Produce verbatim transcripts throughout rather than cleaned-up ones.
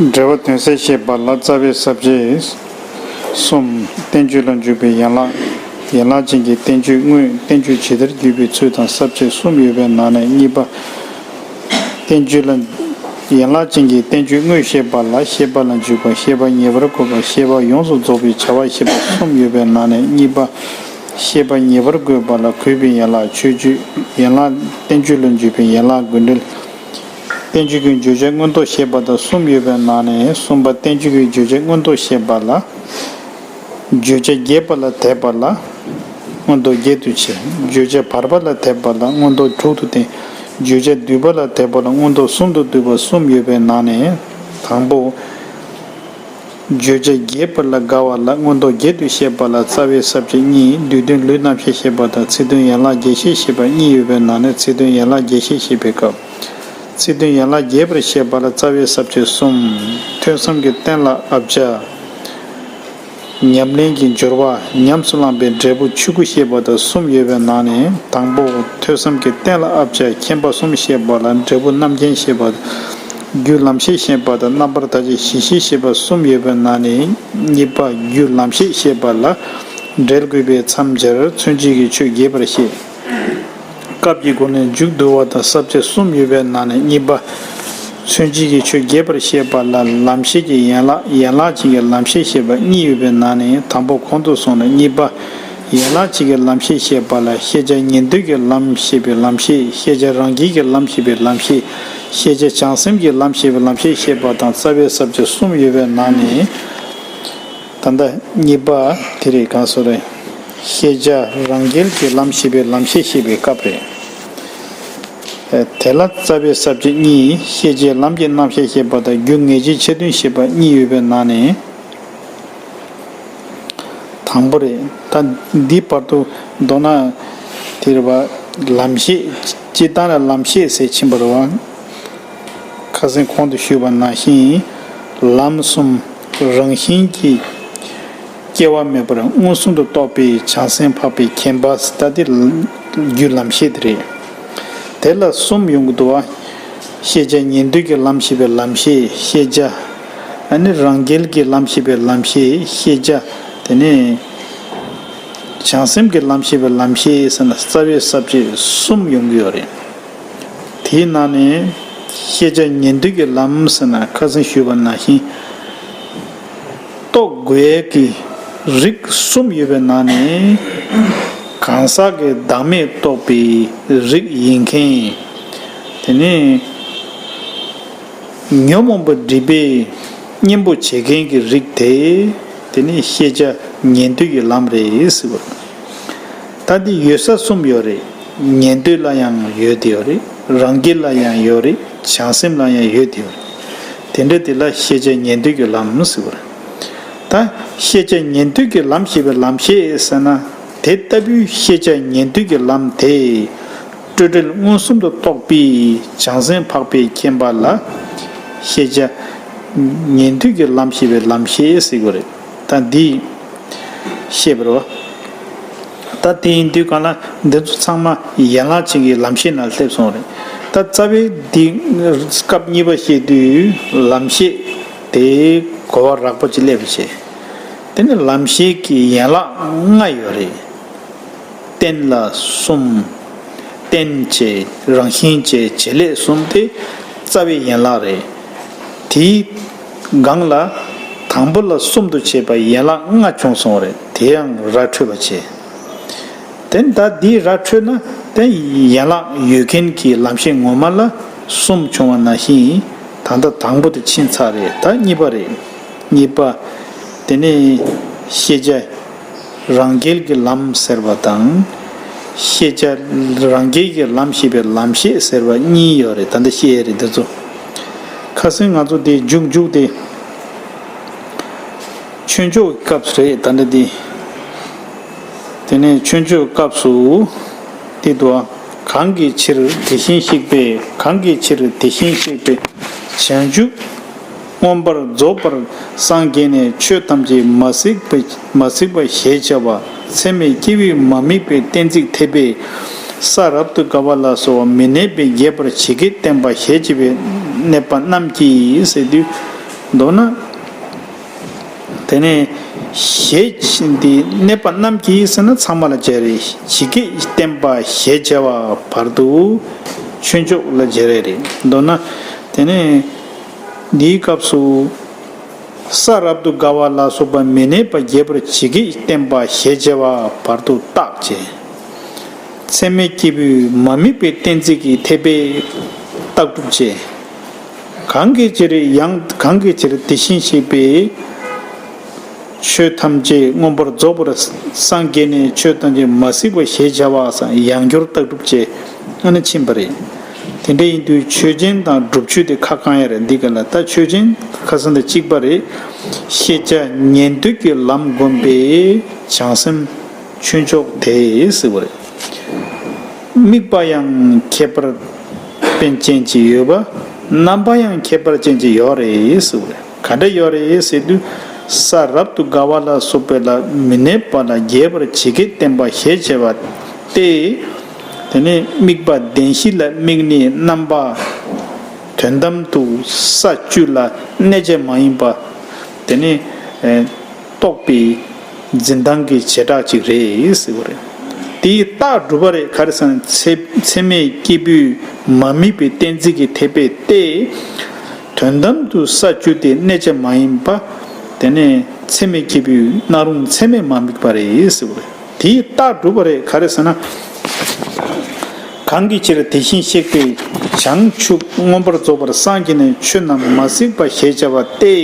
འབྲེལ་བ་དོན་གསལ་བཤད་པ་ལ་རྩ་བའི་ས་བཅད་གསུམ། བསྟན་བཅོས་ལ་འཇུག་པའི་ཡན་ལག་ཡན་ལག་ཅན་གྱི་བསྟན་བཅོས་དངོས། བསྟན་བཅོས་ཇི་ལྟར་བརྒྱུད་པའི་ཚུལ་དང་། ས་བཅད་གསུམ་ཡོད་པའི་ནང་ནས་གཉིས་པ། བསྟན་བཅོས་ལ། ཡན་ལག་ཅན་གྱི་བསྟན་བཅོས་དངོས་བཤད་པ་ལ། བཤད་པ་ལ་འཇུག་པ། བཤད་པ་ངེས་པར་དགོས་པ། བཤད་པ་ཡོངས་སུ་རྫོགས་པའི་བྱ་བ་ཞེས་པ་གསུམ་ཡོད་པའི་ནང་ནས་གཉིས་པ། བཤད་པ་ངེས་པར་དགོས་པ་ལ་གུས་པའི་ཡན་ལག་མཆོད་བརྗོད་ཡན་ལག་བསྟན་བཅོས་ལ་འཇུག་པའི་ཡན་ལག་དགོས་འབྲེལ། བསྟན་བཅོས་ཀྱི་བརྗོད་བྱ་མངོན་རྟོགས་བཤད་པ་དང་གསུམ་ཡོད་པའི་ནང་ནས་གསུམ་པ། བསྟན་བཅོས་ཀྱི་བརྗོད་བྱ་མངོན་རྟོགས་བཤད་པ་ལ། བརྗོད་བྱ་རྒྱས་པ་ལ་དད་པ་ལ་མངོན་རྟོགས་བརྒྱད་དུ་ཕྱེ། བརྗོད་བྱ་བར་པ་ལ་དད་པ་ལ་མངོན་རྟོགས་དྲུག་ཏུ་བསྟན། བརྗོད་བྱ་བསྡུས་པ་ལ་དད་པ་ལ་མངོན་རྟོགས་གསུམ་དུ་བསྡུས་པ་གསུམ་ཡོད་པའི་ནང་ནས་དང་པོ། བརྗོད་བྱ་རྒྱས་པ་ལ་དགའ་བ་ལ་མངོན་རྟོགས་བརྒྱད་དུ་བཤད་པ་ལ་རྩ་བའི་ས་བཅད་གཉིས། བསྡུས་དོན་ལུས་རྣམ་བཤད་བཤད་པ་དང་ཚིག་དོན་ཡན་ལག་རྒྱས་བཤད་བཤད་པ་གཉིས་ཡོད་པའི་ནང་ནས་ཚིག་དོན་ཡན་ལག་རྒྱས་བཤད་བཤད་པའི་སྐབས། ཚིག་དོན་ཡན་ལག་རྒྱས་པར་བཤད་པ་ལ་རྩ་བའི་ས་བཅད་གསུམ། ཐོས་བསམ་གྱི་རྟེན་ལ་ཨབ་བྱ། ཉམས་ལེན་གྱི་སྦྱོར་བ། ཉམས་སུ་བླངས་པའི་འབྲས་བུ་ཆོས་སྐུ་བཤད་པ་དང་གསུམ་ཡོད་པའི་ནང་ནས་དང་པོ། ཐོས་བསམ་གྱི་རྟེན་ལ་ཨབ་བྱ་མཁྱེན་པ་གསུམ་བཤད་པ་ལ་འབྲས་བུ་རྣམ་མཁྱེན་བཤད་པ། རྒྱུ་ལམ་ཤེས་བཤད་པ་དང་རྣམ་པར་ཐར་བྱེད་གཞི་ཤེས་བཤད་པ་གསུམ་ཡོད་པའི་ནང་ནས་གཉིས་པ། རྒྱུ་ལམ་ཤེས་བཤད་པ་ལ་འབྲེལ་དགོས་པས་མཚམས་སྦྱར། མཚོན་བྱེད་ཀྱི་ཆོས་རྒྱས་པར་བཤད། སྐབས་ཀྱི་སྒོ་ནས་མཇུག་བསྡུ་བ་དང་ས་བཅད་གསུམ་ཡོད་པའི་ནང་ནས་གཉིས་པ། མཚོན་བྱེད་ཀྱི་ཆོས་རྒྱས་པར་བཤད་པ་ལ་ལམ་ཤེས་ཀྱི་ཡན་ལག་ཡན་ལག་ཅན་གྱི་ལམ་ཤེས་བཤད་པ་གཉིས་ཡོད་པའི་ནང་ནས་དང་པོ་གོང་དུ་སོང་ནས་གཉིས་པ། ཡན་ལག་ཅན་གྱི་ལམ་ཤེས་བཤད་པ་ལ་ཤེས་བྱ་ཉན་ཐོས་ཀྱི་ལམ་ཞེས་པའི་ལམ་ཤེས། ཤེས་བྱ་རང་རྒྱལ་གྱི་ལམ་ཞེས་པའི་ལམ་ཤེས། ཤེས་བྱ་བྱང་སེམས་ཀྱི་ལམ་ཞེས་པའི་ལམ་ཤེས་བཤད་པ་དང་རྩ་བའི་ས་བཅད་གསུམ་ཡོད་པའི་ནང་ནས། ད་ལྟ་གཉིས་པ་དེ་རེད། གང་སོ་རེད། ཤེས་བྱ་རང་རྒྱལ་གྱི་ལམ་ཞེས་པའི་ལམ་ཤེས་བཤད་པའི་སྐབས་རེད། དེ་ལ་རྩ་བའི་ས་བཅད་གཉིས། ཤེས་བྱའི་ལམ་གྱི་རྣམ་གཞག་བཤད་པ་དང་རྒྱུ་ངེས་བྱེད་ཆེད་དོན་བཤད་པ་གཉིས་ཡོད་པའི་ནང་ནས་དང་པོ་རེད། ད་འདི་བར་དུ་མདོར་ན་དེ་རེད་བ། ལམ་ཤེས། སྤྱིར་བཏང་ལ་ལམ་ཤེས་ཟེར་ཕྱིན་པ་རེད་བ། ཁ་སང་གོང་དུ་ཞུས་པ་ནང་བཞིན། ལམ་གསུམ་རང་བཞིན་གྱིས་སྐྱེ་བ་མེད་པར་མངོན་སུམ་དུ་རྟོགས་པའི་བྱང་སེམས་འཕགས་པའི་མཁྱེན་པ་ཟེར། ད་དེ་རྒྱུ་ལམ་ཤེས་དེ་རེད། དེ་ལ་གསུམ་ཡོང་གི་འདུག་བ། ཤེས་བྱ་ཉན་ཐོས་ཀྱི་ལམ་ཞེས་པའི་ལམ་ཤེས། ཤེས་བྱ་ཨ་ནི་རང་རྒྱལ་གྱི་ལམ་ཞེས་པའི་ལམ་ཤེས། ཤེས་བྱ་དེ་ནས་བྱང་སེམས་ཀྱི་ལམ་ཞེས་པའི་ལམ་ཤེས་ཟེར་ན་རྩ་བའི་ས་བཅད་གསུམ་ཡོང་གི་ཡོད་རེད། དེའི་ནང་ནས་ཤེས་བྱ་ཉན་ཐོས་ཀྱི་ལམ་ཟེར་ན་ཁ་སང་ཞུས་པ་ནང་བཞིན། རྟོགས་དགོས་ཀྱི་རིགས་གསུམ་ཡོད་པའི་ནང་ནས་གང་ཟག་གི་བདག་མེད་རྟོགས་པའི་རིགས་ཡིན་མཁན། དེ་ནས་ཉོན་མོངས་པ་སྒྲིབ་པའི་གཉེན་པོ་བྱེད་མཁན་གྱི་རིགས་དེ། དེ་ནི་ཤེས་བྱ་ཉན་ཐོས་ཀྱི་ལམ་རེད་ཟེར་བ། ད་འདི་ཡོད་ས་གསུམ་ཡོད་རེད། ཉན་ཐོས་ལ་ཡང་ཡོད་དེ་ཡོད་རེད། རང་རྒྱལ་ལ་ཡང་ཡོད་རེད། བྱང་སེམས་ལ་ཡང་ཡོད་དེ་ཡོད་རེད། དེ་འདྲ་དེ་ལ་ཤེས་བྱ་ཉན་ཐོས་ཀྱི་ལམ་ཟེར་བ་རེད། ད་ཤེས་བྱ་ཉན་ཐོས་ཀྱི་ལམ་ཞེས་པའི་ལམ་ཤེས་ཟེར་ན། དེ་ལྟ་བུའི་ཤེས་བྱ་ཉན་ཐོས་ཀྱི་ལམ་དེ། སྤྲོས་བྲལ་མངོན་སུམ་དུ་རྟོགས་པའི་བྱང་སེམས་འཕགས་པའི་མཁྱེན་པ་ལ་ཤེས་བྱ་ཉན་ཐོས་ཀྱི་ལམ་ཞེས་པའི་ལམ་ཤེས་ཟེར་དགོས་རེད། ད་འདི་ཤེས་པ་རེད་བ། ད་དེ་ཡིན་དུས་གང་ལ་འདི་ཚོ་ཚང་མ་ཡན་ལག་ཅན་གྱི་ལམ་ཤེས་ནང་སླེབས་སོང་རེད། ད་རྩ་བའི་འདི་སྐབས་གཉིས་པ་བཤད་དུས་ལམ་ཤེས་དེ་གོ་བ་རགས་པ་ཅིག་སླེབས་པ་བྱས། དེ་ནི་ལམ་ཤེས་ཀྱི་ཡན་ལག་ལྔ་ཡོད་རེད། རྟེན་ལ་གསུམ། རྟེན་བྱེད། རང་བཞིན་བྱེད། བྱེད་ལས་གསུམ་སྟེ་རྩ་བའི་ཡན་ལག་རེད། དེའི་སྒང་ལ་དང་པོ་ལ་གསུམ་དུ་ཕྱེ་བ་ཡན་ལག་ལྔ་བྱུང་སོང་རེད། དེ་ཡང་ར་འཕྲོད་པ་བྱེད། དེ་ད་འདི་ར་འཕྲོད་ན་དེ་ཡན་ལག་ཡོད་མཁན་གྱི་ལམ་ཤེས་ངོ་མ་ལ་གསུམ་བྱུང་བ་ནང་བཞིན་ད་ལྟ་དང་པོ་དེ་ཕྱིན་ཚར་རེད། ད་གཉིས་པ་རེད། གཉིས་པ། དེ་ནས་ཤེས་བྱ་རང་རྒྱལ་གྱི་ལམ་ཟེར་བ་དང་། ཤེས་བྱ་རང་རྒྱལ་གྱི་ལམ་ཞེས་པའི་ལམ་ཤེས་ཟེར་བ་གཉིས་ཡོད་རེད། ད་ལྟ་བཤད་ཡས་རེད་འདི་ཚོ། ཁ་སང་ང་ཚོ་དེ་མཇུག་མཇུག་དེ། ཆོས་མཆོག་གི་སྐབས་སུ་རེད། ད་ལྟ་དེ། དེ་ནས་ཆོས་མཆོག་གི་སྐབས་སུ་དེ་དུ་གང་གི་ཕྱིར་དེ་བཞིན་གཤེགས་པས། གང་གི་ཕྱིར་དེ་བཞིན་གཤེགས་པས་བྱང་ཆུབ་མངོན་པར་རྫོགས་པར་སངས་རྒྱས་ནས་ཆོས་ཐམས་ཅད་མ་གཟིགས་པ་མ་གཟིགས་པ་ཞེས་བྱ་བ་ཚད་མས་སྐྱེ་བས་མ་དམིགས་པའི་གཏན་ཚིགས་ཐེག་པས་ས་རབ་ཏུ་དགའ་བ་ལ་སོགས་པ་མི་གནས་པའི་རྒྱས་པར་ཇི་སྐད་བསྟན་པ་ཞེས་བྱ་བའི་གནས་པ་རྣམས་ཀྱིས་ཟེར་དུས། མདོར་ན། དེ་ནས་ཞེས་འདི་གནས་པ་རྣམས་ཀྱིས་ཟེར་ན་ཚང་མ་ལ་སྦྱར་རེད། ཇི་སྐད་བསྟན་པ་ཞེས་བྱ་བ་བར་དུ་ཆོས་མཆོག་ལ་སྦྱར་རེད། མདོར་ན། དེ་ནས་འདིའི་སྐབས་སུ། ས་རབ་ཏུ་དགའ་བ་ལ་སོགས་པ་མི་གནས་པ་རྒྱས་པར་ཇི་སྐད་བསྟན་པ་ཞེས་བྱ་བ་བར་དུ་བརྟག་བྱས། ཚད་མའི་སྐྱེས་བུས་མ་དམིགས་པའི་གཏན་ཚིགས་ཀྱི་འཐད་པས་རྟགས་སྒྲུབ་བྱས། གང་གི་ཕྱིར་ཡང་གང་གི་ཕྱིར་དེ་བཞིན་གཤེགས་པས། ཆོས་ཐམས་ཅད་མངོན་པར་རྫོགས་པར་སངས་རྒྱས་ནས་ཆོས་ཐམས་ཅད་མ་གཟིགས་པ་ཞེས་བྱ་བ་སམ་ཡང་སྐྱར་རྟགས་སྒྲུབ་བྱས། ཨ་ནི་ཕྱིན་པ་རེད། དེ་འདྲ་ཡིན་དུས་ཆོས་ཅན་དང་སྒྲུབ་ཆོས་དེ་ཁ་གང་ཡ་རེད། འདི་ག་ལ་ད་ཆོས་ཅན་ཁ་སང་དང་གཅིག་པ་རེད། ཤེས་བྱ་ཉན་ཐོས་ཀྱི་ལམ་བསྒོམས་པས་བྱང་སེམས་ཆོས་མཆོག་དེ་ཟེར་བ་རེད། དམིགས་པ་ཡང་ཁྱད་པར་ཅན་ཅིག་ཡོད་པ། རྣམ་པ་ཡང་ཁྱད་པར་ཅན་ཅིག་ཡོད་རེད་ཟེར་བ་རེད། ག་འདྲ་ཡོད་རེད་ཟེར་དུས། ས་རབ་ཏུ་དགའ་བ་ལ་སོགས་པ་ལ་མི་གནས་པ་ལ་རྒྱས་པར་ཇི་སྐད་བསྟན་པ་ཞེས་བྱ་བ་སྟེ། དེ་ནས་དམིགས་པ་བདེན་བཞི་ལ་དམིགས་ནས་རྣམ་པ་དོན་དམ་དུ་ས་བཅུ་ལ་གནས་བྱ་མ་ཡིན་པ། དེ་ནས་ཨེ་རྟོགས་པའི་འཛིན་སྟངས་ཀྱི་བྱེ་བྲག་ཅིག་རེད་ཟེར་བ་རེད། དེའི་རྟགས་སྒྲུབ་པ་རེད། ག་རེ་ཟེར་ན་ཚད་ཚད་མའི་སྐྱེས་བུས་མ་དམིགས་པའི་གཏན་ཚིགས་ཀྱི་འཐད་པས་ཏེ། དོན་དམ་དུ་ས་བཅུ་དེ་གནས་བྱ་མ་ཡིན་པ། དེ་ནས་ཚད་མའི་སྐྱེས་བུས་སྣང་རུང་ཚད་མས་མ་དམིགས་པ་རེད་ཟེར་བ་རེད། དེའི་རྟགས་སྒྲུབ་པ་རེད། ག་རེ་ཟེར་ན། གང་གི་ཕྱིར་དེ་བཞིན་གཤེགས་པས་བྱང་ཆུབ་མངོན་པར་རྫོགས་པར་སངས་རྒྱས་ནས་ཆོས་རྣམས་མ་གཟིགས་པ་ཞེས་བྱ་བ་སྟེ།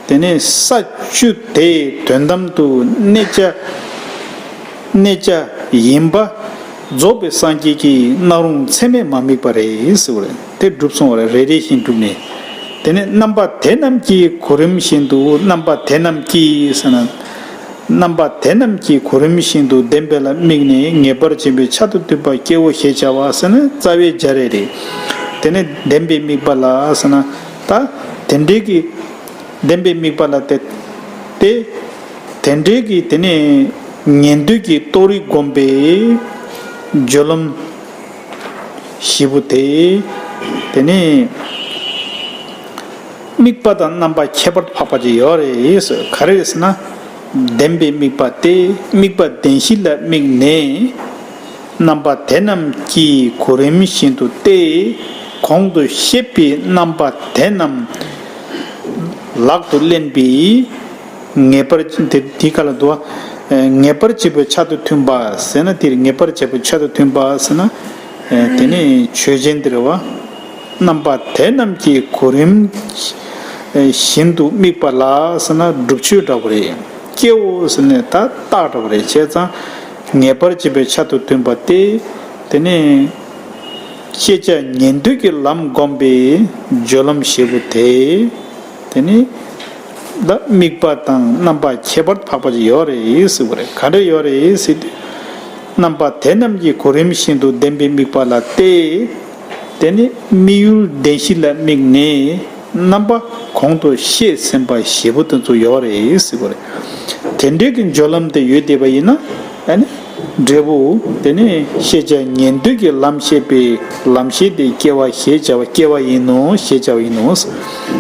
དེ་ནས་ས་བཅུ་དེ་དོན་དམ་དུ་གནས་བྱ་གནས་བྱ་ཡིན་པ་རྫོགས་པའི་སངས་རྒྱས་ཀྱིས་སྣང་རུང་ཚད་མས་མ་དམིགས་པ་རེད་ཟེར་བ་རེད། དེ་གྲུབ་སོང་བ་རེད། རེ་རེ་བཞིན་གྲུབ་ནས། དེ་ནས་རྣམ་པ་དེ་རྣམས་ཀྱི་གོ་རིམ་བཞིན་དུ་རྣམ་པ་དེ་རྣམས་ཀྱིས་ཟེར་ན། རྣམ་པ་དེ་རྣམས་ཀྱི་གོ་རིམ་བཞིན་དུ་བདེན་པ་ལ་དམིགས་ནས་ངེས་པར་འབྱིན་པའི་ཆ་དང་མཐུན་པ་སྐྱེའོ་ཞེས་བྱ་བ་ཟེར་ན་རྩ་བའི་སྦྱར་རེད། དེ་ནས་བདེན་པའི་དམིགས་པ་ལ་ཟེར་ན་ད་དེ་འདྲའི་གི་བདེན་པའི་དམིགས་པ་ལ་དེ་སྟེ། དེ་འདྲའི་གི་དེ་ནས་ཉན་ཐོས་ཀྱི་རྟོགས་རིགས་བསྒོམས་པས་སྦྱོར་ལམ་བཞི་པོ་དེ། དེ་ནས་དམིགས་པ་དང་རྣམ་པ་ཁྱད་པར་འཕགས་པ་ཅིག་ཡོད་རེད་ཟེར། ག་རེ་ཟེར་ན། བདེན་པའི་དམིགས་པ་སྟེ་དམིགས་པ་བདེན་བཞི་ལ་དམིགས་ནས། རྣམ་པ་དེ་རྣམས་ཀྱི་གོ་རིམ་བཞིན་དུ་སྟེ། གོང་དུ་བཤད་པའི་རྣམ་པ་དེ་རྣམས་ལག་ཏུ་ལེན་པའི་ངེས་པར་དེ་དེ་ག་ལ་འདུག་བ། ངེས་པར་བྱེད་པའི་ཆ་དང་མཐུན་པ་ཟེར་ན་དེར་ངེས་པར་བྱེད་པའི་ཆ་དང་མཐུན་པ་ཟེར་ན། དེ་ནི་ཆོས་ཅན་དེ་རེད་བ། རྣམ་པ་དེ་རྣམས་ཀྱི་གོ་རིམ་བཞིན་དུ་དམིགས་པ་ལ་ཟེར་ན་སྒྲུབ་ཆོས་འདྲ་བོ་རེད། སྐྱེའོ་ཟེར་ནས་ད་རྟགས་འདྲ་བོ་རེད། བྱས་ཙང་ངེས་པར་བྱེད་པའི་ཆ་དང་མཐུན་པ་སྟེ། དེ་ནས་ཤེས་བྱ་ཉན་ཐོས་ཀྱི་ལམ་བསྒོམས་པའི་སྦྱོར་ལམ་བཞི་པོ་དེ། དེ་ནི་ད་དམིགས་པ་དང་རྣམ་པ་ཁྱད་པར་འཕགས་པ་ཅིག་ཡོད་རེད་ཟེར་བ་རེད། ག་འདྲ་ཡོད་རེད་ཟེར་དུས། རྣམ་པ་དེ་རྣམས་ཀྱི་གོ་རིམ་བཞིན་དུ་བདེན་པའི་དམིགས་པ་ལ་སྟེ། དེ་ནི་དམིགས་ཡུལ་བདེན་བཞི་ལ་དམིགས་ནས་རྣམ་པ་གོང་དུ་བཤད་ཟིན་པ་བཞི་པོ་དེ་ཚོ་ཡོད་རེད་ཟེར་བ་རེད། དེ་འདྲའི་གི་སྦྱོར་ལམ་དེ་ཡོད་བསྡད་པ་ཡིན་ན། ཨ་ནི་འབྲས་བུ་དེ་ནི་ཤེས་བྱ་ཉན་ཐོས་ཀྱི་ལམ་བཤད་པའི་ལམ་ཤེས་དེ་སྐྱེ་བ་ཞེས་བྱ་བ་སྐྱེ་བ་ཡིན་ནོ་ཞེས་བྱ་བ་ཡིན་ནོ།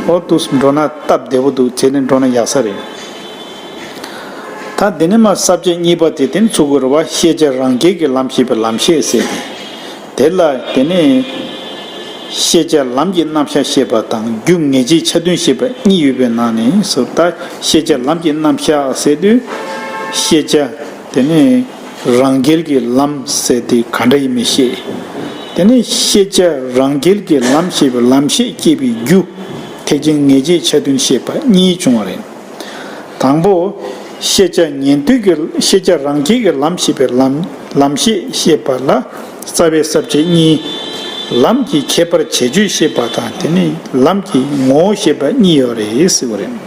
འོ་དུ་འགྲོ་ན་སྟབས་བདེ་པོ་འདུག་དེ་ནི་འགྲོ་ན་ཡག་ས་རེད། ད་དེ་ནས་མ་ས་བཅད་གཉིས་པ་དེ་དེ་ནི་ཚུགས་དགོས་རེད་བ། ཤེས་བྱ་རང་རྒྱལ་གྱི་ལམ་ཤེས་པའི་ལམ་ཤེས་ཟེར་ཏེ། དེ་ལ་དེ་ནས་ཤེས་བྱ་ལམ་གྱི་རྣམ་གཞག་ཤེས་པ་དང་རྒྱུ་ངེས་བྱེད་ཆ་མཐུན་ཤེས་པ་གཉིས་ཡོད་པའི་ནང་ནས་སུ་ད་ཤེས་བྱ་ལམ་གྱི་རྣམ་གཞག་ཟེར་དུས། ཤེས་བྱ་དེ་ནས་རང་རྒྱལ་གྱི་ལམ་ཟེར་ཏེ་ག་འདྲ་ཡིན་མིན་ཤེས། དེ་ནས་ཤེས་བྱ་རང་རྒྱལ་གྱི་ལམ་ཤེས་པའི་ལམ་ཤེས་སྐྱེས་པའི་རྒྱུ་ཐེག་ཆེན་ངེས་བྱེད་ཆ་མཐུན་ཤེས་པ་གཉིས་བྱུང་བ་རེད། དང་པོ། ཤེས་བྱ་ཉན་ཐོས་ཀྱི་ཤེས་བྱ་རང་རྒྱལ་གྱི་ལམ་ཤེས་པའི་ལམ་ལམ་ཤེས་ཤེས་པ་ལ་རྩ་བའི་ས་བཅད་གཉིས། ལམ་གྱི་ཁྱད་པར་བྱེད་ཆོས་ཤེས་པ་དང་དེ་ནི་ལམ་གྱི་ངོ་བོ་ཤེས་པ་གཉིས་ཡོད་རེད་ཟེར་བ་རེད།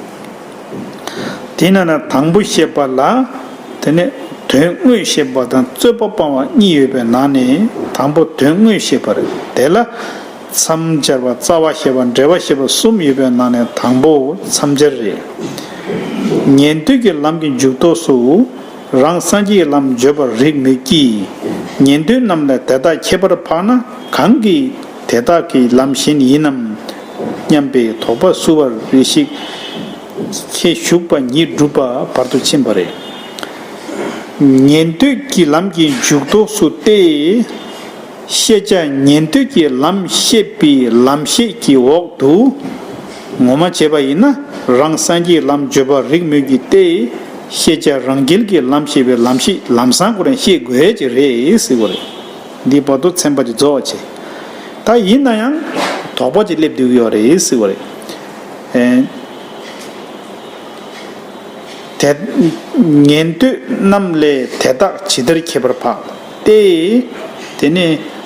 དེ་ན་ན་དང་པོ་ཤེས་པ་ལ་དེ་ནི་དོན་དངོས་ཤེས་པ་དང་རྩོད་པ་སྤང་བ་གཉིས་ཡོད་པའི་ནང་ནས་དང་པོ་དོན་དངོས་ཤེས་པ་རེད། དེ་ལ། མཚམས་སྦྱར་བ། རྩ་བ་ཤེས་པ། འབྲེལ་བ་ཤེས་པ་གསུམ་ཡོད་པའི་ནང་ནས་དང་པོ་མཚམས་སྦྱར་རེད། ཉན་ཐོས་ཀྱི་ལམ་གྱི་མཇུག་ཐོགས་སུ་རང་སངས་རྒྱས་ཀྱི་ལམ་བརྗོད་པར་རིགས་མོད་ཀྱི། ཉན་ཐོས་རྣམས་ལས་དེ་དག་ཁྱད་པར་འཕགས་ན་གང་གིས་དེ་དག་གི་ལམ་གཞན་ཡིན་ནམ། སྙམ་པའི་དོགས་པ་བསུ་བར་རེ་ཞིག་ཁྱེད་ཞུགས་པ་ཉིད་སྒྲུབ་པ་བར་དུ་ཕྱིན་པ་རེད། ཉན་ཐོས་ཀྱི་ལམ་གྱི་མཇུག་ཐོགས་སུ་སྟེ། ཤེས་བྱ་ཉན་ཐོས་ཀྱི་ལམ་བཤད་པའི་ལམ་ཤེས་ཀྱི་འོག་ཏུ་ངོ་མ་བྱས་པ་ཡིན་ན། རང་སངས་རྒྱས་ལམ་བརྗོད་པར་རིགས་མོད་ཀྱི་སྟེ། ཤེས་བྱ་རང་རྒྱལ་གྱི་ལམ་ཤེས་པའི་ལམ་ཤེས་ལམ་སང་ཁོ་རང་ཤེས་དགོས་ཀྱི་རེད་ཟེར་བ་རེད། འདི་བར་དུ་ཚན་པ་དེ་རྫོགས་པ་བྱས། ད་ཡིན་ན་ཡང་དོགས་པ་ཅིག་སླེབས་བསྡད་ཀྱི་ཡོད་རེད་ཟེར་བ་རེད། ཨེ། དེ་ཉན་ཐོས་རྣམས་ལས་དེ་དག་ཇི་ལྟར་ཁྱད་པར་འཕགས་ཏེ། དེ་ནས་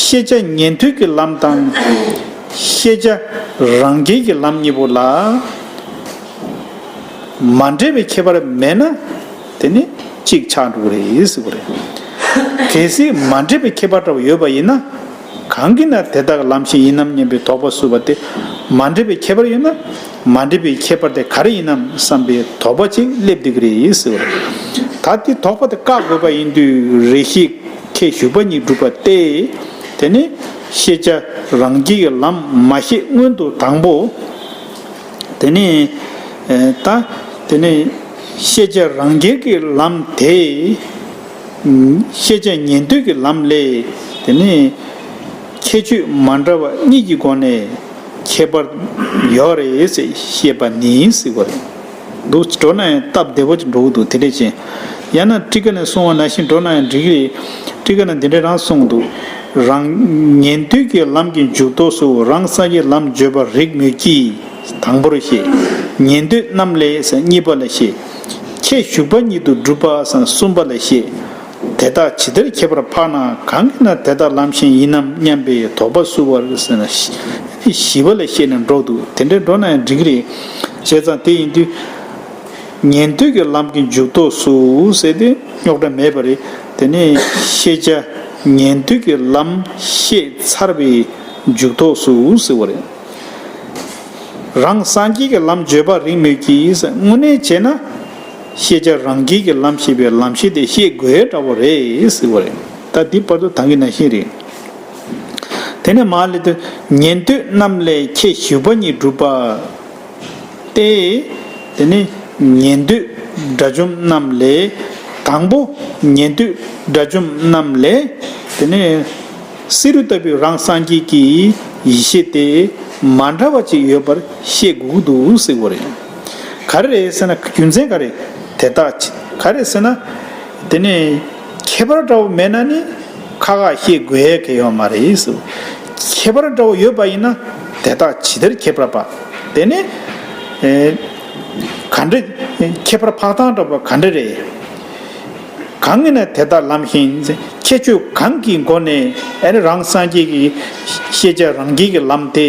ཤེས་བྱ་ཉན་ཐོས་ཀྱི་ལམ་དང་ཤེས་བྱ་རང་རྒྱལ་གྱི་ལམ་གཉིས་པོ་ལ་མ་འདྲེས་པའི་ཁྱད་པར་མེད་ན། དེ་ནི་གཅིག་ཆགས་འགྲོ་གི་རེད་ཟེར་བ་རེད། གལ་སྲིད་མ་འདྲེས་པའི་ཁྱད་པར་འདྲ་བོ་ཡོད་པ་ཡིན་ན། གང་གིས་ན་དེ་དག་ལམ་ཤེས་ཡིན་ནམ་སྙམ་པའི་དོགས་པ་བསུ་བ་སྟེ། མ་འདྲེས་པའི་ཁྱད་པར་ཡོད་ན། མ་འདྲེས་པའི་ཁྱད་པར་དེ་ག་རེ་ཡིན་ནམ་བསམ་པའི་དོགས་པ་ཅིག་སླེབས་བསྡད་ཀྱི་རེད་ཟེར་བ་རེད། ད་དེ་དོགས་པ་དེ་བཀག་དགོས་པ་ཡིན་དུས་རེ་ཞིག་ཁྱེད་ཞུགས་པ་ཉིད་སྒྲུབ་པ་སྟེ། དེ་ནི་ཤེས་བྱ་རང་རྒྱལ་གྱི་ལམ་མ་བཤད་སྔོན་དུ་དང་པོ། དེ་ནས་ད་དེ་ནས་ཤེས་བྱ་རང་རྒྱལ་གྱི་ལམ་དེ། ཤེས་བྱ་ཉན་ཐོས་ཀྱི་ལམ་ལས་དེ་ནས་ཁྱད་ཆོས་མ་འདྲ་བ་གཉིས་ཀྱི་སྒོ་ནས་ཁྱད་པར་ཡོད་རེད་ཟེར་བཤད་པ་ནི་ཟེར་བ་རེད། འདུག་འགྲོ་ན་ཡང་སྟབས་བདེ་པོ་ཅིག་འགྲོ་གི་འདུག་དེ་འདྲས་ཅན། ཡང་ན་ཊཱི་ཀ་ནས་གསུངས་པ་ནང་བཞིན་འགྲོ་ན་ཡང་འགྲིག་གི་རེད། ཊཱི་ཀ་ནས་འདི་འདྲས་རང་གསུངས་འདུག་རང་ཉན་ཐོས་ཀྱི་ལམ་གྱི་མཇུག་ཐོགས་སུ་རང་སངས་རྒྱས་ལམ་བརྗོད་པར་རིགས་མོད་ཀྱི། དང་པོར་བཤད། ཉན་ཐོས་རྣམས་ལས་གཉིས་པ་ལ་བཤད། ཁྱེད་ཞུགས་པ་ཉིད་དུ་སྒྲུབ་པ་སམ་གསུམ་པ་ལ་བཤད། དེ་དག་ཇི་ལྟར་ཁྱད་པར་འཕགས་ན་གང་གིས་ན་དེ་དག་ལམ་ཤེས་ཡིན་ནམ་སྙམ་པའི་དོགས་པ་བསུ་བར་ཟེར་ན། བཞི་པ་ལ་བཤད་ནས་འགྲོ་འདུག་དེ་འདྲའི་འགྲོ་ན་ཡང་འགྲིག་གི་རེད། བྱས་ཙང་དེ་ཡིན་དུས། ཉན་ཐོས་ཀྱི་ལམ་གྱི་མཇུག་ཐོགས་སུ་ཟེར་ཏེ་རྙོག་དྲ་མེད་པ་རེད། དེ་ནས་ཤེས་བྱ་ཉན་ཐོས་ཀྱི་ལམ་བཤད་ཚར་བའི་མཇུག་ཐོགས་སུ་ཟེར་བ་རེད། རང་སངས་རྒྱས་ཀྱི་ལམ་བརྗོད་པར་རིགས་མོད་ཀྱི། དངོས་གནས་བྱས་ན་ཤེས་བྱ་རང་རྒྱལ་གྱི་ལམ་ཞེས་པའི་ལམ་ཤེས་དེ་བཤད་དགོས་འདྲ་བོ་རེད་ཟེར་བ་རེད། ད་འདི་བར་དུ་ད་གིན་ནང་བཞིན་རེད། དེ་ནས་མར་སླེབས་དུས་ཉན་ཐོས་རྣམས་ལས་ཁྱེད་ཞུགས་པ་ཉིད་སྒྲུབ་པ། སྟེ། དེ་ནི་ཉན་ཐོས་དགྲ་བཅོམ་རྣམས་ལས། དང་པོ་ཉན་ཐོས་དགྲ་བཅོམ་རྣམས་ལས། དེ་ནི་བསེ་རུ་ལྟ་བུའི་རང་སངས་རྒྱས་ཀྱི་ཡེ་ཤེས་དེ་མ་འདྲ་བ་ཅིག་ཡོད་པར་བཤད་དགོས་འདུག་ཟེར་བ་རེད། ག་རེ་རེད་ཟེར་ན་རྒྱུ་མཚན་ག་རེ། དེ་དག་ག་རེ་ཟེར་ན། དེ་ནི་ཁྱད་པར་འདྲ་བོ་མེད་ན་ནི། ཁ་ཁ་བཤད་དགོས་ཡས་གལ་ཡོད་མ་རེད་ཟེར། ཁྱད་པར་འདྲ་བོ་ཡོད་པ་ཡིན་ན་དེ་དག་ཇི་ལྟར་ཁྱད་པར་འཕགས། དེ་ནི་ཨེ་ག་འདྲ་ཁྱད་པར་འཕགས་སྟངས་འདྲ་བ་ག་འདྲ་རེད། གང་ཡིན་ན་དེ་དག་ལམ་ཤེས་ཡིན། ཁྱད་ཆོས་གང་གི་སྒོ་ནས་ཨེ་རང་སངས་རྒྱས་ཀྱི་ཤེས་བྱ་རང་རྒྱལ་གྱི་ལམ་དེ།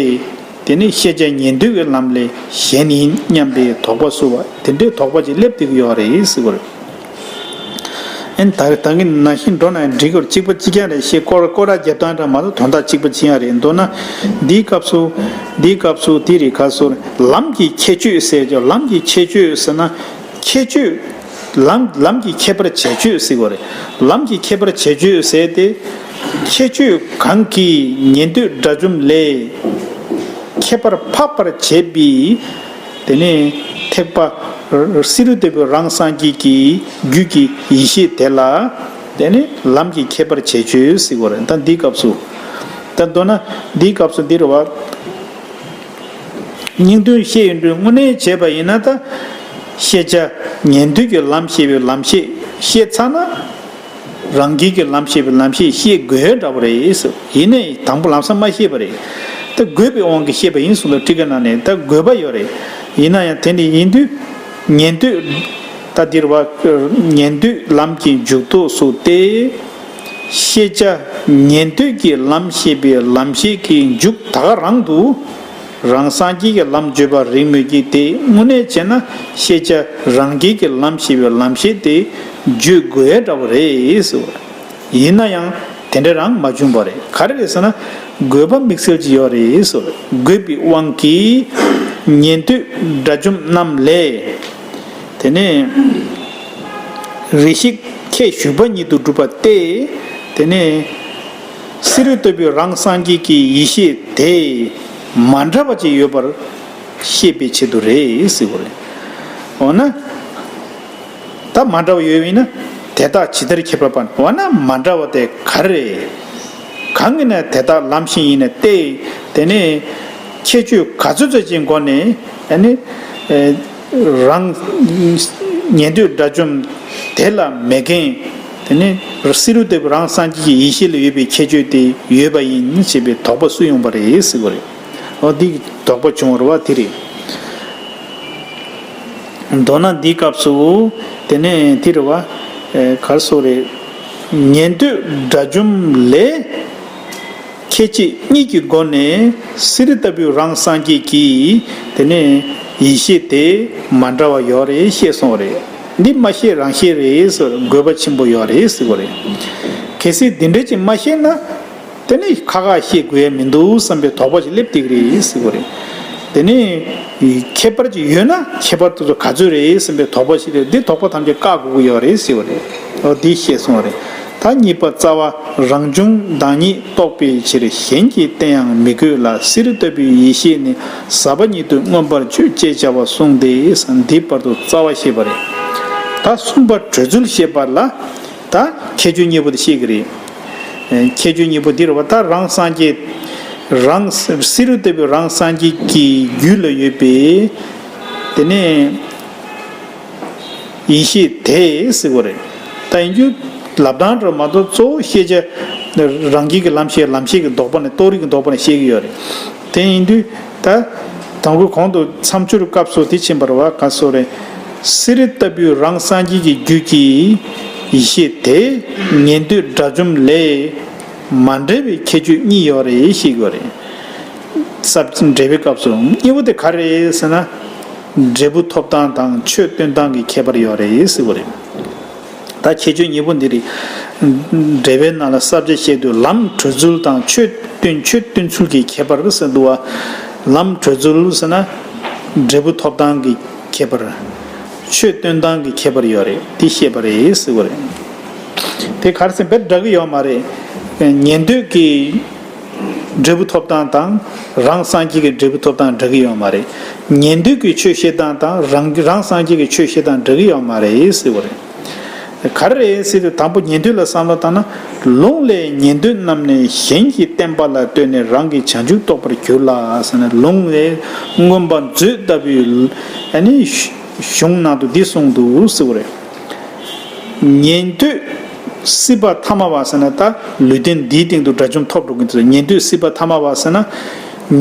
དེ་ནི་ཤེས་བྱ་ཉན་ཐོས་ཀྱི་ལམ་ལས་གཞན་ཡིན་སྙམ་པའི་དོགས་པ་བསུ་བ་དེ་འདྲའི་དོགས་པ་ཅིག་སླེབས་བསྡད་ཀྱི་ཡོད་རེད་ཟེར་བ་རེད། ཨེ་ད་ད་གིན་ནང་བཞིན་འགྲོ་ན་འགྲིག་གི་རེད། གཅིག་པ་གཅིག་རྐྱང་རེད། ཞེས་སྐོར་སྐོར་ར་རྒྱབ་སྟངས་འདྲ་མ་གཏོགས་དོན་དག་གཅིག་པ་གཅིག་རྐྱང་རེད། མདོར་ན་འདིའི་སྐབས་སུ་འདིའི་སྐབས་སུ་དེ་རེད། ག་སོ་ལམ་གྱི་ཁྱད་ཆོས་ཟེར་ཀྱང་ལམ་གྱི་ཁྱད་ཆོས་ཟེར་ན་ཁྱད་ཆོས། ལམ་ལམ་གྱི་ཁྱད་པར་བྱེད་ཆོས་ཟེར་བ་རེད། ལམ་གྱི་ཁྱད་པར་བྱེད་ཆོས་ཟེར་ཏེ། ཁྱད་ཆོས་གང་གིས་ཉན་ཐོས་དགྲ་བཅོམ་ལས་ཁྱད་པར་འཕགས་པར་བྱེད་པའི། དེ་ནས་ཐེག་པ་བསེ་རུ་ལྟ་བུའི་རང་སངས་རྒྱས་ཀྱི་རྒྱུད་ཀྱི་ཡེ་ཤེས་དེ་ལ། དེ་ནས་ལམ་གྱི་ཁྱད་པར་བྱེད་ཆོས་ཟེར་བ་རེད། ད་འདིའི་སྐབས་སུ། ད་མདོར་ན་འདིའི་སྐབས་སུ་འདི་རེད་བ། སྙིང་དོན་བཤད་ཡོང་དུས་དངོས་གནས་བྱས་པ་ཡིན་ན་ད། ཤེས་བྱ་ཉན་ཐོས་ཀྱི་ལམ་ཞེས་པའི་ལམ་ཤེས་བཤད་ཚར་ན། རང་རྒྱལ་གྱི་ལམ་ཞེས་པའི་ལམ་ཤེས་བཤད་དགོས་འདྲ་བོ་རེད་ཟེར། ཡིན་ནའི་དང་པོ་ལམ་སང་མ་བཤད་པ་རེད། ད་དགོས་པའི་དབང་གིས་བཤད་པ་ཡིན་གསུངས་ལ་ཊཱི་ཀ་ནང་ནས་ད་དགོས་པ་ཡོད་རེད། ཡིན་ན་ཡང་དེ་འདྲ་ཡིན་དུས་ཉན་ཐོས། ད་འདིར་བ་ཉན་ཐོས་ལམ་གྱི་མཇུག་ཐོགས་སུ་སྟེ། ཤེས་བྱ་ཉན་ཐོས་ཀྱི་ལམ་ཞེས་པའི་ལམ་ཤེས་ཀྱི་མཇུག་ད་ག་རང་དུ། རང་སངས་རྒྱས་ཀྱི་ལམ་བརྗོད་པར་རིགས་མོད་ཀྱི། དེ་དངོས་གནས་བྱས་ན་ཤེས་བྱ་རང་རྒྱལ་གྱི་ལམ་ཞེས་པའི་ལམ་ཤེས་དེ་བརྗོད་དགོས་འདྲ་བོ་རེད་ཟེར། ཡིན་ན་ཡང་དེ་འདྲ་རང་མ་བྱུང་བ་རེད། ག་རེ་རེད་ཟེར་ན་དགོས་པ་དམིགས་བསལ་ཅིག་ཡོད་རེད་ཟེར། དགོས་པའི་དབང་གིས་ཉན་ཐོས་དགྲ་བཅོམ་རྣམས་ལས། དེ་ནས་རེ་ཞིག་ཁྱེད་ཞུགས་པ་ཉིད་དུ་སྒྲུབ་པ་སྟེ། དེ་ནས་བསེ་རུ་ལྟ་བུའི་རང་སངས་རྒྱས་ཀྱི་ཡེ་ཤེས་དེ་ མ་འདྲ་བ་ཅིག་ཡོད་པར་ཤེས་པའི་ཆེད་དུ་རེད་ཟེར་བ་རེད། འོ་ན། ད་མ་འདྲ་བ་ཡོད་པ་ཡིན་ན། དེ་དག་ཇི་ལྟར་ཁྱད་པར་པ། འོ་ན་མ་འདྲ་བ་དེ་ག་རེ་རེད། གང་གིས་ན་དེ་དག་ལམ་བཞིན་ཡིན་ན་སྟེ། དེ་ནས་ཁྱད་ཆོས་ག་ཚོད་ཚོད་ཅིག་སྒོ་ནས་ཨ་ནི་ཨེ་རང་ཉན་ཐོས་དགྲ་བཅོམ་དེ་ལ་མེད་མཁན། དེ་ནས་བསེ་རུ་ལྟ་བུའི་རང་སངས་རྒྱས་ཀྱི་ཡེ་ཤེས་ལ་ཡོད་པའི་ཁྱད་ཆོས་དེ་ཡོད་པ་ཡིན་ཞེས་པའི་དོགས་པ་སུ་ཡོང་པ་རེད་ཟེར་བ་རེད། འོ་འདི་དོགས་པ་བྱུང་བ་རེད་བ། དེ་རེད། མདོར་ན་འདིའི་སྐབས་སུ་དེ་ནས་དེ་རེད་བ། ཨེ་ག་རེ་ཟེར་རེད། ཉན་ཐོས་དགྲ་བཅོམ་ལས་ཁྱད་ཆོས་གཉིས་ཀྱི་སྒོ་ནས་བསེ་རུ་ལྟ་བུའི་རང་སངས་རྒྱས་ཀྱི་དེ་ནས་ཡེ་ཤེས་དེ་མ་འདྲ་བ་ཡོད་རེད་ཤེས་སོང་རེད། འདི་མ་ཤེས་རང་ཤེས་རེད་ཟེར། དགོས་པ་ཆེན་པོ་ཡོད་རེད་ཟེར་བ་རེད། གལ་སྲིད་འདི་འདྲ་ཅིག་མ་ཤེས་ན། དེ་ནི་ཁ་ཁ་ཤས་དགོས་ཡ་མི་འདུག་བསམ་པའི་དོགས་པ་ཞིག་སླེབས་བསྡད་ཀྱི་རེད་ཟེར་བ་རེད། དེ་ནི་ཁྱད་པར་ཅིག་ཡོད་ན་ཁྱད་པར་དེ་ཚོ་ག་ཚོད་རེད་བསམ་པའི་དོགས་པ་ཞིག་སླེབས། འདི་དོགས་པ་ཐམས་ཅད་བཀག་དགོས་ཀྱི་ཡོད་རེད་ཟེར་བ་རེད། འོ་འདི་ཤེས་སོང་བ་རེད། ད་གཉིས་པ་རྩ་བ། རང་བྱུང་བདག་ཉིད་རྟོགས་པའི་ཕྱིར། གཞན་གྱིས་བསྟན་ཡང་མི་དགོས་ལ། བསེ་རུ་ལྟ་བུའི་ཡེ་ཤེས་ནི། ཟག་པ་ཉིད་དུ་མངོན་པར་བརྗོད་ཅེས་བྱ་བ་གསུངས་ཏེ། འདི་བར་དུ་རྩ་བ་བཤད་པ་རེད། ད་གསུམ་པ་གྲོལ་ཚུལ་བཤད་པ་ལ། ད་ཁྱད་ཆོས་གཉིས་པོ་དེ་བཤད་ཀྱི་རེད། ཨེ་ཁྱད་ཆོས་གཉིས་པོ་འདི་རེད་བ། ད་རང་སངས་རྒྱས། རང་བསེ་རུ་ལྟ་བུའི་རང་སངས་རྒྱས་ཀྱི་རྒྱུད་ལ་ཡོད་པའི་དེ་ནས་ཡེ་ཤེས་དེ་ཟེར་བ་རེད། ད་ཡིན་རྒྱུ་ལབ་སྟངས་འདྲ་མ་གཏོགས་གཙོ་བོ་ཤེས་བྱ་རང་རྒྱུད་ཀྱི་ལམ་ཤེས། ལམ་ཤེས་ཀྱི་ལྡོག་པ་ནས། རྟོགས་རིགས་ཀྱི་ལྡོག་པ་ནས་བཤད་ཀྱི་ཡོད་རེད། དེ་ཡིན་དུས་ད་དང་པོའི་གོང་དུ་མཚམས་སྦྱོར་སྐབས་སུ་དེ་ཕྱིན་པ་རེད་བ། ག་སོ་རེད། བསེ་རུ་ལྟ་བུའི་རང་སངས་རྒྱས་ཀྱི་རྒྱུད་ཀྱི་ཡེ་ཤེས་དེ་ཉན་ཐོས་དགྲ་བཅོམ་ལས་མ་འདྲ་བའི་ཁྱད་ཆོས་གཉིས་ཡོད་རེད་ཤེས་དགོས་རེད། ས་འབྲས་བུའི་སྐབས་སུ་གཉིས་པོ་དེ་ག་རེ་རེད་ཟེར་ན། འབྲས་བུ་ཐོབ་སྟངས་དང་ཆོས་སྟོན་སྟངས་ཀྱི་ཁྱད་པར་ཡོད་རེད་ཟེར་བ་རེད། ད་ཁྱད་ཆོས་གཉིས་པོ་འདི་རེད། འགྲེལ་པའི་ནང་ལ་ས་བཅད་བཤད་དུས་ལམ་གྲོལ་ཚུལ་དང་ཆོས་སྟོན། ཆོས་སྟོན་ཚུལ་གྱི་ཁྱད་པར་ཟེར་འདུག་བ། ལམ་གྲོལ་ཚུལ་ཟེར་ན་འབྲས་བུ་ཐོབ་སྟངས་ཀྱི་ཁྱད་པར། ཆོས་སྟོན་སྟངས་ཀྱི་ཁྱད་པར་ཡོད་རེད། འདི་བཤད་པ་རེད་ཟེར་བ་རེད། དེ་ག་རེ་ཟེར་དཔེ་འདྲ་གི་ཡོད་མ་རེད། ཉན་ཐོས་ཀྱི་འབྲས་བུ་ཐོབ་སྟངས་དང་རང་སངས་རྒྱས་ཀྱི་འབྲས་བུ་ཐོབ་སྟངས་འདྲ་གི་ཡོད་མ་རེད། ཉན་ཐོས་ཀྱི་ཆོས་བཤད་སྟངས་དང་རང་རང་སངས་རྒྱས་ཀྱི་ཆོས་བཤད་སྟངས་འདྲ་གི་ཡོད་མ་རེད་ཟེར་བ་རེད། ག་རེ་རེད་ཟེར་དུས་དང་པོ་ཉན་ཐོས་ལ་བསམ་བློ་བཏང་ན། ལུང་ལས་ཉན་ཐོས་རྣམས་ནི་གཞན་གྱིས་བསྟན་པ་ལ་ལྟོས་ནས་རང་གིས་བྱང་ཆུབ་རྟོགས་པར་གྱུར་ལ་ཟེར་ནས་ལུང་ལས་མངོན་པ་མཛོད་ལྟ་བུའི་ཨ་ནི་གཞུང་ནང་དུ་འདི་གསུངས་འདུག་ཟེར་བ་རེད། ཉན་ཐོས་སྲིད་པ་ཐ་མ་བ་ཟེར་ན་ད་ལུས་རྟེན་འདིའི་སྟེང་དུ་དགྲ་བཅོམ་ཐོབ་འགྲོ་གི་འདུག་ཉན་ཐོས་སྲིད་པ་ཐ་མ་བ་ཟེར་ན།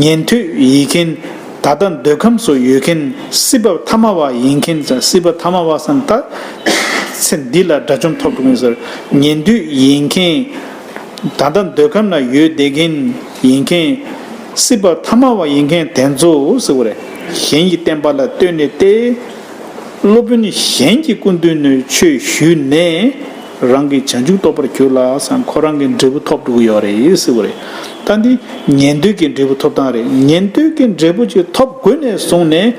ཉན་ཐོས་ཡིན་མཁན། ད་ལྟ་འདོད་ཁམས་སུ་ཡོད་མཁན། སྲིད་པ་ཐ་མ་བ་ཡིན་མཁན། སྲིད་པ་ཐ་མ་བ་ཟེར་ན་ད་ཚེ་འདི་ལ་དགྲ་བཅོམ་ཐོབ་འགྲོ་གི་ཟེར། ཉན་ཐོས་ཡིན་མཁན། ད་ལྟ་འདོད་ཁམས་ན་ཡོད་བསྡད་མཁན་ཡིན་མཁན། སྲིད་པ་ཐ་མ་བ་ཡིན་མཁན་དེ་ཚོ་ཟེར་བ་རེད། གཞན་གྱིས་བསྟན་པ་ལ་ལྟོས་ནས་ཏེ། སློབ་དཔོན་གཞན་གྱི་སྐུ་མདུན་ནས་ཆོས་ཞུས་ནས་རང་གིས་བྱང་ཆུབ་རྟོགས་པར་གྱུར་ལ་ཟེར། ཁོ་རང་གི་འབྲས་བུ་ཐོབ་འགྲོ་གི་ཡོད་རེད་ཟེར་བ་རེད། ད་འདི་ཉན་ཐོས་ཀྱི་འབྲས་བུ་ཐོབ་སྟངས་རེད། ཉན་ཐོས་ཀྱི་འབྲས་བུ་ཅིག་ཐོབ་དགོས་ནས་བཟུང་ནས།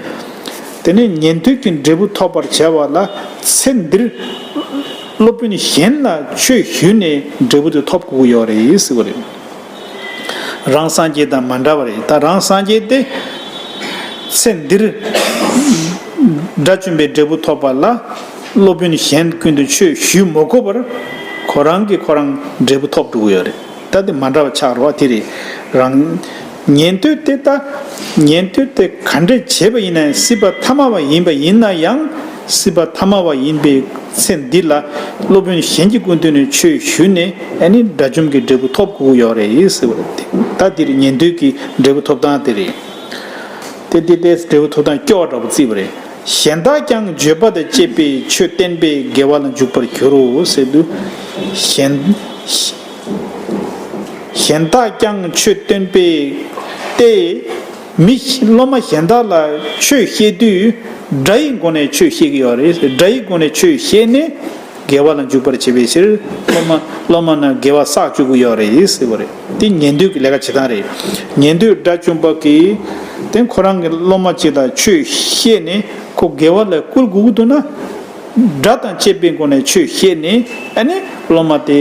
དེ་ནས་ཉན་ཐོས་ཀྱི་འབྲས་བུ་ཐོབ་པར་བྱ་བ་ལ་ཚེ་འདིར་སློབ་དཔོན་གཞན་ལ་ཆོས་ཞུས་ནས་འབྲས་བུ་དེ་ཐོབ་དགོས་ཀྱི་ཡོད་རེད་ཟེར་བ་རེད། རང་སངས་རྒྱས་དང་མ་འདྲ་བ་རེད། ད་རང་སངས་རྒྱས་དེ་ཚེ་འདིར་དགྲ་བཅོམ་པའི་འབྲས་བུ་ཐོབ་པ་ལ་སློབ་དཔོན་གཞན་ཀུན་ཏུ་ཆོས་ཞུས་མ་དགོས་པར་ཁོ་རང་གིས་ཁོ་རང་འབྲས་བུ་ཐོབ་འགྲོ་གི་ཡོད་རེད། ད་དེ་མ་འདྲ་བ་ཆགས་རོགས་དེ་རེད། རང་ཉན་ཐོས་དེ་ད་ཉན་ཐོས་དེ་ག་འདྲས་བྱས་པ་ཡིན་ན་ཡང་སྲིད་པ་ཐ་མ་བ་ཡིན་པ་ཡིན་ན་ཡང་། སྲིད་པ་ཐ་མ་བ་ཡིན་པའི་ཚེ་འདི་ལ་སློབ་དཔོན་གཞན་གྱི་སྐུ་མདུན་ནས་ཆོས་ཞུས་ནས་ཨ་ནི་དགྲ་བཅོམ་གྱི་འབྲས་བུ་ཐོབ་དགོས་ཀྱི་ཡོད་རེད་ཟེར་བ་རེད། ད་འདིར་ཉན་ཐོས་ཀྱི་འབྲས་བུ་ཐོབ་སྟངས་དེ་རེད། དེ་དེ་དེ་འབྲས་བུ་ཐོབ་སྟངས་སྐྱོ་བ་འདྲ་པོ་བརྩིས་པ་རེད། གཞན་དག་ཀྱང་བརྗོད་པ་དང་བཅས་པའི་ཆོས་བསྟན་པས་དགེ་བ་ལ་འཇུག་པར་འགྱུར་རོ་ཟེར་དུས། གཞན་གཞན་དག་ཀྱང་ཆོས་སྟོན་པས་ཏེ། མི་སློབ་མ་གཞན་དག་ལ་ཆོས་བཤད་དུས་དགྲ་ཡི་སྒོ་ནས་ཆོས་བཤད་ཀྱི་ཡོད་རེད། དགྲ་ཡི་སྒོ་ནས་ཆོས་བཤད་ནས་དགེ་བ་ལ་འཇུག་པར་བྱེད་པའི་ཕྱིར་སློབ་མ་སློབ་མ་རྣམས་དགེ་བ་བསགས་བཅུག་གི་ཡོད་རེད་ཟེར་བ་རེད། དེ་ཉན་ཐོས་ཀྱི་ལས་ཀ་བྱེད་སྟངས་རེད། ཉན་ཐོས་དགྲ་བཅོམ་པ་གིས་དེ་ཁོ་རང་གི་སློབ་མ་གཅིག་ལ་ཆོས་བཤད་ནས་ཁོ་དགེ་བ་ལ་བསྐུལ་དགོས་ཀྱི་འདུག་ན། དགྲ་དང་བཅས་པའི་སྒོ་ནས་ཆོས་བཤད་ནས་ཨ་ནི་སློབ་མ་དེ་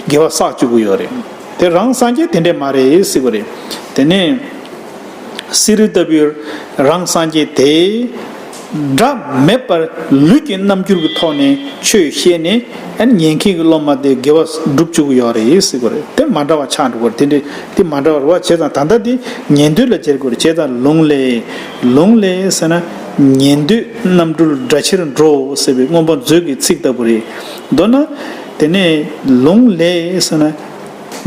དགེ་བ་བསགས་བཅུག་གི་ཡོད་རེད། དེ་རང་སངས་རྒྱས་དེ་འདྲས་མ་རེད་ཟེར་བ་རེད། དེ་ནས་ བསེ་རུ་ལྟ་བུའི་རང་སངས་རྒྱས་དེ། སྒྲ་མེད་པར་ལུས་ཀྱི་རྣམ་འགྱུར་གྱི་ཐོག་ནས་ཆོས་བཤད་ནས། ཨ་ནི་ཉན་མཁན་གྱི་སློབ་མ་དེ་དགེ་བ་སྒྲུབ་བཅུག་གི་ཡོད་རེད་ཟེར་གྱི་རེད། དེ་མ་འདྲ་བ་ཆགས་འགྲོ་གི་རེད། དེ་འདྲ་དེ་མ་འདྲ་བ་རེད་བ། བྱས་ཙང་ད་ལྟ་དེ་ཉན་ཐོས་ལ་སྦྱར་དགོས་རེད། བྱས་ཙང་ལུང་ལས། ལུང་ལས་ཟེར་ན། ཉན་ཐོས་རྣམ་གྲོལ་སྒྲ་ཕྱིར་འགྲོ་ཟེར་བའི་མངོན་པ་མཛོད་ཀྱི་ཚིག་ལྟ་བུ་རེད། མདོར་ན། དེ་ནས་ལུང་ལས་ཟེར་ན།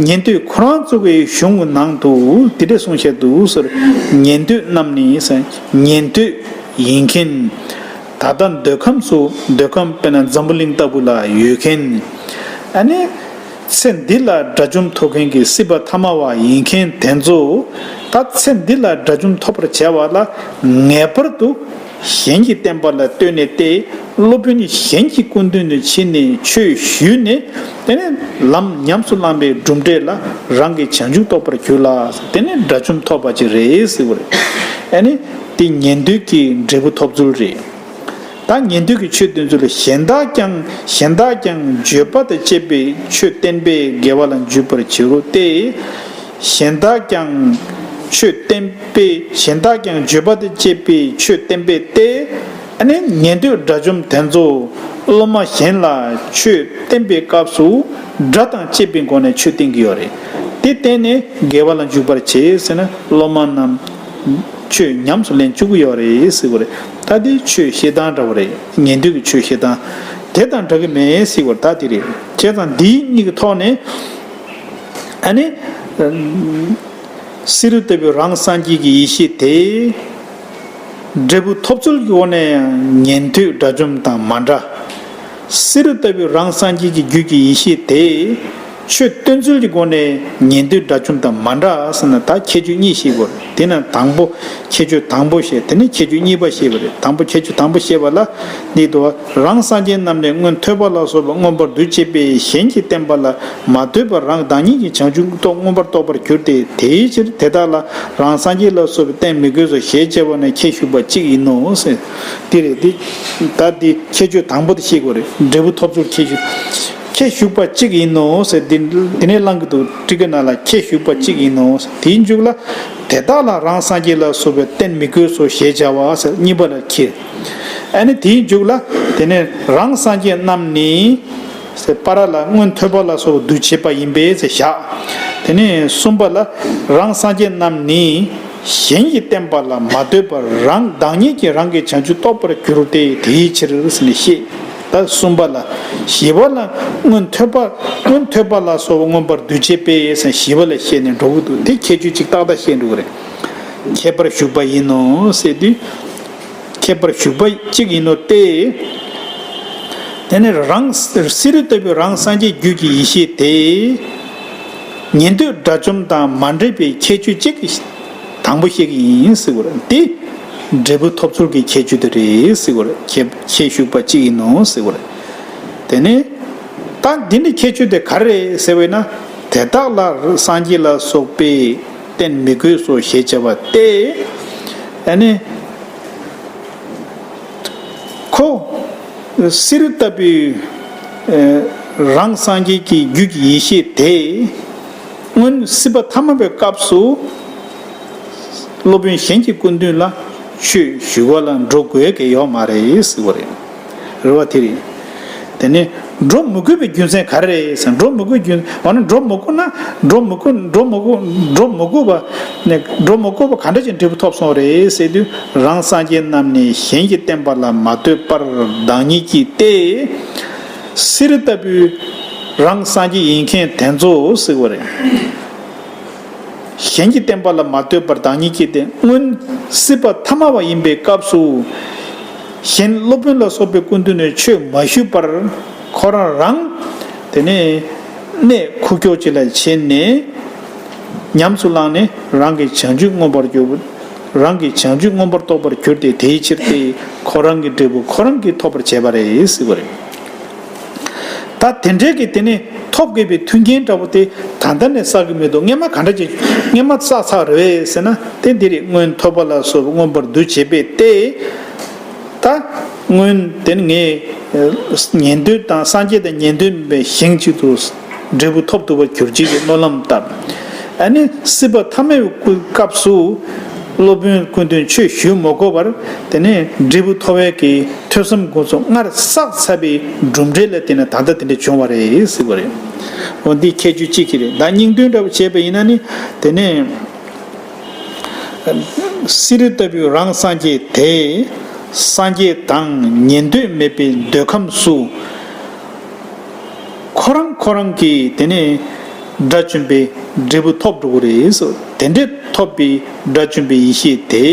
ཉན་ཐོས་ཁོ་རང་ཚོ་གི་གཞུང་གི་ནང་དུ་དེ་འདྲ་གསུངས་བཞག་འདུག་ཟེར། ཉན་ཐོས་རྣམས་ནི་ཟེར། ཉན་ཐོས་ཡིན་མཁན། ད་ལྟ་འདོད་ཁམས་སུ། འདོད་ཁམས་དཔེར་ན་འཛམ་བུ་གླིང་ལྟ་བུ་ལ་ཡོད་མཁན། ཨ་ནི། ཚེ་འདི་ལ་དགྲ་བཅོམ་ཐོབ་མཁན་གྱི་སྲིད་པ་ཐ་མ་བ་ཡིན་མཁན་དེ་ཚོ། ད་ཚེ་འདི་ལ་དགྲ་བཅོམ་ཐོབ་པར་བྱ་བ་ལ་ངེས་པར་དུ། གཞན་གྱི་བསྟན་པ་ལ་ལྟོས་ནས་ཏེ། སློབ་དཔོན་གཞན་གྱི་སྐུ་མདུན་དུ་ཕྱིན་ནས་ཆོས་ཞུས་ནས། དེ་ནས་ལམ་ཉམས་སུ་བླངས་པའི་གྲུབ་འབྲས་ལ་རང་གི་བྱང་ཆུབ་རྟོགས་པར་གྱུར་ལ། དེ་ནས་དགྲ་བཅོམ་ཐོབ་པ་ཅིག་རེད་ཟེར་བ་རེད། ཨ་ནི། དེ་ཉན་ཐོས་ཀྱི་འབྲས་བུ་ཐོབ་ཚུལ་རེད། ད་ཉན་ཐོས་ཀྱི་ཆོས་སྟོན་ཚུལ་ལ། གཞན་དག་ཀྱང་། གཞན་དག་ཀྱང་བརྗོད་པ་དང་བཅས་པའི་ཆོས་བསྟན་པས་དགེ་བ་ལ་འཇུག་པར་བྱེད་རོ་སྟེ། གཞན་དག་ཀྱང་ཆོས་བསྟན་པས། གཞན་དག་ཀྱང་བརྗོད་པ་དང་བཅས་པའི་ཆོས་བསྟན་པས་ཏེ། ཨ་ནི་ཉན་ཐོས་དགྲ་བཅོམ་དེ་ཚོ་སློབ་མ་གཞན་ལ་ཆོས་བསྟན་པའི་སྐབས་སུ་སྒྲ་དང་བཅས་པའི་སྒོ་ནས་ཆོས་བསྟན་གྱི་ཡོད་རེད། དེ་བསྟན་ནས་དགེ་བ་ལ་འཇུག་པར་བྱེད་ཟེར་ན། སློབ་མ་རྣམས་ཆོས་ཉམས་སུ་ལེན་བཅུག་གི་ཡོད་རེད་ཟེར་བ་རེད། ད་དེ་ཆོས་བཤད་སྟངས་འདྲ་བོ་རེད། ཉན་ཐོས་ཀྱི་ཆོས་བཤད་སྟངས་དེ་དང་འདྲ་གི་མེད་ཟེར་བ་རེད། ད་དེ་རེད། བྱས་ཙང་འདིའི་གཉིས་ཀྱི་ཐོག་ནས། ཨ་ནི། བསེ་རུ་ལྟ་བུའི་རང་སངས་རྒྱས་ཀྱི་ཡེ་ཤེས་དེ། འབྲས་བུ་ཐོབ་ཚུལ་གྱི་སྒོ་ནས་ཡང་ཉན་ཐོས་དགྲ་བཅོམ་དང་མ་འདྲ། བསེ་རུ་ལྟ་བུའི་རང་སངས་རྒྱས་ཀྱི་རྒྱུད་ཀྱི་ཡེ་ཤེས་དེ། ཆོས་སྟོན་ཚུལ་གྱི་སྒོ་ནས་ཉན་ཐོས་དགྲ་བཅོམ་དང་མ་འདྲ་ཟེར་ན། ད་ཁྱད་ཆོས་གཉིས་ཤེས་དགོས། དེ་ན་དང་པོ་ཁྱད་ཆོས་དང་པོ་བཤད། དེ་ནས་ཁྱད་ཆོས་གཉིས་པ་བཤད་པ་རེད། དང་པོ་ཁྱད་ཆོས་དང་པོ་བཤད་པ་ལ། འདི་དུ་བ། རང་སངས་རྒྱས་རྣམས་ནི་སྔོན་ཐོས་པ་ལ་སོགས་པ་མངོན་པར་འདུ་བྱེད་པས་གཞན་གྱི་བསྟན་པ་ལ་མ་ལྟོས་པར་རང་བདག་ཉིད་ཀྱི་བྱང་ཆུབ་རྟོགས། མངོན་པར་རྟོགས་པར་གྱུར་ཏེ། དེའི་ཕྱིར་དེ་དག་ལ་རང་སངས་རྒྱས་ལ་སོགས་པའི་བསྟན་མི་དགོས་སོ་ཞེས་བྱ་བ་ནི་ཁྱད་ཞུགས་པ་གཅིག་ཡིན་ནོ་ཟེར། འདི་རེད། འདི། ད་འདི་ཁྱད་ཆོས་དང་པོ་དེ་ཤེས་དགོས་རེད། འབྲས་བུ་ཐོབ་ཚུལ་ཁྱད་ཆོས། ཁྱད་ཞུགས་པ་གཅིག་ཡིན་ནོ་ཟེར། འདི་འདི་ནས་བླང་གི་འདུག་ཊཱི་ཀའི་ནང་ལ་ཁྱད་ཞུགས་པ་གཅིག་ཡིན་ནོ་ཟེར། དེའི་མཇུག་ལ། དེ་དག་ལ་རང་སངས་རྒྱས་ལ་སོགས་པའི་བསྟན་མི་དགོས་སོ་ཞེས་བྱ་བ་ཟེར། གཉིས་པ་ལ་ཁྱད། ཨ་ནི་དེའི་མཇུག་ལ། དེ་ནས་རང་སངས་རྒྱས་རྣམས་ནི། ཟེར་པ་ར་ལ་སྔོན་ཐོས་པ་ལ་སོགས་པ་འདུ་བྱེད་པ་ཡིན་པས་ཟེར་བཞག་དེ་ནས་གསུམ་པ་ལ། རང་སངས་རྒྱས་རྣམས་ནི། གཞན་གྱི་བསྟན་པ་ལ་མ་ལྟོས་པར་རང་བདག་ཉིད་ཀྱིས་རང་གི་བྱང་ཆུབ་རྟོགས་པར་གྱུར་ཏེ། དེའི་ཕྱིར་ཟེར་ནས་བཤད། ད་གསུམ་པ་ལ། བཞི་པ་ལ། སྔོན་ཐོས་པ། སྔོན་ཐོས་པ་ལ་སོགས་པ་མངོན་པར་འདུ་བྱེད་པས་ཟེར། བཞི་པ་ལ་བཤད་ནས་འགྲོ་གི་འདུག་དེ་ཁྱད་ཆོས་གཅིག་ཏག་ཏག་བཤད་འགྲོ་གི་རེད། ཁྱད་པར་ཞུགས་པ་ཡིན་ནོ་ཟེར་དུས། ཁྱད་པར་ཞུགས་པ་གཅིག་ཡིན་ནོ་སྟེ། དེ་ནས་རང་བསེ་རུ་ལྟ་བུའི་རང་སངས་རྒྱས་རྒྱུད་ཀྱི་ཡེ་ཤེས་དེ། ཉན་ཐོས་དགྲ་བཅོམ་དང་མ་འདྲེས་པའི་ཁྱད་ཆོས་གཅིག་དང་པོ་བཤད་ཀྱི་ཡིན་ཟེར་བ་རེད། དེ་འབྲས་བུ་ཐོབ་ཚུལ་གྱི་ཁྱད་ཆོས་དེ་རེད་ཟེར་བ་རེད། ཁྱད་ཁྱད་ཞུགས་པ་གཅིག་ཡིན་ནོ་ཟེར་བ་རེད། དེ་ནས་ད་འདི་འདྲའི་ཁྱད་ཆོས་དེ་ག་རེ་རེད་ཟེར་བས་ན། དེ་དག་ལ་སངས་རྒྱས་ལ་སོགས་པའི་བསྟན་མི་དགོས་སོ་ཞེས་བྱ་བ་སྟེ། ཨ་ནི། ཁོ། བསེ་རུ་ལྟ་བུའི། ཨེ། རང་སངས་རྒྱས་ཀྱི་རྒྱུད་ཀྱི་ཡེ་ཤེས་དེ། སྔོན་སྲིད་པ་ཐ་མ་པའི་སྐབས་སུ། སློབ་དཔོན་གཞན་གྱི་སྐུ་མདུན་ལ་ཆོས་ཞུ་བ་ལ་འགྲོ་དགོས་ཀྱི་ཡོད་མ་རེད་ཟེར་བ་རེད། རེད་བ། དེ་རེད། དེ་ནས་འགྲོ་མི་དགོས་པའི་རྒྱུ་མཚན་ག་རེ་རེད་ཟེར། འགྲོ་མི་དགོས་རྒྱུ། འོ་ན་འགྲོ་མི་དགོས་ན། འགྲོ་མི་དགོས། འགྲོ་མི་དགོས། འགྲོ་མི་དགོས་པ། ནས་འགྲོ་མི་དགོས་པ་ག་འདྲ་ཅིག་འབྲས་བུ་ཐོབ་སོང་རེད་ཟེར་དུས། རང་སངས་རྒྱས་རྣམས་ནི་གཞན་གྱི་བསྟན་པ་ལ་མ་ལྟོས་པར་བདག་ཉིད་ཀྱིས་ཏེ། བསེ་རུ་ལྟ་བུའི་རང་སངས་རྒྱས་ཡིན་མཁན་དེ་ཚོ་ཟེར་བ་རེད། གཞན་གྱི་བསྟན་པ་ལ་མ་ལྟོས་པར་བདག་ཉིད་ཀྱིས་ཏེ། སྔོན་སྲིད་པ་ཐ་མ་བ་ཡིན་པའི་སྐབས་སུ། གཞན་སློབ་དཔོན་ལ་སོགས་པའི་སྐུ་མདུན་ནས་ཆོས་མ་ཞུས་པར། ཁོ་རང་རང་། དེ་ནས་གནས་ཁུག་ཀྱོག་ཅིག་ལ་ཕྱིན་ནས། ཉམས་སུ་བླངས་ནས་རང་གི་བྱང་ཆུབ་མངོན་པར་གྱུར། རང་གི་བྱང་ཆུབ་མངོན་པར་རྟོགས་པར་གྱུར་ཏེ། དེའི་ཕྱིར་ཏེ། ཁོ་རང་གི་འབྲས་བུ་ཁོ་རང་གིས་ཐོབ་པར་བྱས་པ་རེད་ཟེར་བ་རེད། ད་དེ་འདྲའི་གི་དེ་ནས་ཐོབ་དགོས་པའི་མཐུན་རྐྱེན་འདྲ་པོ་དེ་ད་ལྟ་ནས་བསགས་ཀྱི་མི་འདུག་སྔོན་མ་ག་འདྲ་ཅིག་སྔོན་མ་བསགས་ཚར་རེད་ཟེར་ན། དེ་འདི་རེད། སྔོན་ཐོས་པ་ལ་སོགས་པ་མངོན་པར་འདུ་བྱེད་པས་ཏེ། ད་སྔོན་དེ་ནི་ངས་ཉན་ཐོས་དང་། སངས་རྒྱས་དང་ཉན་ཐོས་མིན་པའི་གཞན་གཅིག་ཏུ་འབྲས་བུ་ཐོབ་ཐུབ་པར་གྱུར་ཅིག་གི་སྨོན་ལམ་བཏབ། ཨ་ནི་སྲིད་པ་ཐ་མའི་སྐབས་སུ། སློབ་དཔོན་སྐུ་མདུན་ཆོས་ཞུ་མ་དགོས་པར་དེ་ནས་འབྲས་བུ་ཐོབ་པའི་གི་ཐོས་བསམ་སྒོམ་གསུམ་སྔར་བསགས་ཚར་བའི་གྲུབ་འབྲས་ལ་བརྟེན་ནས་ད་ལྟ་དེ་འདྲ་བྱུང་བ་རེད་ཟེར་བ་རེད། འོ་འདི་ཁྱད་ཆོས་གཅིག་གི་རེད། ད་སྙིང་དོན་འདྲ་བོ་བྱས་པ་ཡིན་ན་ནི་དེ་ནས་བསེ་རུ་ལྟ་བུའི་རང་སངས་རྒྱས་དེ། སངས་རྒྱས་དང་ཉན་ཐོས་མེད་པའི་འདོད་ཁམས་སུ། ཁོ་རང་ཁོ་རང་གིས་དེ་ནས་དགྲ་བཅོམ་པའི་འབྲས་བུ་ཐོབ་འགྲོ་གི་རེད་ཟེར། དེ་འདྲའི་ཐོབ་པའི་དགྲ་བཅོམ་པའི་ཡེ་ཤེས་དེ་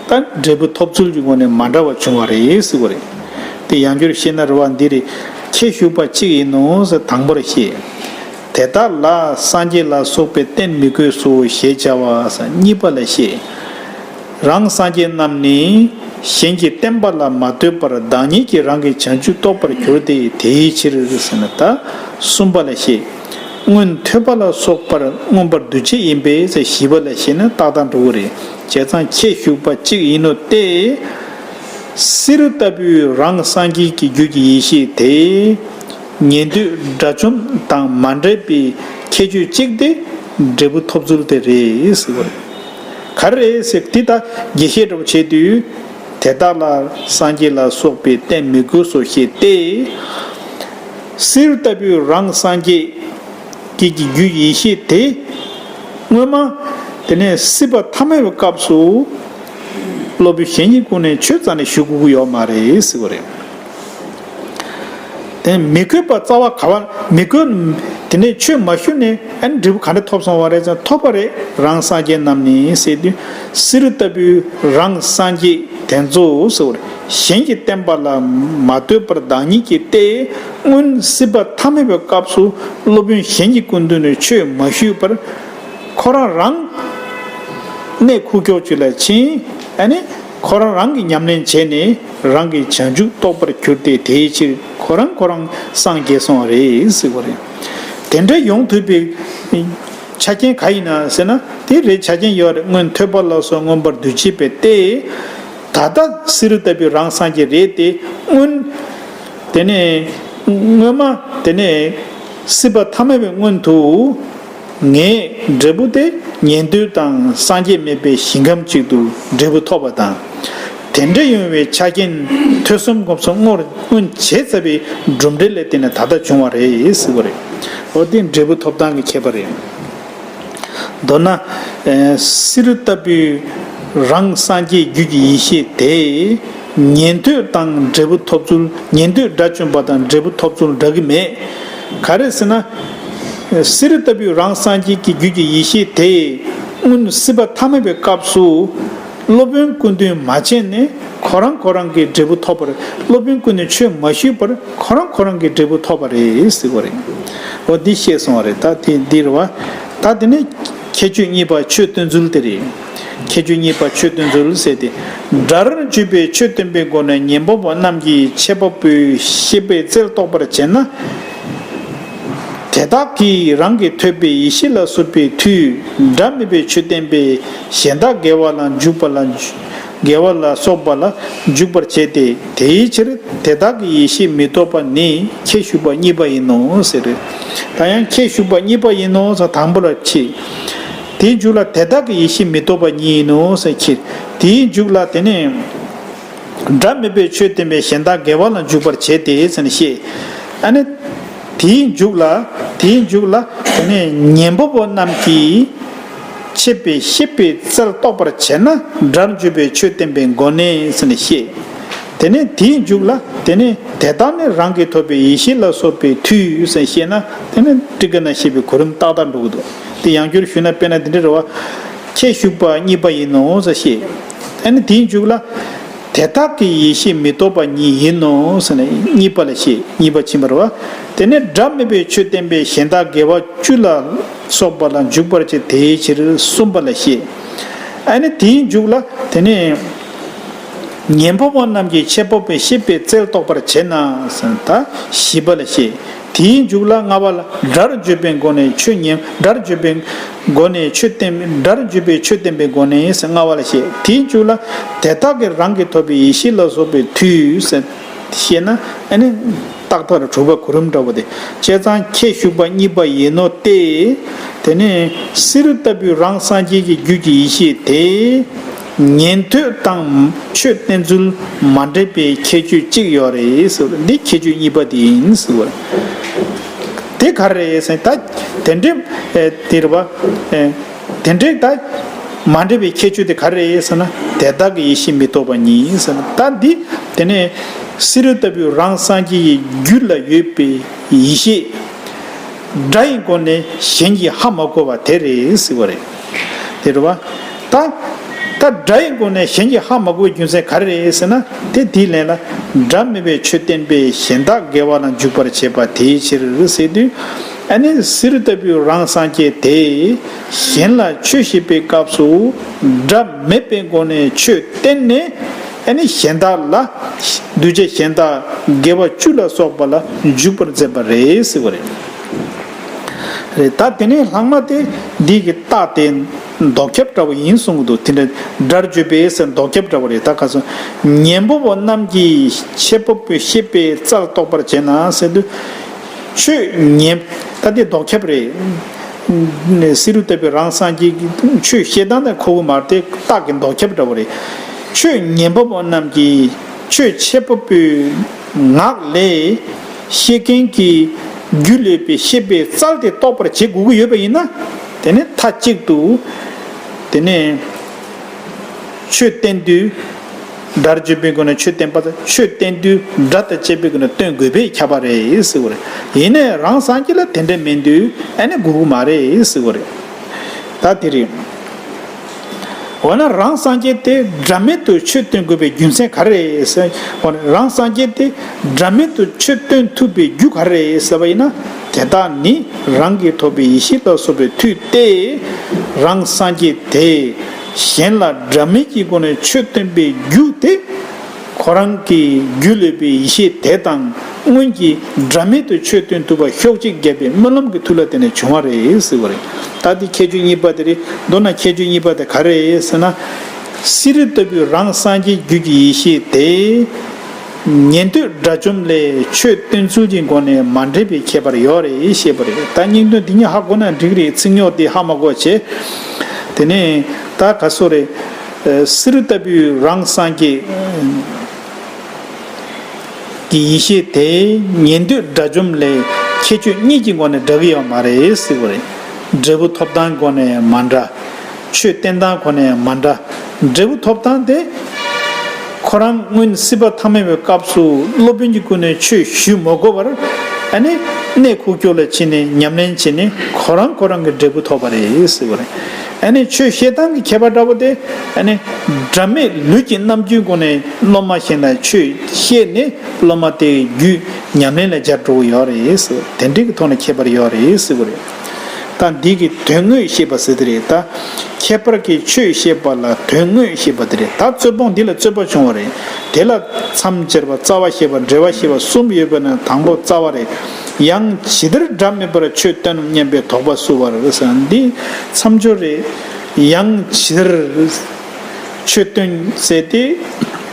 ད་འབྲས་བུ་ཐོབ་ཚུལ་གྱི་སྒོ་ནས་མ་འདྲ་བ་བྱུང་བ་རེད་ཟེར་བ་རེད། དེ་ཡང་བསྐྱར་བཤད་ན་རེད་བ། འདི་རེད། ཁྱད་ཞུགས་པ་གཅིག་ཡིན་ནོ་ཟེར་དང་པོར་བཤད། དེ་དག་ལ་སངས་རྒྱས་ལ་སོགས་པས་བསྟན་མི་དགོས་སོ་ཞེས་བྱ་བ་ཟེར་གཉིས་པ་ལ་བཤད། རང་སངས་རྒྱས་རྣམས་ནི་གཞན་གྱི་བསྟན་པ་ལ་མ་ལྟོས་པར་བདག་ཉིད་ཀྱིས་རང་གི་བྱང་ཆུབ་རྟོགས་པར་གྱུར་ཏེ། དེའི་ཕྱིར་ཟེར་ན་ད་གསུམ་པ་ལ་བཤད། སྔོན་ཐོས་པ་ལ་སོགས་པར་མངོན་པར་འདུ་བྱེད་ཡིན་པས་ཟེར་བཞི་པ་ལ་བཤད་ན་ཏག་ཏག་འགྲོ་གི་རེད། བྱས་ཙང་ཁྱད་ཞུགས་པ་གཅིག་ཡིན་ནོ་སྟེ། བསེ་རུ་ལྟ་བུའི་རང་སངས་རྒྱས་ཀྱི་རྒྱུད་ཀྱི་ཡེ་ཤེས་དེ། ཉན་ཐོས་དགྲ་བཅོམ་དང་མ་འདྲེས་པའི་ཁྱད་ཆོས་གཅིག་དེ་འབྲས་བུ་ཐོབ་ཚུལ་དེ་རེད་ཟེར་བ་རེད། ག་རེ་རེད་ཟེར་དེ་ད་རྒྱས་བཤད་འདྲ་པོ་བྱས་དུས། དེ་དག་ལ་སངས་རྒྱས་ལ་སོགས་པས་བསྟན་མི་དགོས་སོ་ཞེས་ཏེ། བསེ་རུ་ལྟ་བུའི་རང་སངས་རྒྱས་ཀྱི་རྒྱུད་ཡེ་ཤེས་དེ། སྔོན་མ་དེ་ནས་སྲིད་པ་ཐ་མལ་པའི་སྐབས་སུ། སློབ་དཔོན་གཞན་གྱི་སྐུ་ནས་ཆོས་རྩ་ནས་ཞུ་དགོས་ཀྱི་ཡོད་མ་རེད་ཟེར་བ་རེད། དེ་མི་དགོས་པ་རྩ་བ་ག་བ་མི་དགོས། དེ་ནས་ཆོས་མ་ཞུས་ནས་ཨ་ནི་འབྲས་བུ་ག་འདྲ་ཐོབ་སོང་བ་རེད་ཟེར་ན། ཐོབ་པ་རེད། རང་སངས་རྒྱས་རྣམས་ནི་ཟེར་དུས། བསེ་རུ་ལྟ་བུའི་རང་སངས་རྒྱས་དེ་ཚོ་ཟེར་བ་རེད། གཞན་གྱི་བསྟན་པ་ལ་མ་ལྟོས་པར་བདག་ཉིད་ཀྱིས་ཏེ། སྔོན་སྲིད་པ་ཐ་མལ་པའི་སྐབས་སུ་སློབ་དཔོན་གཞན་གྱི་སྐུ་མདུན་ནས་ཆོས་མ་ཞུས་པར། ཁོ་རང་རང་གནས་ཁུག་ཀྱོག་ཅིག་ལ་ཕྱིན། ཨ་ནི་ཁོ་རང་རང་གིས་ཉམས་ལེན་བྱས་ནས་རང་གི་བྱང་ཆུབ་རྟོགས་པར་གྱུར་ཏེ། དེའི་ཕྱིར་ཁོ་རང་ཁོ་རང་སངས་རྒྱས་སོང་བ་རེད་ཟེར་བ་རེད། དེ་འདྲ་ཡོང་ཐུབ་པའི་ཆ་རྐྱེན་ག་ཡིན་ན་ཟེར་ན། དེ་རེད། ཆ་རྐྱེན་ཡོད་རེད། སྔོན་ཐོས་པ་ལ་སོགས་མངོན་པར་འདུ་བྱེད་པས་ཏེ། ད་ལྟ་བསེ་རུ་ལྟ་བུའི་རང་སངས་རྒྱས་རེད་དེ། སྔོན་དེ་ནས་སྔོན་མ་དེ་ནས་སྲིད་པ་ཐ་མལ་པའི་སྔོན་དུ། ངས་འབྲས་བུ་དེ་ཉན་ཐོས་དང་སངས་རྒྱས་མེད་པའི་ཞིང་ཁམས་གཅིག་ཏུ་འབྲས་བུ་ཐོབ་པ་དང་། དེ་འདྲ་ཡོང་བའི་ཆ་རྐྱེན་ཐོས་བསམ་སྒོམ་གསུམ་སྔོན་སྔོན་བྱས་ཚར་བའི་གྲུབ་འབྲས་ལ་བརྟེན་ནས་ད་ལྟ་བྱུང་བ་རེད་ཟེར་བ་རེད། འོ་དེ་འབྲས་བུ་ཐོབ་ཐང་གི་ཁྱད་པར་རེད། མདོར་ན། ཨེ། བསེ་རུ་ལྟ་བུའི་རང་སངས་རྒྱས་རྒྱུད་ཀྱི་ཡེ་ཤེས་དེ། ཉན་ཐོས་དང་འབྲས་བུ་ཐོབ་ཚུལ། ཉན་ཐོས་དགྲ་བཅོམ་པ་དང་འབྲས་བུ་ཐོབ་ཚུལ་འདྲ་གི་མེད། ག་རེ་ཟེར་ན། བསེ་རུ་ལྟ་བུའི་རང་སངས་རྒྱས་ཀྱི་རྒྱུད་ཀྱི་ཡེ་ཤེས་དེ། སྔོན་སྲིད་པ་ཐ་མལ་པའི་སྐབས་སུ། སློབ་དཔོན་སྐུ་མདུན་མ་མཇལ་ནས་ཁོ་རང་ཁོ་རང་གི་འབྲས་བུ་ཐོབ་པར། སློབ་དཔོན་སྐུ་ནས་ཆོས་མ་ཞུས་པར་ཁོ་རང་ཁོ་རང་གི་འབྲས་བུ་ཐོབ་པ་རེད་ཟེར་བ་རེད། འོ་འདི་བཤད་སོང་བ་རེད། ད་དེ་འདི་རེད་བ། ད་དེ་ནས་ཁྱད་ཆོས་གཉིས་པ་ཆོས་སྟོན་ཚུལ་དེ་རེད། ཁྱད་ཆོས་གཉིས་པ་ཆོས་སྟོན་ཚུལ་ཟེར་ཏེ། དགྲར་བརྗོད་པའི་ཆོས་སྟོན་པའི་སྒོ་ནས་ཉན་པ་པོ་རྣམས་ཀྱིས་འཆད་པ་པོའི་བཤད་པའི་རྩལ་རྟོགས་པར་བྱེད་ན། དེ་དག་གིས་རང་གིས་ཐོས་པའི་ཡེ་ཤེས་ལ་སོགས་པའི་མཐུས་སྒྲ་མེད་པའི་ཆོས་བསྟན་པས་གཞན་དག་དགེ་བ་ལ་འཇུག་པ་ལ་འཇུག་དགེ་བ་ལ་སོགས་པ་ལ་འཇུག་པར་བྱེད་དེ། དེའི་ཕྱིར་དེ་དག་གི་ཡེ་ཤེས་མི་རྟོགས་པ་ནི་ཁྱད་ཞུགས་པ་གཉིས་པ་ཡིན་ནོ་ཟེར། ད་ཡང་ཁྱད་ཞུགས་པ་གཉིས་པ་ཡིན་ནོ་ཟེར་དང་པོ་ལ་ཕྱེ། དེའི་མཇུག་ལ་དེ་དག་གི་ཡེ་ཤེས་མི་རྟོགས་པ་ཉིད་ཡིན་ནོ་ཟེར་ཁྱེར། དེའི་མཇུག་ལ་དེ་ནས། སྒྲ་མེད་པའི་ཆོས་བསྟན་པས་གཞན་དག་དགེ་བ་ལ་འཇུག་པར་བྱེད་དེ་ཟེར་ནས་བཤད། ཨ་ནི། དེའི་མཇུག་ལ། དེའི་མཇུག་ལ། དེ་ནས་ཉན་པ་པོ་རྣམས་ཀྱིས། འཆད་པའི་བཤད་པའི་རྩལ་རྟོགས་པར་བྱེད་ན་སྒྲར་བརྗོད་པའི་ཆོས་བསྟན་པའི་སྒོ་ནས་ཟེར་ནས་བཤད། དེ་ནས་དེའི་མཇུག་ལ། དེ་ནས་དེ་དག་ནི་རང་གིས་ཐོབ་པའི་ཡེ་ཤེས་ལ་སོགས་པའི་མཐུས་ཟེར་བཤད་ན། དེ་ནི་ཊཱི་ཀ་ནང་བཤད་པའི་གོ་རིམ་ཏག་ཏག་འགྲོ་གི་འདུག་དེ་ཡང་བསྐྱར་ཞུས་ན་དཔེར་ན་འདི་འདྲ་རེད་བ། ཁྱད་ཞུགས་པ་གཉིས་པ་ཡིན་ནོ་ཟེར་བཤད། ཨ་ནི་དེའི་མཇུག་ལ། དེ་དག་གི་ཡེ་ཤེས་མི་རྟོགས་པ་ཉིད་ཡིན་ནོ་ཟེར་ནས་གཉིས་པ་ལ་བཤད། གཉིས་པ་ཕྱིན་པ་རེད་བ། དེ་ནས་སྒྲ་མེད་པའི་ཆོས་བསྟན་པས་གཞན་དག་དགེ་བ་བཅུ་ལ་སོགས་པ་ལ་འཇུག་པར་བྱེད་དེའི་ཕྱིར་གསུམ་པ་ལ་བཤད། ཨ་ནི་དེའི་མཇུག་ལ་དེ་ནས། ཉན་པ་པོ་རྣམས་ཀྱིས་འཆད་པ་པོའི་བཤད་པའི་རྩལ་རྟོགས་པར་བྱེད་ན་ཟེར་ད་བཞི་པ་ལ་བཤད། དེའི་མཇུག་ལ་ལྔ་པ་ལ་སྒྲར་བརྗོད་པའི་སྒོ་ནས་ཆོས་ཉན། སྒྲར་བརྗོད་པའི་སྒོ་ནས་ཆོས་བསྟན། སྒྲར་བརྗོད་པའི་ཆོས་བསྟན་པའི་སྒོ་ནས་ཟེར་ལྔ་པ་ལ་བཤད། དེའི་མཇུག་ལ་དེ་དག་གིས་རང་གིས་ཐོབ་པའི་ཡེ་ཤེས་ལ་སོགས་པའི་མཐུས་ཟེར་བཤད་ན་ཨ་ནི་ཏག་ཏག་རེད། དྲུག་པ་གོ་རིམ་འདྲ་བོ་དེ། བྱས་ཙང་ཁྱད་ཞུགས་པ་གཉིས་པ་ཡིན་ནོ་སྟེ། དེ་ནས་བསེ་རུ་ལྟ་བུའི་རང་སངས་རྒྱས་ཀྱི་རྒྱུད་ཀྱི་ཡེ་ཤེས་དེ། ཉན་ཐོས་དང་ཆོས་བསྟན་ཚུལ་མ་འདྲེས་པའི་ཁྱད་ཆོས་གཅིག་ཡོད་རེད་ཟེར། འདི་ཁྱད་ཆོས་གཉིས་པ་དེ་ཡིན་ཟེར་བ་རེད། དེ་ག་རེ་རེད་ཟེར་ན། ད་དེ་འདྲའི་ཨེ་དེ་རེད་པ། ཨེ་དེ་འདྲའི་ད་མ་འདྲེས་པའི་ཁྱད་ཆོས་དེ་ག་རེ་རེད་ཟེར་ན། དེ་དག་གི་ཡེ་ཤེས་མི་རྟོག་པ་ཉིད་ཟེར་ན། ད་འདི་དེ་ནས་བསེ་རུ་ལྟ་བུའི་རང་སངས་རྒྱས་ཀྱི་རྒྱུད་ལ་ཡོད་པའི་ཡེ་ཤེས། སྒྲ་ཡི་སྒོ་ནས་གཞན་གྱིས་ཧ་མ་གོ་བ་དེ་རེད་ཟེར་བ་རེད། དེ་རེད་བ། ད་ད་སྒྲ་ཡི་སྒོ་ནས་གཞན་གྱིས་ཧ་མ་གོ་བའི་རྒྱུ་མཚན་ག་རེ་རེད་ཟེར་ན། དེ་དེའི་ལན་ལ། སྒྲ་མེད་པའི་ཆོས་བསྟན་པས་གཞན་དག་དགེ་བ་ལ་འཇུག་པར་བྱེད་པ་དེའི་ཕྱིར་ཟེར་དུས། ཨ་ནི་བསེ་རུ་ལྟ་བུའི་རང་སངས་རྒྱས་དེ་གཞན་ལ་ཆོས་བཤད་པའི་སྐབས་སུ་སྒྲ་མེད་པའི་སྒོ་ནས་ཆོས་བསྟན་ནས། ཨ་ནི་གཞན་དག་ལ། གདུལ་བྱ་གཞན་དག་དགེ་བ་བཅུ་ལ་སོགས་པ་ལ་འཇུག་པར་མཛད་པ་རེད་ཟེར་བ་རེད། རེད། ད་དེ་ནས་ལྷག་མ་དེ་འདི་གི་རྟགས་དེ་ལྡོག་ཁྱབ་འདྲ་བོ་ཡིན་གསུང་གི་འདུག་དེ་འདྲ་སྒྲར་བརྗོད་པས་ཟེར་ལྡོག་ཁྱབ་འདྲ་བོ་རེད། ད་ག་སོ། ཉན་པ་པོ་རྣམས་ཀྱིས་འཆད་པ་པོས་བཤད་པའི་རྩལ་རྟོགས་པར་བྱེད་ན་ཟེར་དུས། ཆོས་ཉན། ད་དེ་ལྡོག་ཁྱབ་རེད། བསེ་རུ་ལྟ་བུའི་རང་སངས་རྒྱས་ཀྱི་ཆོས་བཤད་སྟངས་དང་ཁོ་བོ་མར་དེ་རྟགས་ཀྱི་ལྡོག་ཁྱབ་འདྲ་བོ་རེད། ཆོས་ཉན་པ་པོ་རྣམས་ཀྱིས་ཆོས་འཆད་པ་པོའི་ངག་ལས། བཤད་མཁན་གྱི་རྒྱུད་ལས་པའི་བཤད་པའི་རྩལ་དེ་རྟོགས་པར་བྱེད་དགོས་ཀྱི་ཡོད་པ་ཡིན་ན། དེ་ནི་མཐའ་གཅིག་ཏུ། དེ་ནས་ཆོས་བསྟན་དུས། སྒྲར་བརྗོད་པའི་སྒོ་ནས་ཆོས་བསྟན་པ་དང་། ཆོས་བསྟན་དུས་སྒྲ་དང་བཅས་པའི་སྒོ་ནས་སྟོན་དགོས་པས་ཁྱབ་པ་རེད་ཟེར་བ་རེད། ཡིན་ནའི་རང་སངས་རྒྱས་ལ་དེ་འདྲ་མིན་དུས་ཨ་ནི་དགོས་ཀྱི་མ་རེད་ཟེར་བ་རེད། ད་དེ་རེད། འོ་ན་རང་སངས་རྒྱས་དེ་སྒྲ་མེད་དུ་ཆོས་སྟོན་དགོས་པའི་རྒྱུ་མཚན་ག་རེ་རེད་ཟེར། འོ་ན་རང་སངས་རྒྱས་དེ་སྒྲ་མེད་དུ་ཆོས་སྟོན་ཐུབ་པའི་རྒྱུ་ག་རེ་རེད་ཟེར་བ་ཡིན་ན། དེ་དག་ནི་རང་གིས་ཐོབ་པའི་ཡེ་ཤེས་ལ་སོགས་པའི་མཐུ་སྟེ། རང་སངས་རྒྱས་དེས་གཞན་ལ་སྒྲ་མེད་ཀྱི་སྒོ་ནས་ཆོས་སྟོན་པའི་རྒྱུ་དེ། ཁོ་རང་གི་རྒྱུད་ལས་པའི་ཡེ་ཤེས་དེ་དང་སྔོན་གྱི་སྒྲ་མེད་དུ་ཆོས་སྟོན་ཐུབ་པ་ཤོག་ཅིག་བརྒྱབ་པའི་སྨོན་ལམ་གྱི་མཐུ་ལ་བརྟེན་ནས་བྱུང་བ་རེད་ཟེར་བ་རེད། ད་འདི་ཁྱད་ཆོས་གཉིས་པ་དེ་རེད། མདོར་ན་ཁྱད་ཆོས་གཉིས་པ་དེ་ག་རེ་རེད་ཟེར་ན། བསེ་རུ་ལྟ་བུའི་རང་སངས་རྒྱས་རྒྱུད་ཀྱི་ཡེ་ཤེས་དེ། ཉན་ཐོས་དགྲ་བཅོམ་ལས་ཆོས་བསྟན་ཚུལ་གྱི་སྒོ་ནས་མ་འདྲེས་པའི་ཁྱད་པར་ཡོད་རེད་ཞེས་པ་རེད། ད་སྙིང་དོན་འདི་གཉིས་ཧ་གོ་ན་འགྲིག་རེད། ཚིག་ཉོག་དེ་ཧ་མ་གོ་བྱས། དེ་ནས་ད་ག་སོ་རེད། ཨ། བསེ་རུ་ལྟ་བུའི་རང་སངས་རྒྱས་ཀྱི་ཡེ་ཤེས་དེ་ཉན་ཐོས་དགྲ་བཅོམ་ལས་ཁྱད་ཆོས་གཉིས་ཀྱི་སྒོ་ནས་འདྲ་གི་ཡོད་མ་རེད་ཟེར་བ་རེད། འབྲས་བུ་ཐོབ་སྟངས་སྒོ་ནས་མ་འདྲ། ཆོས་བསྟན་སྟངས་སྒོ་ནས་མ་འདྲ། འབྲས་བུ་ཐོབ་སྟངས་དེ། ཁོ་རང་སྔོན་སྲིད་པ་ཐ་མལ་པའི་སྐབས་སུ་སློབ་དཔོན་གྱི་སྐུ་ནས་ཆོས་ཞུ་མ་དགོས་པར། ཨ་ནི་གནས་ཁུག་ཀྱོག་ལ་ཕྱིན་ནས་ཉམས་ལེན་བྱས་ནས་ཁོ་རང་ཁོ་རང་གི་འབྲས་བུ་ཐོབ་པ་རེད་ཟེར་བ་རེད། ཨ་ནི་ཆོས་བཤད་སྟངས་ཀྱི་ཁྱད་པར་འདྲ་པོ་དེ། ཨ་ནི་སྒྲ་མེད་ལུས་ཀྱི་རྣམ་འགྱུར་སྒོ་ནས་སློབ་མ་གཞན་ལ་ཆོས་བཤད་ནས་སློབ་མ་དེའི་རྒྱུད་ཉམས་ལེན་ལ་སྦྱར་འགྲོ་གི་ཡོད་རེད་ཟེར། དེ་འདྲའི་གི་ཐོག་ནས་ཁྱད་པར་ཡོད་རེད་ཟེར་བ་རེད། ད་འདི་གི་དོན་དངོས་བཤད་པ་ཟེར་དེ་རེད། ད་ཁྱད་པར་གྱི་ཆོས་བཤད་པ་ལ་དོན་དངོས་བཤད་པ་དེ་རེད། ད་རྩོད་སྤོང་འདི་ལ་རྩོད་པ་བྱུང་བ་རེད། དེ་ལ་མཚམས་སྦྱར་བ། རྩ་བ་བཤད་པ། འགྲེལ་བ་བཤད་པ་གསུམ་ཡོད་པ་ན་དང་པོ་རྩ་བ་རེད། ཡང་ཇི་ལྟར་སྒྲ་མེད་པར་ཆོས་སྟོན་ནམ་སྙམ་པའི་དོགས་པ་བསུ་བར་ཟེར། འདི་མཚམས་སྦྱོར་རེད། ཡང་ཇི་ལྟར་ཆོས་སྟོན་ཟེར་ཏེ།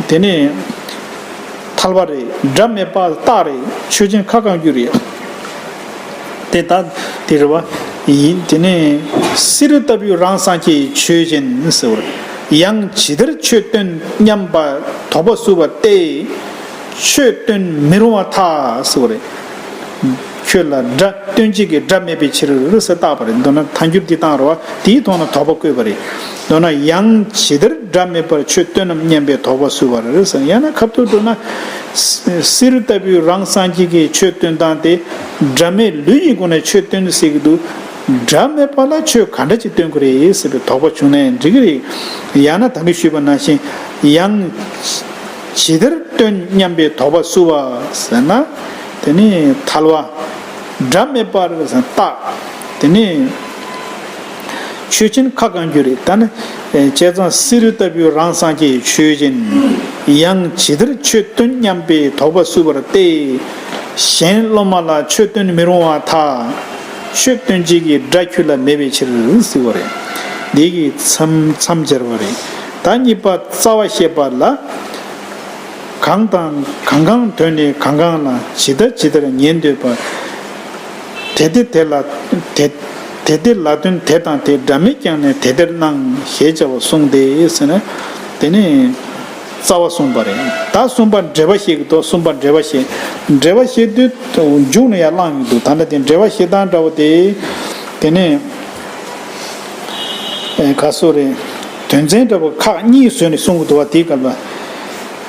དེ་ནས་ཐལ་བ་རེད། སྒྲ་མེད་པ་རྟགས་རེད། ཆོས་ཅན་ཁ་བསྐང་རྒྱུ་རེད། དེ་ལྟ་དེ་རེད་བ། ཡིན། དེ་ནས་བསེ་རུ་ལྟ་བུའི་རང་སངས་རྒྱས་ཆོས་ཅན་ཟེར་བར། ཡང་ཇི་ལྟར་ཆོས་སྟོན་སྙམ་པ་དོགས་པ་བསུ་བ་སྟེ། ཆོས་སྟོན་མི་རུང་བར་ཐལ་ཟེར་བ་རེད། ཁྱོད་ལ་སྒྲ་སྟོན་བྱེད་ཀྱི་སྒྲ་མེད་པའི་ཕྱིར་ཟེར་བཏགས་པ་རེད། མདོར་ན་ཐལ་འགྱུར་འདི་བཏང་རོགས། དེའི་ཐོག་ན་དོགས་པ་བཀོད་པ་རེད། མདོར་ན་ཡང་ཇི་ལྟར་སྒྲ་མེད་པར་ཆོས་སྟོན་ནམ་སྙམ་པའི་དོགས་པ་བསུ་བར་ཟེར། ཡང་ན་ཁ་ཐུག་ཏུ་ན། བསེ་རུ་ལྟ་བུའི་རང་སངས་རྒྱས་ཀྱི་ཆོས་སྟོན་སྟངས་དེ། སྒྲ་མེད་ལུས་ཀྱི་སྒོ་ནས་ཆོས་སྟོན་ཟེར་གྱི་འདུག་སྒྲ་མེད་པ་ལ་ཆོས་ག་འདྲ་ཅིག་སྟོན་དགོས་རེད་ཟེར་བའི་དོགས་པ་བྱུང་ན་ཡང་འགྲིག་གི་རེད། ཡང་ན་ད་གིན་ཞུས་པ་ནང་བཞིན། ཡང་ཇི་ལྟར་སྟོན་སྙམ་པའི་དོགས་པ་བསུ་བ་ཟེར་ན། དེ་ནི་ཐལ་བ། སྒྲ་མེད་པར་ཟེར་རྟགས། དེ་ནི། ཆོས་ཅན་ཁ་བསྐང་རྒྱུ་རེད། ད་ནི་བྱས་ཙང་བསེ་རུ་ལྟ་བུའི་རང་སངས་རྒྱས་ཆོས་ཅན། ཡང་ཇི་ལྟར་ཆོས་སྟོན་སྙམ་པའི་དོགས་པ་བསུ་བར་ཏེ། གཞན་སློབ་མ་ལ་ཆོས་སྟོན་མི་རུང་བར་ཐལ། ཆོས་སྟོན་བྱེད་ཀྱི་སྒྲ་ཁྱོད་ལ་མེད་པའི་ཕྱིར་ཟེར་བ་རེད། འདི་གི་མཚམས་མཚམས་སྦྱར་བ་རེད། ད་གཉིས་པ་རྩ་བ་བཤད་པ་ལ། གང་དང་གང་གང་དོན་ནི་གང་གང་ལ། ཇི་ལྟ་ཇི་ལྟར་ཉན་འདོད་པ། དེ་དེ་དེ་ལ་དེ། དེ་ལྟའི་ལ་དོན་དེ་དང་དེ་སྒྲ་མེད་ཀྱང་ནི་དེ་ལྟར་སྣང་ཞེས་བྱ་བ་གསུངས་ཏེ་ཟེར་ན། དེ་ནི་རྩ་བ་གསུངས་པ་རེད། ད་གསུམ་པ་འགྲེལ་པ་བཤད་ཀྱི་འདུག་གསུམ་པ་འགྲེལ་པ་བཤད། འགྲེལ་པ་བཤད་དུས་མཇུག་ནས་ཡར་བླངས་ཡོང་གི་འདུག་ད་ལྟ་དེ་འགྲེལ་པ་བཤད་སྟངས་འདྲ་བོ་དེ། དེ་ནི་ཨེ་ག་སོ་རེད། དོན་ཚན་འདྲ་བོ་ཁག་གཉིས་བཟོས་ནས་གསུང་གི་འདུག་བ། དེའི་སྐབས་ལ།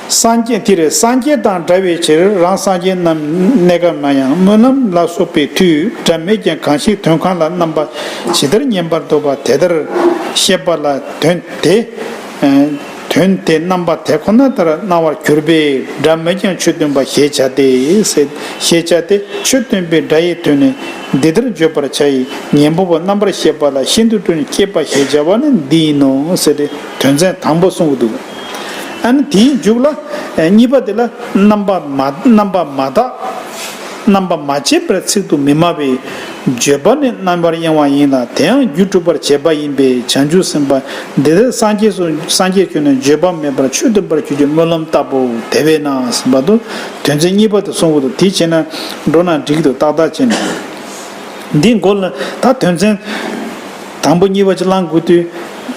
སངས་རྒྱས་དེ་རེད། སངས་རྒྱས་དང་འདྲ་བའི་ཕྱིར་རང་སངས་རྒྱས་རྣམས་གནས་སྐབས་ན་ཡང་སྨོན་ལམ་ལ་སོགས་པའི་མཐུས་སྒྲ་མེད་ཀྱང་གང་ཞིག་དོན་གང་ལ་རྣམ་པ་ཇི་ལྟར་ཉན་པར་འདོད་པ་དེ་ལྟར་ཤེས་པ་ལ་དོན་དེ། དོན་དེ་རྣམ་པ་དེ་ཁོ་ན་ལྟར་སྣང་བར་གྱུར་པས་སྒྲ་མེད་ཀྱང་ཆོས་སྟོན་པ་ཞེས་བྱ་སྟེ། ཞེས་བྱ་སྟེ་ཆོས་སྟོན་པའི་སྒྲ་ཡི་དོན་ནི་འདི་ལྟར་བརྗོད་པར་བྱ་ཡི་ཉན་པ་པོ་རྣམ་པར་ཤེས་པ་ལ་ཤིན་ཏུ་སྤྲོས་ནས་སྐྱེས་པ་ཞེས་བྱ་བ་ནི་འདི་ཡིན་ནོ་ཟེར་ཏེ་དོན་ཚན་དང་པོ་གསུང་གི་འདུག་ཨ་ནི་དེའི་མཇུག་ལ་གཉིས་པ་དེ་ལ་རྣམ་པ་མ་རྣམ་པ་མ་དག་རྣམ་པ་མ་བྱས་པར་ཚིག་ཏུ་མི་སྨྲ་བའི་བརྗོད་པ་ནི་རྣམ་པར་གཡེང་བ་ཡིན་ལ་དེ་ཡང་རྒྱུ་སྒྲུབ་པར་བྱེད་པ་ཡིན་པས་བྱང་ཆུབ་སེམས་དཔའ་འདི་ལྟར་སངས་རྒྱས་སུ་སངས་རྒྱས་ཁྱོད་ནི་བརྗོད་པ་མེད་པར་ཆོས་སྟོན་པར་གྱུར་ཅིག་སྨོན་ལམ་བཏབ་བོ། དེ་བས་ན་ཟེར་བ་དུ་དོན་ཚན་གཉིས་པ་དེ་གསུང་གི་འདུག་དེ་བྱས་ན་འགྲོ་ན་འགྲིག་གི་འདུག་ཏག་ཏག་བྱས་ན། འདི་མགོ་ལ་ད་དོན་ཚན་དང་པོ་གཉིས་པ་ཅིག་བླང་དགོས་དུས།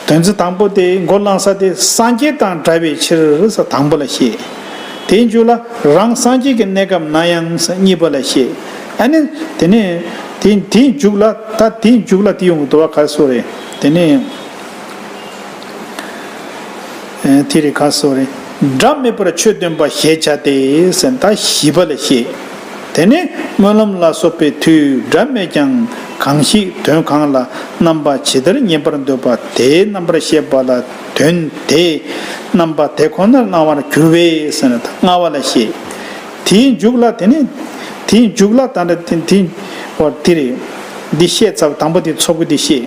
དོན་ཚན་དང་པོ་དེ་མགོ་བླང་ས་དེ་སངས་རྒྱས་དང་འདྲ་བའི་ཕྱིར་ས་དང་པོ་ལ་བཤད། དེའི་མཇུག་ལ་རང་སངས་རྒྱས་ཀྱི་གནས་སྐབས་ན་ཡང་ས་གཉིས་པ་ལ་བཤད། ཨ་ནི་དེ་ནས་དེ་དེའི་མཇུག་ལ་ད་དེའི་མཇུག་ལ་དེ་ཡོང་གི་འདུག་བ། ག་སོ་རེད། དེ་ནས་ཨེ་དེ་རེད། ག་སོ་རེད། སྒྲ་མེད་པར་ཆོས་སྟོན་པ་ཞེས་བྱ་སྟེ་ཟེར་ད་བཞི་པ་ལ་བཤད། དེ་ནས་སྨོན་ལམ་ལ་སོགས་པའི་མཐུས་སྒྲ་མེད་ཀྱང་གང་ཞིག་དོན་གང་ལ་རྣམ་པ་ཇི་ལྟར་ཉན་པར་འདོད་པ་དེའི་རྣམ་པར་ཤེས་པ་ལ་དོན་དེ་རྣམ་པ་དེ་ཁོ་ནར་སྣང་བར་གྱུར་པས་ཟེར་ན་ལྔ་པ་ལ་བཤད། དེའི་མཇུག་ལ་དེ་ནི་དེའི་མཇུག་ལ་ད་ནི་དེ་དེ་བར་དེ་རེད། འདི་བཤད་ཚར་དང་པོ་དེ་ཚོགས་ཀྱི་དེ་བཤད།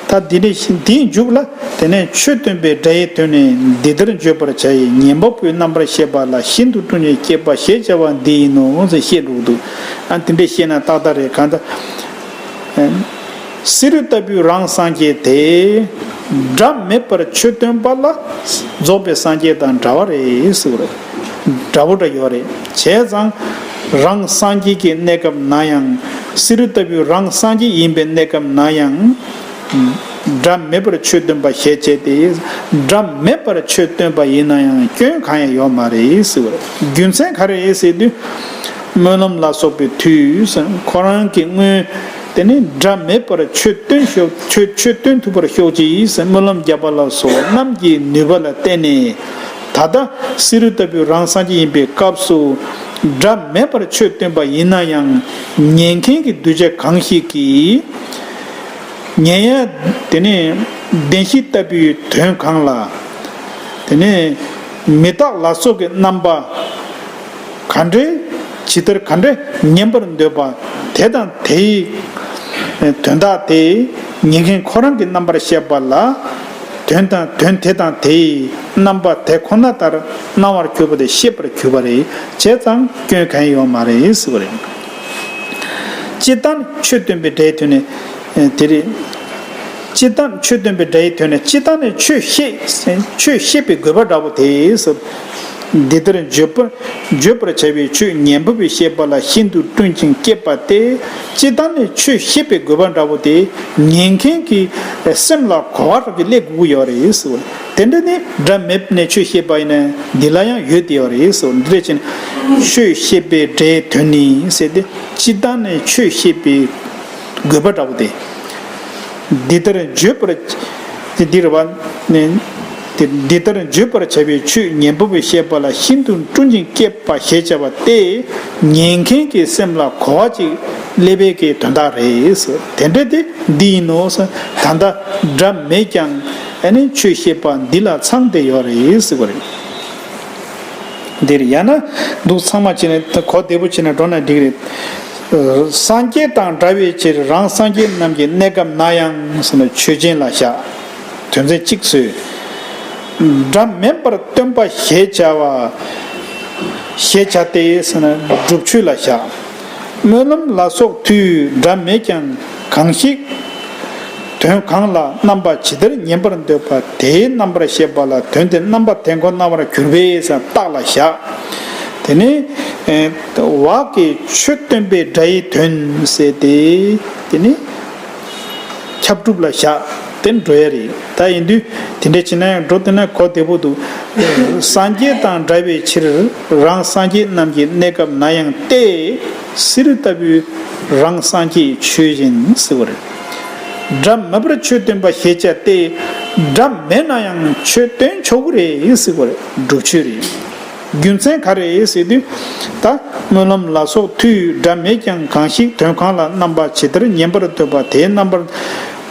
ད་འདི་ནི་དེའི་མཇུག་ལ། དེ་ནས་ཆོས་སྟོན་པའི་སྒྲ་ཡི་དོན་ནི་འདི་ལྟར་བརྗོད་པར་བྱ་ཡི་ཉན་པ་པོའི་རྣམ་པར་ཤེས་པ་ལ་ཤིན་ཏུ་སྤྲོས་ནས་སྐྱེས་པ་ཞེས་བྱ་བ་འདི་ཡིན་ནོ་ཟེར་བཤད་འགྲོ་གི་འདུག་ཨ་དེ་འདྲས་བཤད་ན་ཏག་ཏག་རེད། གང་ལྟར་བསེ་རུ་ལྟ་བུའི་རང་སངས་རྒྱས་དེ་སྒྲ་མེད་པར་ཆོས་སྟོན་པ་ལ་རྫོགས་པའི་སངས་རྒྱས་དང་འདྲ་བ་རེད་ཟེར་བ་རེད། འདྲ་བོ་འདྲ་ཡོད་རེད། བྱས་ཙང་རང་སངས་རྒྱས་ཀྱི་གནས་སྐབས་ན་ཡང་། བསེ་རུ་ལྟ་བུའི་རང་སངས་རྒྱས་ཡིན་པའི་གནས་སྐབས་ན་ཡང་། སྒྲ་མེད་པར་ཆོས་སྟོན་པ་ཞེས་བྱས་ཏེ། སྒྲ་མེད་པར་ཆོས་སྟོན་པ་ཡིན་ན་ཡང་སྐྱོན་གང་ཡང་ཡོད་མ་རེད་ཟེར་བ་རེད། རྒྱུ་མཚན་ག་རེ་རེད་ཟེར་དུས། སྨོན་ལམ་ལ་སོགས་པའི་མཐུས་ཁོ་རང་གི་སྔོན། དེ་ནི་སྒྲ་མེད་པར་ཆོས་སྟོན་ཤོག་ཆོས་ཆོས་སྟོན་ཐུབ་པར་ཤོག་ཅིག་ཟེར་སྨོན་ལམ་བརྒྱབ་པ་ལ་སོགས་རྣམས་ཀྱི་ནུས་པ་ལ་བརྟེན་ནས། ད་ལྟ་བསེ་རུ་ལྟ་བུའི་རང་སངས་རྒྱས་ཡིན་པའི་སྐབས་སུ། སྒྲ་མེད་པར་ཆོས་སྟོན་པ་ཡིན་ན་ཡང་། ཉན་མཁན་གྱི་གདུལ་བྱ་གང་ཞིག་གིས། ཉན་ཡ་དེ་ནི་བདེན་བཞི་ལྟ་བུའི་དོན་གང་ལ། དེ་ནི་མི་རྟག་ལ་སོགས་ཀྱི་རྣམ་པ། ག་འདྲའི་ཇི་ལྟར་ག་འདྲའི་ཉན་པར་འདོད་པ་དེ་དང་དེའི་དོན་དག་དེ་ཉན་མཁན་ཁོ་རང་གི་རྣམ་པར་ཤེས་པ་ལ་དོན་དང་དོན་དེ་དང་དེའི་རྣམ་པ་དེ་ཁོ་ན་ལྟར་སྣང་བར་གྱུར་པ་དེ་ཤེས་པར་གྱུར་པ་རེད། བྱས་ཙང་སྐྱོན་གང་ཡང་ཡོད་མ་རེད་ཟེར་བ་རེད། སྤྱིར་བཏང་ཆོས་སྟོན་པའི་སྒྲའི་དོན་ནི་དེ་རེད། སྤྱིར་བཏང་ཆོས་སྟོན་པའི་སྒྲ་ཡི་དོན་ནི་སྤྱིར་བཏང་ནི་ཆོས་བཤད་ཆོས་བཤད་པའི་དགོས་པ་འདྲ་པོ་དེ་ཟེར། འདི་ལྟར་བརྗོད་པར་བརྗོད་པར་བྱ་བའི་ཆོས་ཉན་པ་པོས་བཤད་པ་ལ་ཤིན་ཏུ་སྤྲོས་ཤིང་སྐྱེས་པ་སྟེ། སྤྱིར་བཏང་ནི་ཆོས་བཤད་པའི་དགོས་པ་འདྲ་པོ་དེ་ཉན་མཁན་གྱི་སེམས་ལ་གོ་བ་རང་གི་སླེབས་དགོས་ཀྱི་ཡོད་རེད་ཟེར། དེ་འདྲ་ནི་སྒྲ་མེད་ནས་ཆོས་བཤད་པ་ཡིན་ན་འདི་ལ་ཡང་ཡོད་དེ་ཡོད་རེད་ཟེར། འདི་འདྲ་བྱས་ན་ཆོས་བཤད་པའི་སྒྲའི་དོན་ནི་ཟེར་ཏེ་སྤྱིར་བཏང་ནི་ཆོས་བཤད་པའི་དགོས་པ་འདྲ་པོ་དེ། འདི་ལྟར་བརྗོད་པར་དེ་འདིར་བ་ནི་དེ་འདི་ལྟར་བརྗོད་པར་བྱ་བའི་ཆོས་ཉན་པ་པོས་བཤད་པ་ལ་ཤིན་ཏུ་སྤྲོས་ཤིང་སྐྱེས་པ་ཞེས་བྱ་བ་སྟེ། ཉན་མཁན་གྱི་སེམས་ལ་གོ་བ་ཅིག་སླེབས་པའི་གི་དོན་དག་རེད། དེ་འདྲ་དེ་འདི་ཡིན་ནོ། ད་ལྟ་སྒྲ་མེད་ཀྱང་ཨ་ནི་ཆོས་བཤད་པ་འདི་ལ་ཚང་བསྡད་ཡོད་རེད་ཟེར་བ་རེད། འདིར་ཡང་ན་འདུག་ཚང་མ་བྱས་ནས་གོ་བདེ་པོ་བྱས་ནས་འགྲོ་ན་འགྲིག་རེད། སངས་རྒྱས་དང་འདྲ་བའི་ཕྱིར་རང་སངས་རྒྱས་རྣམས་ཀྱི་གནས་སྐབས་ན་ཡང་ཟེར་ན་ཆོས་ཅན་ལ་བཞག་དོན་ཚན་གཅིག་བཟོས། སྒྲ་མེད་པར་སྟོན་པ་ཞེས་བྱ་བ། ཞེས་བྱ་སྟེ་ཟེར་ན་སྒྲུབ་ཆོས་ལ་བཞག་སྨོན་ལམ་ལ་སོགས་མཐུས་སྒྲ་མེད་ཀྱང་གང་ཞིག་དོན་གང་ལ་རྣམ་པ་ཇི་ལྟར་ཉན་པར་འདོད་པ་དེའི་རྣམ་པར་ཤེས་པ་ལ་དོན་དེ་རྣམ་པ་དེ་ཁོ་སྣང་བར་གྱུར་པས་ཟེར་རྟགས་ལ་བཞག་དེ་ནི་བ་གི་ཆོས་སྟོན་པའི་སྒྲ་ཡི་དོན་ཟེར་ཏེ། དེ་ནི་ ཁྱབ་སྒྲུབ་ལ་བཞག་སྟེ་འགྲོ་ཡ་རེད། ད་ཡིན་དུས་དེ་འདྲ་བྱས་ན་ཡང་འགྲོ་བསྡད་ན་གོ་བདེ་པོ་འདུག་སངས་རྒྱས་དང་འདྲ་བའི་ཕྱིར་རང་སངས་རྒྱས་རྣམས་ཀྱི་གནས་སྐབས་ན་ཡང་སྟེ། བསེ་རུ་ལྟ་བུའི་རང་སངས་རྒྱས་ཆོས་ཅན་ཟེར་བ་རེད། སྒྲ་མེད་པར་ཆོས་སྟོན་པ་ཞེས་བྱ་སྟེ། སྒྲ་མེད་ན་ཡང་ཆོས་སྟོན་ཆོག་གི་རེད་ཟེར་བ་རེད། སྒྲུབ་ཆོས་རེད། རྒྱུ་མཚན་ག་རེ་ཟེར་དུས། ད་སྨོན་ལམ་ལ་སོགས་མཐུས་སྒྲ་མེད་ཀྱང་གང་ཞིག་དོན་གང་ལ་རྣམ་པ་ཇི་ལྟར་ཉན་པར་འདོད་པ་དེའི་རྣམ་པར།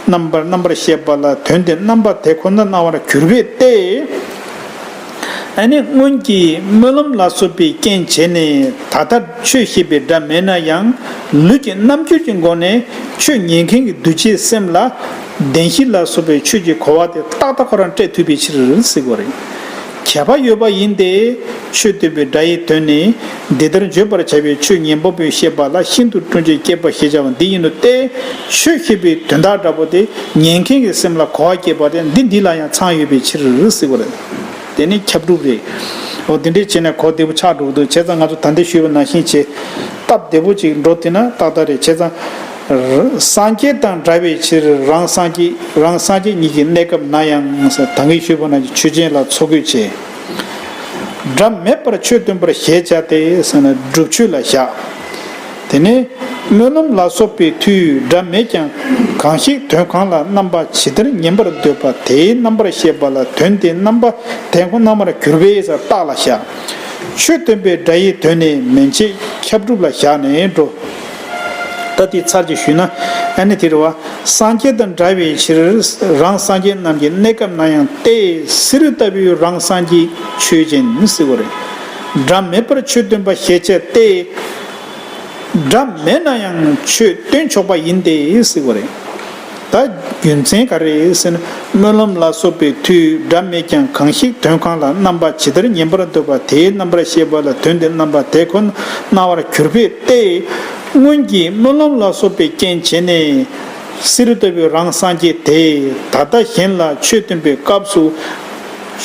རྣམ་པར་རྣམ་པར་ཤེས་པ་ལ་དོན་དེ་རྣམ་པ་དེ་ཁོ་ན་སྣང་བར་གྱུར་པས་ཏེ། ཨ་ནི་སྔོན་གྱི་སྨོན་ལམ་ལ་སོགས་པའི་རྐྱེན་བྱས་ནས་ད་ལྟ་ཆོས་ཤེས་པའི་སྒྲ་མེད་ན་ཡང་ལུས་ཀྱི་རྣམ་འགྱུར་གྱི་སྒོ་ནས་ཆོས་ཉན་མཁན་གྱི་འདུ་བྱེད་སེམས་ལ་བདེན་བཞི་ལ་སོགས་པའི་ཆོས་ཀྱི་གོ་བ་དེ་ཏག་ཏག་ཁོ་རང་སྤྲད་ཐུབ་པའི་ཕྱིར་ཟེར་དགོས་རེད། ཁྱབ་པ་ཡོད་པ་ཡིན་ཏེ། ཆོས་སྟོན་པའི་སྒྲ་ཡི་དོན་ནི། འདི་ལྟར་བརྗོད་པར་བྱ་བའི་ཆོས་ཉན་པ་པོའི་ཤེས་པ་ལ་ཤིན་ཏུ་སྤྲོས་བཅས་སྐྱེད་པ་ཞེས་བྱ་བ་འདི་ཡིན་ནོ་སྟེ། ཆོས་ཤེས་པའི་དོན་དག་འདྲ་པོ་དེ་ཉན་མཁན་གྱི་སེམས་ལ་གོ་བ་སྐྱེད་པ་དེ་འདི་འདི་ལ་ཡང་ཚང་ཡོད་པའི་ཕྱིར་ཟེར་བ་རེད། དེ་ནི་ཁྱབ་སྒྲུབ་རེད། འོ་དེ་འདྲས་བྱས་ནས་གོ་བདེ་པོ་ཆགས་འགྲོ་གི་འདུག་བྱས་ཙང་ང་ཚོ་ད་ལྟ་ཞུས་པ་ནང་བཞིན་བྱས། སྟབས་བདེ་པོ་ཅིག་འགྲོ་ཐུབ་ན་ཏག་ཏག་རེད། བྱས་ཙང་། སངས་རྒྱས་དང་འདྲ་བའི་ཕྱིར་རང་སངས་རྒྱས་རང་སངས་རྒྱས་ཉིད་ཀྱི་གནས་སྐབས་ན་ཡང་ཟེར་ད་གིན་ཞུས་པ་ནང་བཞིན་ཆོས་ཅན་ལ་ཚོགས་དགོས་ཆེ། སྒྲ་མེད་པར་ཆོས་སྟོན་པར་ཞེས་བྱ་སྟེ་ཟེར་ན་སྒྲུབ་ཆོས་ལ་བཞག་དེ་ནས་སྨོན་ལམ་ལ་སོགས་པའི་མཐུས་སྒྲ་མེད་ཀྱང་གང་ཞིག་དོན་གང་ལ་རྣམ་པ་ཇི་ལྟར་ཉན་པར་འདོད་པ་དེའི་རྣམ་པར་ཤེས་པ་ལ་དོན་དེ་རྣམ་པ་དེ་ཁོ་རྣམ་པར་གྱུར་པས་ཟེར་རྟགས་ལ་བཞག་ཆོས་སྟོན་པའི་སྒྲ་ཡི་དོན་ནི་མན་ཆད་ཁྱབ་སྒྲུབ་ལ་བཞག་ནས་འགྲོ། ད་དེ་ཚར་གཅིག་ཞུས་ན་ཨ་ནི་དེ་རེད་བ། སངས་རྒྱས་དང་འདྲ་བའི་ཕྱིར་རང་སངས་རྒྱས་རྣམས་ཀྱི་གནས་སྐབས་ན་ཡང་སྟེ། བསེ་རུ་ལྟ་བུའི་རང་སངས་རྒྱས་ཆོས་ཅན་ཟེར་བ་རེད། སྒྲ་མེད་པར་ཆོས་སྟོན་པ་ཞེས་བྱ་སྟེ། སྒྲ་མེད་ན་ཡང་ཆོས་སྟོན་ཆོག་པ་ཡིན་ཏེ་ཟེར་བ་རེད། ད་རྒྱུ་མཚན་ག་རེ་ཟེར་ན་སྨོན་ལམ་ལ་སོགས་པའི་མཐུས་སྒྲ་མེད་ཀྱང་གང་ཞིག་དོན་གང་ལ་རྣམ་པ་ཇི་ལྟར་ཉན་པར་འདོད་པ་དེའི་རྣམ་པར་ཤེས་པ་ལ་དོན་དེ་རྣམ་པ་དེ་ཁོ་ན་སྣང་བར་གྱུར་པས་ཏེ། སྔོན་གྱི་སྨོན་ལམ་ལ་སོགས་པའི་རྐྱེན་བྱས་ནས་བསེ་རུ་ལྟ་བུའི་རང་སངས་རྒྱས་དེས་ད་ལྟ་གཞན་ལ་ཆོས་སྟོན་པའི་སྐབས་སུ།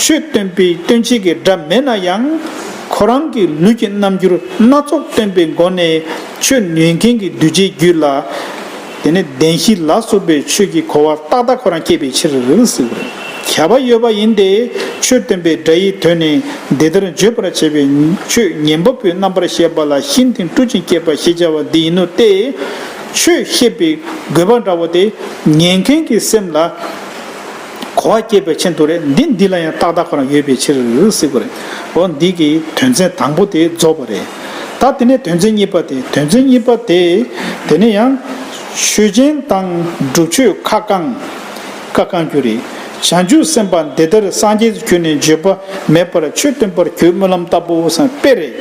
ཆོས་སྟོན་པའི་སྟོན་བྱེད་ཀྱི་སྒྲ་མེད་ན་ཡང་ཁོ་རང་གི་ལུས་ཀྱི་རྣམ་འགྱུར་སྣ་ཚོགས་སྟོན་པའི་སྒོ་ནས་ཆོས་ཉན་མཁན་གྱི་འདུ་བྱེད་རྒྱུད་ལ། དེ་ནས་བདེན་བཞི་ལ་སོགས་པའི་ཆོས་ཀྱི་གོ་བ་ཏག་ཏག་ཁོ་རང་སྐྱེས་པའི་ཕྱིར་ཟེར་བ་རེད། ཁྱབ་པ་ཡོད་པ་ཡིན་ཏེ། ཆོས་སྟོན་པའི་སྒྲ་ཡི་དོན་ནི་འདི་ལྟར་བརྗོད་པར་བྱ་བའི་ཆོས་ཉན་པ་པོའི་རྣམ་པར་ཤེས་པ་ལ་ཤིན་ཏུ་སྤྲོས་བཅས་སྐྱེད་པ་ཞེས་བྱ་བ་འདི་ཡིན་ནོ་སྟེ། ཆོས་ཤེས་པའི་དགོས་པ་འདྲ་བོ་དེ་ཉན་མཁན་གྱི་སེམས་ལ། གོ་བ་སྐྱེད་པའི་ཕྱིར་དུ་རེད། འདི་འདི་ལ་ཡང་ཏག་ཏག་ཁོ་རང་ཡོད་པའི་ཕྱིར་ཟེར་དགོས་རེད། འོ་འདི་གི་དོན་ཚན་དང་པོ་དེ་རྫོགས་པ་རེད། ད་དེ་ནས་དོན་ཚན་གཉིས་པ་དེ་དོན་ཚན་གཉིས་པ་དེ་དེ་ནས་ཡང་ཆོས་ཅན་དང་སྒྲུབ་ཆོས་ཁ་བསྐང་ཁ་བསྐང་རྒྱུ་རེད། བྱང་ཆུབ་སེམས་དཔའ་འདི་ལྟར་སངས་རྒྱས་སུ་གྱུར་ནས་བརྗོད་པ་མེད་པར་ཆོས་སྟོན་པར་གྱུར་སྨོན་ལམ་བཏབ་བོ་བསམ་དཔེ་རེད།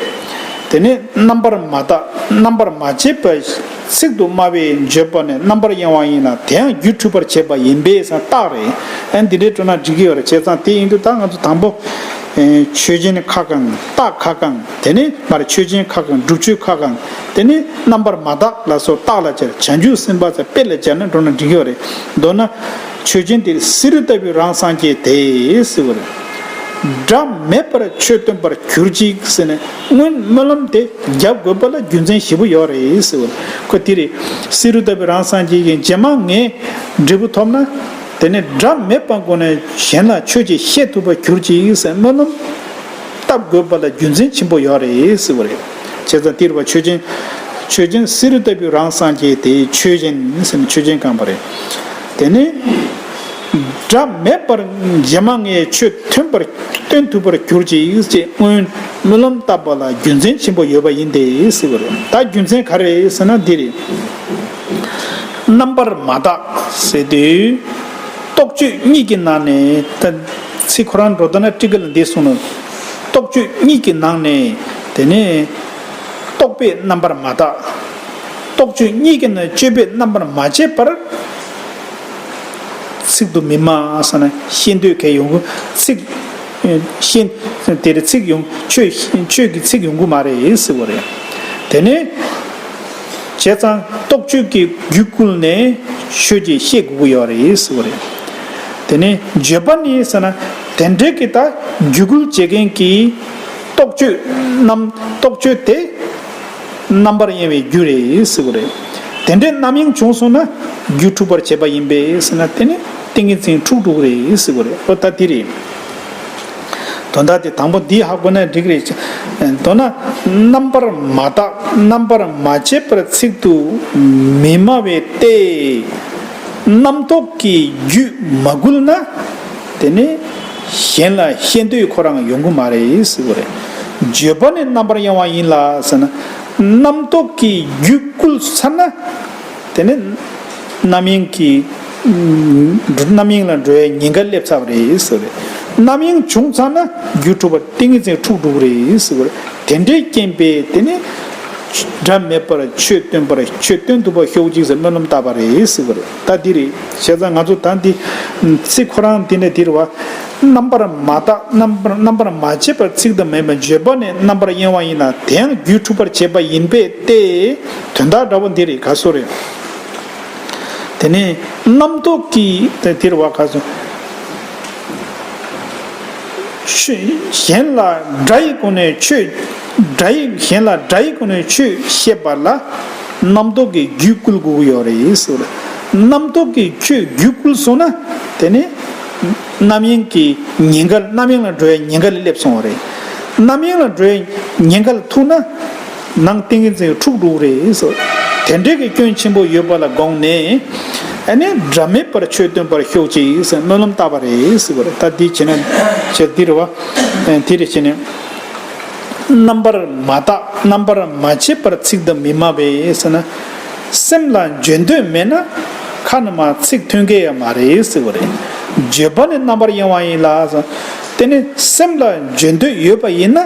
དེ་ནས་རྣམ་པར་མ་དག་རྣམ་པར་མ་བྱས་པ། ཚིག་ཏུ་སྨྲ་བའི་བརྗོད་པ་ནི་རྣམ་པར་གཡེང་བ་ཡིན་ལ་དེ་ཡང་རྒྱུ་འཁྲུལ་པར་བྱེད་པ་ཡིན་པས་སམ་རྟགས་རེད། ཨ་འདི་འདྲའི་སྤྲོ་ན་འགྲིག་གི་ཡོད་རེད། བྱས་ཙང་དེ་ཡིན་དུས་ད་ང་ཚོ་དང་པོ། ཆོས་ཅན་ཁ་བསྐང་རྟགས་ཁ་བསྐང་དེ་ནི་མར་ཆོས་ཅན་ཁ་བསྐང་སྒྲུབ་ཆོས་ཁ་བསྐང་དེ་ནི་རྣམ་པར་མ་དག་ལ་སོགས་རྟགས་ལ་སྦྱར། བྱང་ཆུབ་སེམས་དཔའ་ཚ་དཔེ་ལ་སྦྱར་ན་སྤྲོ་ན་འགྲིག་གི་ཡོད་རེད། མདོར་ན། ཆོས་ཅན་དེ་བསེ་རུ་ལྟ་བུའི་རང་སངས་རྒྱས་དེ་ཟེར་བ་རེད། སྒྲ་མེད་པར་ཆོས་སྟོན་པར་གྱུར་ཅིག་ཟེར་ནས་སྔོན་སྨོན་ལམ་དེ་རྒྱབ་དགོས་པ་ལ་རྒྱུ་མཚན་ཞེ་པོ་ཡོད་རེད་ཟེར་བ་ཁོ་དེ་རེད། བསེ་རུ་ལྟ་བུའི་རང་སངས་རྒྱས་ཀྱི་རྗེས་མ་ངས་འབྲས་བུ་ཐོབ་ན་དེ་ནས་སྒྲ་མེད་པ་སྒོ་ནས་གཞན་ལ་ཆོས་ཅིག་བཤད་ཐུབ་པར་གྱུར་ཅིག་ཟེར་སྨོན་ལམ་བཏབ་དགོས་པ་ལ་རྒྱུ་མཚན་ཆེན་པོ་ཡོད་རེད་ཟེར་བ་རེད། བྱས་ཙང་དེ་རུ་བ་ཆོས་ཅན། ཆོས་ཅན་བསེ་རུ་ལྟ་བུའི་རང་སངས་རྒྱས་དེ་ཆོས་ཅན་ཟེར་ནས་ཆོས་ཅན་བསྐངས་པ་རེད། དེ་ནས། སྒྲ་མེད་པར་རྗེས་མ་ངས་ཆོས་ཐོན་པར་སྟོན་ཐུབ་པར་གྱུར་ཅིག་ཅེས་སྔོན་སྨོན་ལམ་བཏབ་པ་ལ་རྒྱུ་མཚན་ཆེན་པོ་ཡོད་པ་ཡིན་ཏེ་ཟེར་བ་རེད། ད་རྒྱུ་མཚན་ག་རེ་ཟེར་ན་འདི་རེད། རྣམ་པར་མ་དག་ཟེར་དུས། རྟོག་དཔྱོད་གཉིས་ཀྱི་ནང་ནས་ད་ཚིག་ཁོ་རང་འགྲོ་ད་ན་ཊཱི་ཀ་ལ་འདི་གསུངས་ནས། རྟོག་དཔྱོད་གཉིས་ཀྱི་ནང་ནས་དེ་ནས་རྟོག་པས་རྣམ་པར་མ་དག་རྟོག་དཔྱོད་གཉིས་ཀྱི་ནང་དཔྱོད་པས་རྣམ་པར་མ་དཔྱད་པར་ཚིག་ཏུ་མི་སྨྲ་ཟེར་ན་ཤེས་འདོད་གལ་ཡོང་གི་ཚིག་ཤེས་དེ་རེད་ཚིག་ཡོང་ཆོས་ཆོས་ཀྱི་ཚིག་ཡོང་གི་མ་རེད་ཟེར་བ་རེད། དེ་ནས་བྱས་ཙང་རྟོག་དཔྱོད་ཀྱི་རྒྱུད་བསྐུལ་ནས་ཆོས་ཀྱི་ཤེས་དགོས་ཀྱི་ཡོད་རེད་ཟེར་བ་རེད། དེ་ནས་བརྗོད་པ་ནི་ཟེར་ན་དེ་འདྲའི་གི་ད་རྒྱུད་བསྐུལ་བྱེད་མཁན་གྱི་རྟོག་དཔྱོད་རྣམ་རྟོག་དཔྱོད་དེ། རྣམ་པར་གཡེང་བའི་རྒྱུ་རེད་ཟེར་བ་རེད། དེ་འདྲའི་རྣམ་གཡེང་བྱུང་སོང་ན་རྒྱུད་འཁྲུགས་པར་བྱེད་པ་ཡིན་པས་ཟེར་ན། དེ་ནི་ཏིང་ངེ་འཛིན་འཁྲུགས་འགྲོ་གི་རེད་ཟེར་བ་རེད། ཨོ་ད་དེ་རེད། དོན་དག་དེ་དང་པོ་འདི་ཧ་གོ་ན་འགྲིག་རེད། མདོར་ན་རྣམ་པར་མ་བརྟགས་རྣམ་པར་མ་དཔྱད་པར་ཚིག་ཏུ་མི་སྨྲ་བས་ཏེ། རྣམ་རྟོག་གི་རྒྱུད་མ་བསྒུལ་ན། དེ་ནི་གཞན་ལ་བཤད་འདོད་ཁོ་རང་ཡོང་གི་མ་རེད་ཟེར་བ་རེད། བརྗོད་པ་ནི་རྣམ་པར་གཡེང་བ་ཡིན་ལ་ཟེར་ན། རྣམ་རྟོག་གི་རྒྱུད་བསྒུལ་ཚར་ན། དེ་ནི་རྣམ་གཡེང་གི་རྣམ་གཡེང་ལ་འགྲོ་བའི་ཉེན་ཁ་སླེབས་ཚར་བ་རེད་ཟེར་བ་རེད། རྣམ་གཡེང་བྱུང་ཚར་ན་རྒྱུད་འཁྲུགས་པ་ཏིང་ངེ་འཛིན་འཁྲུགས་འགྲོ་གི་རེད་ཟེར་བ་རེད། དེ་འདྲའི་རྐྱེན་པས་དེ་ནི་སྒྲ་མེད་པར་ཆོས་སྟོན་པར་ཆོས་སྟོན་ཐུབ་པ་ཤོག་ཅིག་ཟེར་སྨོན་ལམ་བཏབ་པ་རེད་ཟེར་བ་རེད། ད་འདི་རེད། བྱས་ཙང་ང་ཚོ་ད་འདི་ཚིག་ཁོ་རང་འདི་ནས་འདིར་བ། རྣམ་པར་མ་བརྟགས་རྣམ་པར་རྣམ་པར་མ་དཔྱད་པར་ཚིག་ཏུ་མི་སྨྲ། བརྗོད་པ་ནི་རྣམ་པར་གཡེང་བ་ཡིན་ལ། དེ་ཡང་རྒྱུད་འཁྲུགས་པར་བྱེད་པ་ཡིན་པས་ཏེ། དོན་དག་འདྲ་པོ་འདི་རེད། ག་སོ་རེད། དེ་ནས་རྣམ་རྟོག་གིས་དེ་དེར་བ་ག་སོ། ཆོས་གཞན་ལ་སྒྲ་ཡི་སྒོ་ནས་ཆོས། སྒྲ་ཡི་གཞན་ལ་སྒྲ་ཡི་སྒོ་ནས་ཆོས་བཤད་པ་ལ་རྣམ་རྟོག་གི་རྒྱུད་བསྐུལ་དགོས་ཀྱི་ཡོད་རེད་ཟེར། རྣམ་རྟོག་གི་ཆོས་རྒྱུད་བསྐུལ་སོང་ན་དེ་ནི་རྣམ་གཡེང་གི་ཉེན་ཁ། རྣམ་གཡེང་ལ་འགྲོ་བའི་ཉེན་ཁ་ལ་སླེབས་སོང་བ་རེད། རྣམ་གཡེང་ལ་འགྲོ་བའི་ཉེན་ཁ་ལ་ཐུག་ན། ནང་ཏིང་ངེ་འཛིན་འཁྲུགས་འགྲོ་གི་རེད་ཟེར། དེ་འདྲའི་གི་སྐྱོན་ཆེན་པོ་ཡོད་པ་ལ་དགོངས་ནས། ཨ་ནི་སྒྲ་མེད་པར་ཆོས་སྟོན་པར་ཤོག་ཅིག་ཟེར་སྨོན་ལམ་བཏབ་པ་རེད་ཟེར་བ་རེད། ད་འདི་བྱས་ན་ཆེ་འདི་རེད་བ། དེ་རེད་བྱས་ནས། རྣམ་པར་མ་བརྟགས་རྣམ་པར་མ་དཔྱད་པར་ཚིག་ཏུ་མི་སྨྲ་བས་ཟེར་ན། སེམས་ལ་བརྗོད་འདོད་མེད་ན་ཁ་ནས་མར་ཚིག་ཐོན་གི་ཡོད་མ་རེད་ཟེར་བ་རེད། བརྗོད་པ་ནི་རྣམ་པར་གཡེང་བ་ཡིན་ལ་ཟེར། དེ་ནི་སེམས་ལ་བརྗོད་འདོད་ཡོད་པ་ཡིན་ན།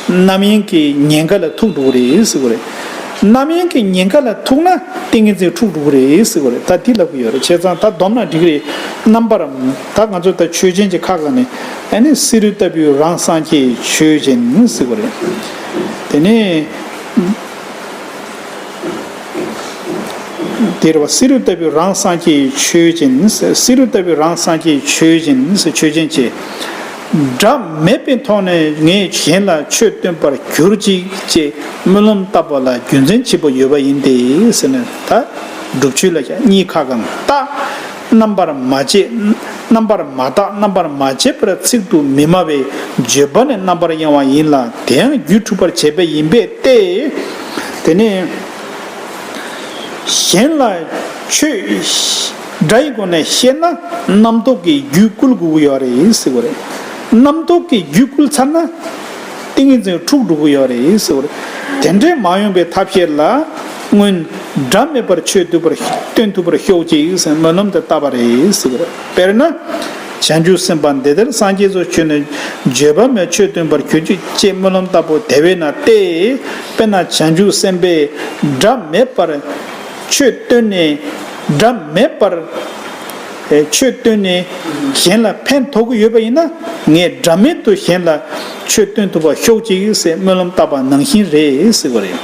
རྣམ་གཡེང་གི་ཉེན་ཁ་ལ་ཐུག་འགྲོ་གི་རེད་ཟེར་བ་རེད། རྣམ་གཡེང་གི་ཉེན་ཁ་ལ་ཐུག་ན་ཏིང་ངེ་འཛིན་འཁྲུགས་འགྲོ་གི་རེད་ཟེར་བ་རེད། ད་འདི་ལབ་ཀྱི་ཡོད་རེད། བྱས་ཙང་ད་སྡོམ་ན་འགྲིག་གི་རེད། རྣམ་པར། ད་ང་ཚོ་ད་ཆོས་ཅན་གྱི་ཁ་ཁ་ནས་ཨ་ནི་བསེ་རུ་ལྟ་བུའི་རང་སངས་རྒྱས་ཆོས་ཅན་ཟེར་བ་རེད། དེ་ནས་དེ་རེད་བ། བསེ་རུ་ལྟ་བུའི་རང་སངས་རྒྱས་ཆོས་ཅན། བསེ་རུ་ལྟ་བུའི་རང་སངས་རྒྱས་ཆོས་ཅན་ཟེར། ཆོས་ཅན་ཅེས། སྒྲ་མེད་པའི་ཐོག་ནས་ངས་གཞན་ལ་ཆོས་སྟོན་པར་གྱུར་ཅིག་ཅེས་སྨོན་ལམ་བཏབ་པ་ལ་རྒྱུ་མཚན་ཆེན་པོ་ཡོད་པ་ཡིན་ཏེ་ཟེར་ནས། ད་སྒྲུབ་ཆོས་ལ་བཞག་གཉིས་ཁ་གང་། རྟགས། རྣམ་པར་མ་དཔྱད། རྣམ་པར་མ་བརྟགས་རྣམ་པར་མ་དཔྱད་པར་ཚིག་ཏུ་མི་སྨྲ་བས། བརྗོད་པ་ནི་རྣམ་པར་གཡེང་བ་ཡིན་ལ། དེ་ཡང་རྒྱུད་འཁྲུགས་པར་བྱེད་པ་ཡིན་པས་ཏེ། དེ་ནས་གཞན་ལ་ཆོས་སྒྲ་ཡི་སྒོ་ནས་བཤད་ན་རྣམ་རྟོག་གི་རྒྱུད་བསྐུལ་དགོས་ཀྱི་ཡོད་རེད་ཟེར་བ་རེད། རྣམ་རྟོག་གི་རྒྱུད་བསྐུལ་ཚར་ན། ཏིང་ངེ་འཛིན་འཁྲུགས་འགྲོ་གི་ཡོད་རེད་ཟེར་བ་རེད། དེ་འདྲའི་མ་ཡོང་པའི་ཐབས་ཤེས་ལ་སྔོན་སྒྲ་མེད་པར་ཆོས་སྟོན་པར་སྟོན་ཐུབ་པར་ཤོག་ཅིག་ཟེར་སྨོན་ལམ་དེ་བཏབ་པ་རེད་ཟེར་བ་རེད། དཔེར་ན། བྱང་ཆུབ་སེམས་དཔའ་འདི་ལྟར་སངས་རྒྱས་སུ་བྱོན་ནས། བརྗོད་པ་མེད་ཆོས་སྟོན་པར་གྱུར་ཅིག་ཅེས་སྨོན་ལམ་བཏབ་པོ་དེ་བས་ན་སྟེ། དཔེར་ན་བྱང་ཆུབ་སེམས་དཔས་སྒྲ་མེད་པར་ཆོས་སྟོན་ནས། སྒྲ་མེད་པར་ཨེ་ཆོས་སྟོན་ནས་གཞན་ལ་ཕན་ཐོགས་ཀྱི་ཡོད་པ་ཡིན་ན། ངས་སྒྲ་མེད་དུ་གཞན་ལ་ཆོས་སྟོན་ཐུབ་པ་ཤོག་ཅིག་ཟེར་སྨོན་ལམ་བཏབ་པ་ནང་བཞིན་རེད་ཟེར་བ་རེད།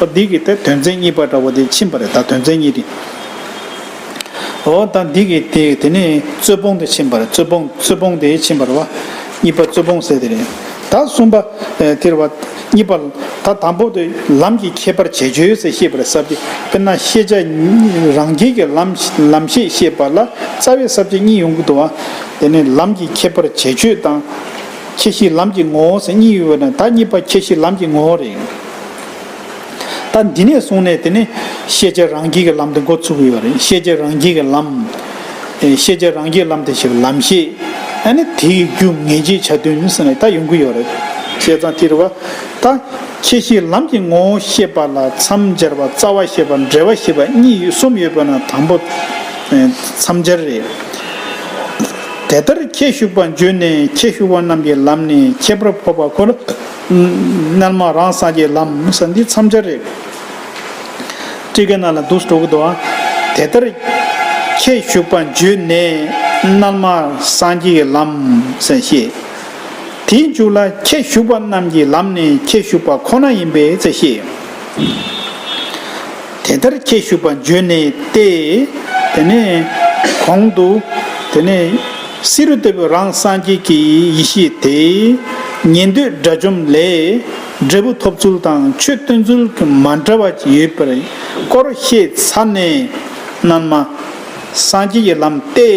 འོ་འདི་གི་དེ་དོན་ཚན་གཉིས་པ་འདྲ་བོ་དེ་ཕྱིན་པ་རེད། ད་དོན་ཚན་གཉིས་དེ། འོ་ད་འདི་གི་དེ་དེ་ནས་རྩོད་སྤོང་དེ་ཕྱིན་པ་རེད། རྩོད་སྤོང་རྩོད་སྤོང་དེ་ཕྱིན་པ་རེད་བ། གཉིས་པ་རྩོད་སྤོང་ཟེར་དེ་རེད། ད་གསུམ་པ་ཨེ་དེ་རེད་བ། གཉིས་པ། ད་དང་པོ་དེ་ལམ་གྱི་ཁྱད་པར་བྱེད་ཆོས་ཟེར་བཤད་པ་རེད། ས་བཅད་དཔེར་ན་ཤེས་བྱ་རང་རྒྱལ་གྱི་ལམ་ལམ་ཤེས་བཤད་པ་ལ་རྩ་བའི་ས་བཅད་གཉིས་ཡོང་གི་འདུག་བ། དེ་ནས་ལམ་གྱི་ཁྱད་པར་བྱེད་ཆོས་དང་། ཁྱད་གཞི་ལམ་གྱི་ངོ་བོ་ཟེར་གཉིས་ཡོད་པ་ན། ད་གཉིས་པ་ཁྱད་གཞི་ལམ་གྱི་ངོ་བོ་རེད། ད་འདི་ནས་བཟུང་ནས་དེ་ནི་ཤེས་བྱ་རང་རྒྱལ་གྱི་ལམ་དེ་འགོ་ཚུགས་ཀྱི་ཡོད་རེད། ཤེས་བྱ་རང་རྒྱལ་གྱི་ལམ། ཨེ་ཤེས་བྱ་རང་རྒྱལ་ལམ་དེ་ཞེས་པ་ལམ་ཤེས། ཨ་ནི་དེའི་རྒྱུ་ངེས་བྱེད་བྱ་དོན་ཟེར་ནས་ད་ཡོང་གི་ཡོད་རེད། བྱས་ཙང་དེ་རེད་བ། ད་ཁྱད་གཞི་ལམ་གྱི་ངོ་བོ་ཤེས་པ་ལ་མཚམས་སྦྱར་བ། རྩ་བ་ཤེས་པ། འབྲེལ་བ་ཤེས་པ་གཉིས་ཡོད། གསུམ་ཡོད་པ་ན་དང་པོ་ཨེ་མཚམས་སྦྱར་རེད། དེ་ལྟར་ཁྱད་ཞུགས་པ་བརྗོད་ནས། ཁྱད་ཞུགས་པ་རྣམས་ཀྱི་ལམ་ནི། ཁྱད་པར་འཕགས་པ་འཁོར་རྣལ་མ་རང་སངས་རྒྱས་ལམ་ཟེར། འདི་མཚམས་སྦྱར་རེད། ཊཱི་ཀའི་ནང་ལ་འདུག་འགྲོ་གི་འདུག་ཨ། དེ་ལྟར་ཁྱད་ཞུགས་པ་བརྗོད་ནས། རྣལ་མ་རང་སངས་རྒྱས་ཀྱི་ལམ་ཟེར་བཤད། དེའི་མཇུག་ལ་ཁྱད་ཞུགས་པ་རྣམས་ཀྱི་ལམ་ནི། ཁྱད་ཞུགས་པ་ཁོ་ན་ཡིན་པས་ཟེར་བཤད། དེ་ལྟར་ཁྱད་ཞུགས་པ་བརྗོད་ནས་ཏེ། དེ་ནས་གོང་དུ་དེ་ནས་བསེ་རུ་ལྟ་བུའི་རང་སངས་རྒྱས་ཀྱི་ཡེ་ཤེས་དེ་ ཉན་ཐོས་དགྲ་བཅོམ་ལས་འབྲས་བུ་ཐོབ་ཚུལ་དང་ཆོས་སྟོན་ཚུལ་གྱི་མ་འདྲ་བ་ཡོད་པའི་སྐོར་བཤད་ཚར་ནས། རྣལ་མ་སངས་རྒྱས་ཀྱི་ལམ་སྟེ།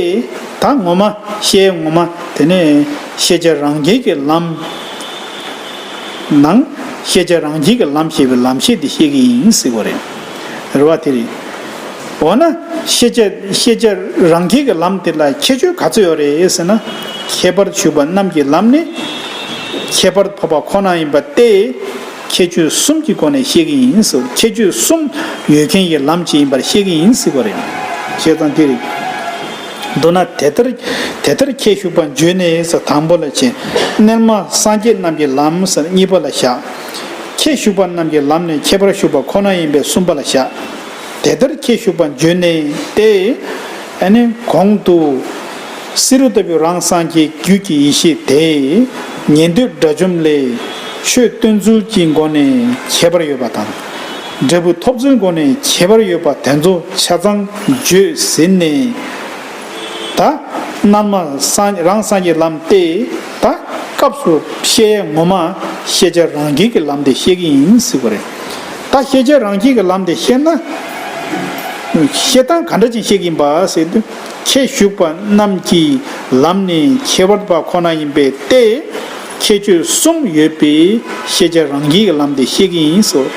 ད་ངོ་མ་བཤད་ངོ་མ་དེ་ནས་ཤེས་བྱ་རང་རྒྱལ་གྱི་ལམ། ནང་ཤེས་བྱ་རང་རྒྱལ་གྱི་ལམ་ཞེས་པའི་ལམ་ཤེས་དེ་བཤད་ཀྱི་ཡིན་ཟེར་བ་རེད། རེད་བ། དེ་རེད། འོ་ན་ཤེས་བྱ་ཤེས་བྱ་རང་རྒྱལ་གྱི་ལམ་དེ་ལ་ཁྱད་ཆོས་ག་ཚོད་ཡོད་རེད་ཟེར་ན། ཁྱད་པར་ཞུགས་པ་རྣམས་ཀྱི་ལམ་ནི། ཁྱད་པར་འཕགས་པ་ཁོ་ན་ཡིན་པ་སྟེ། ཁྱད་ཆོས་གསུམ་གྱི་སྒོ་ནས་བཤད་ཀྱི་ཡིན་ཟེར། ཁྱད་ཆོས་གསུམ་ཡོད་མཁན་གྱི་ལམ་ཅིག་ཡིན་པར་བཤད་ཀྱི་ཡིན་ཟེར་བ་རེད། བྱས་ཙང་དེ་རེད། མདོར་ན་དེ་ལྟར་དེ་ལྟར་ཁྱད་ཞུགས་པ་བརྗོད་ནས་ཟེར་དང་པོ་ལ་བྱས། རྣལ་མ་སངས་རྒྱས་རྣམས་ཀྱི་ལམ་ཟེར་གཉིས་པ་ལ་བཞག། ཁྱད་ཞུགས་པ་རྣམས་ཀྱི་ལམ་ནི་ཁྱད་པར་ཞུགས་པ་ཁོ་ན་ཡིན་པས་གསུམ་པ་ལ་བཞག། དེ་ལྟར་ཁྱད་ཞུགས་པ་བརྗོད་ནས་ཏེ། ཨ་ནི་གོང་དུ་བསེ་རུ་ལྟ་བུའི་རང་སངས་རྒྱས་རྒྱུད་ཀྱི་ཡེ་ཤེས་དེ་ཉན་ཐོས་དགྲ་བཅོམ་ལས་ཆོས་སྟོན་ཚུལ་གྱི་སྒོ་ནས་ཁྱད་པར་ཡོད་པ་དང་། འབྲས་བུ་ཐོབ་ཚུལ་སྒོ་ནས་ཁྱད་པར་ཡོད་པ་དེ་ཚོ་ཆ་ཚང་བརྗོད་ཟིན་ནས། ད་རྣལ་མ་སངས་རང་སངས་རྒྱས་ལམ་སྟེ། ད་སྐབས་སུ་བཤད་ངོ་མ་ཤེས་བྱ་རང་རྒྱལ་གྱི་ལམ་དེ་བཤད་ཀྱི་ཡིན་ཟེར་བ་རེད། ད་ཤེས་བྱ་རང་རྒྱལ་གྱི་ལམ་དེ་བཤད་ན། བཤད་སྟངས་ག་འདྲ་ཅིག་བཤད་ཀྱི་ཡིན་པ་ཟེར་དུས། ཁྱད་ཞུགས་པ་རྣམས་ཀྱི་ལམ་ནི་ཁྱད་པར་འཕགས་པ་ཁོ་ན་ཡིན་པས་ཏེ། ཁྱད་ཆོས་གསུམ་ཡོད་པའི་ཤེས་བྱ་རང་རྒྱལ་གྱི་ལམ་དེ་བཤད་ཀྱི་ཡིན་ཟེར།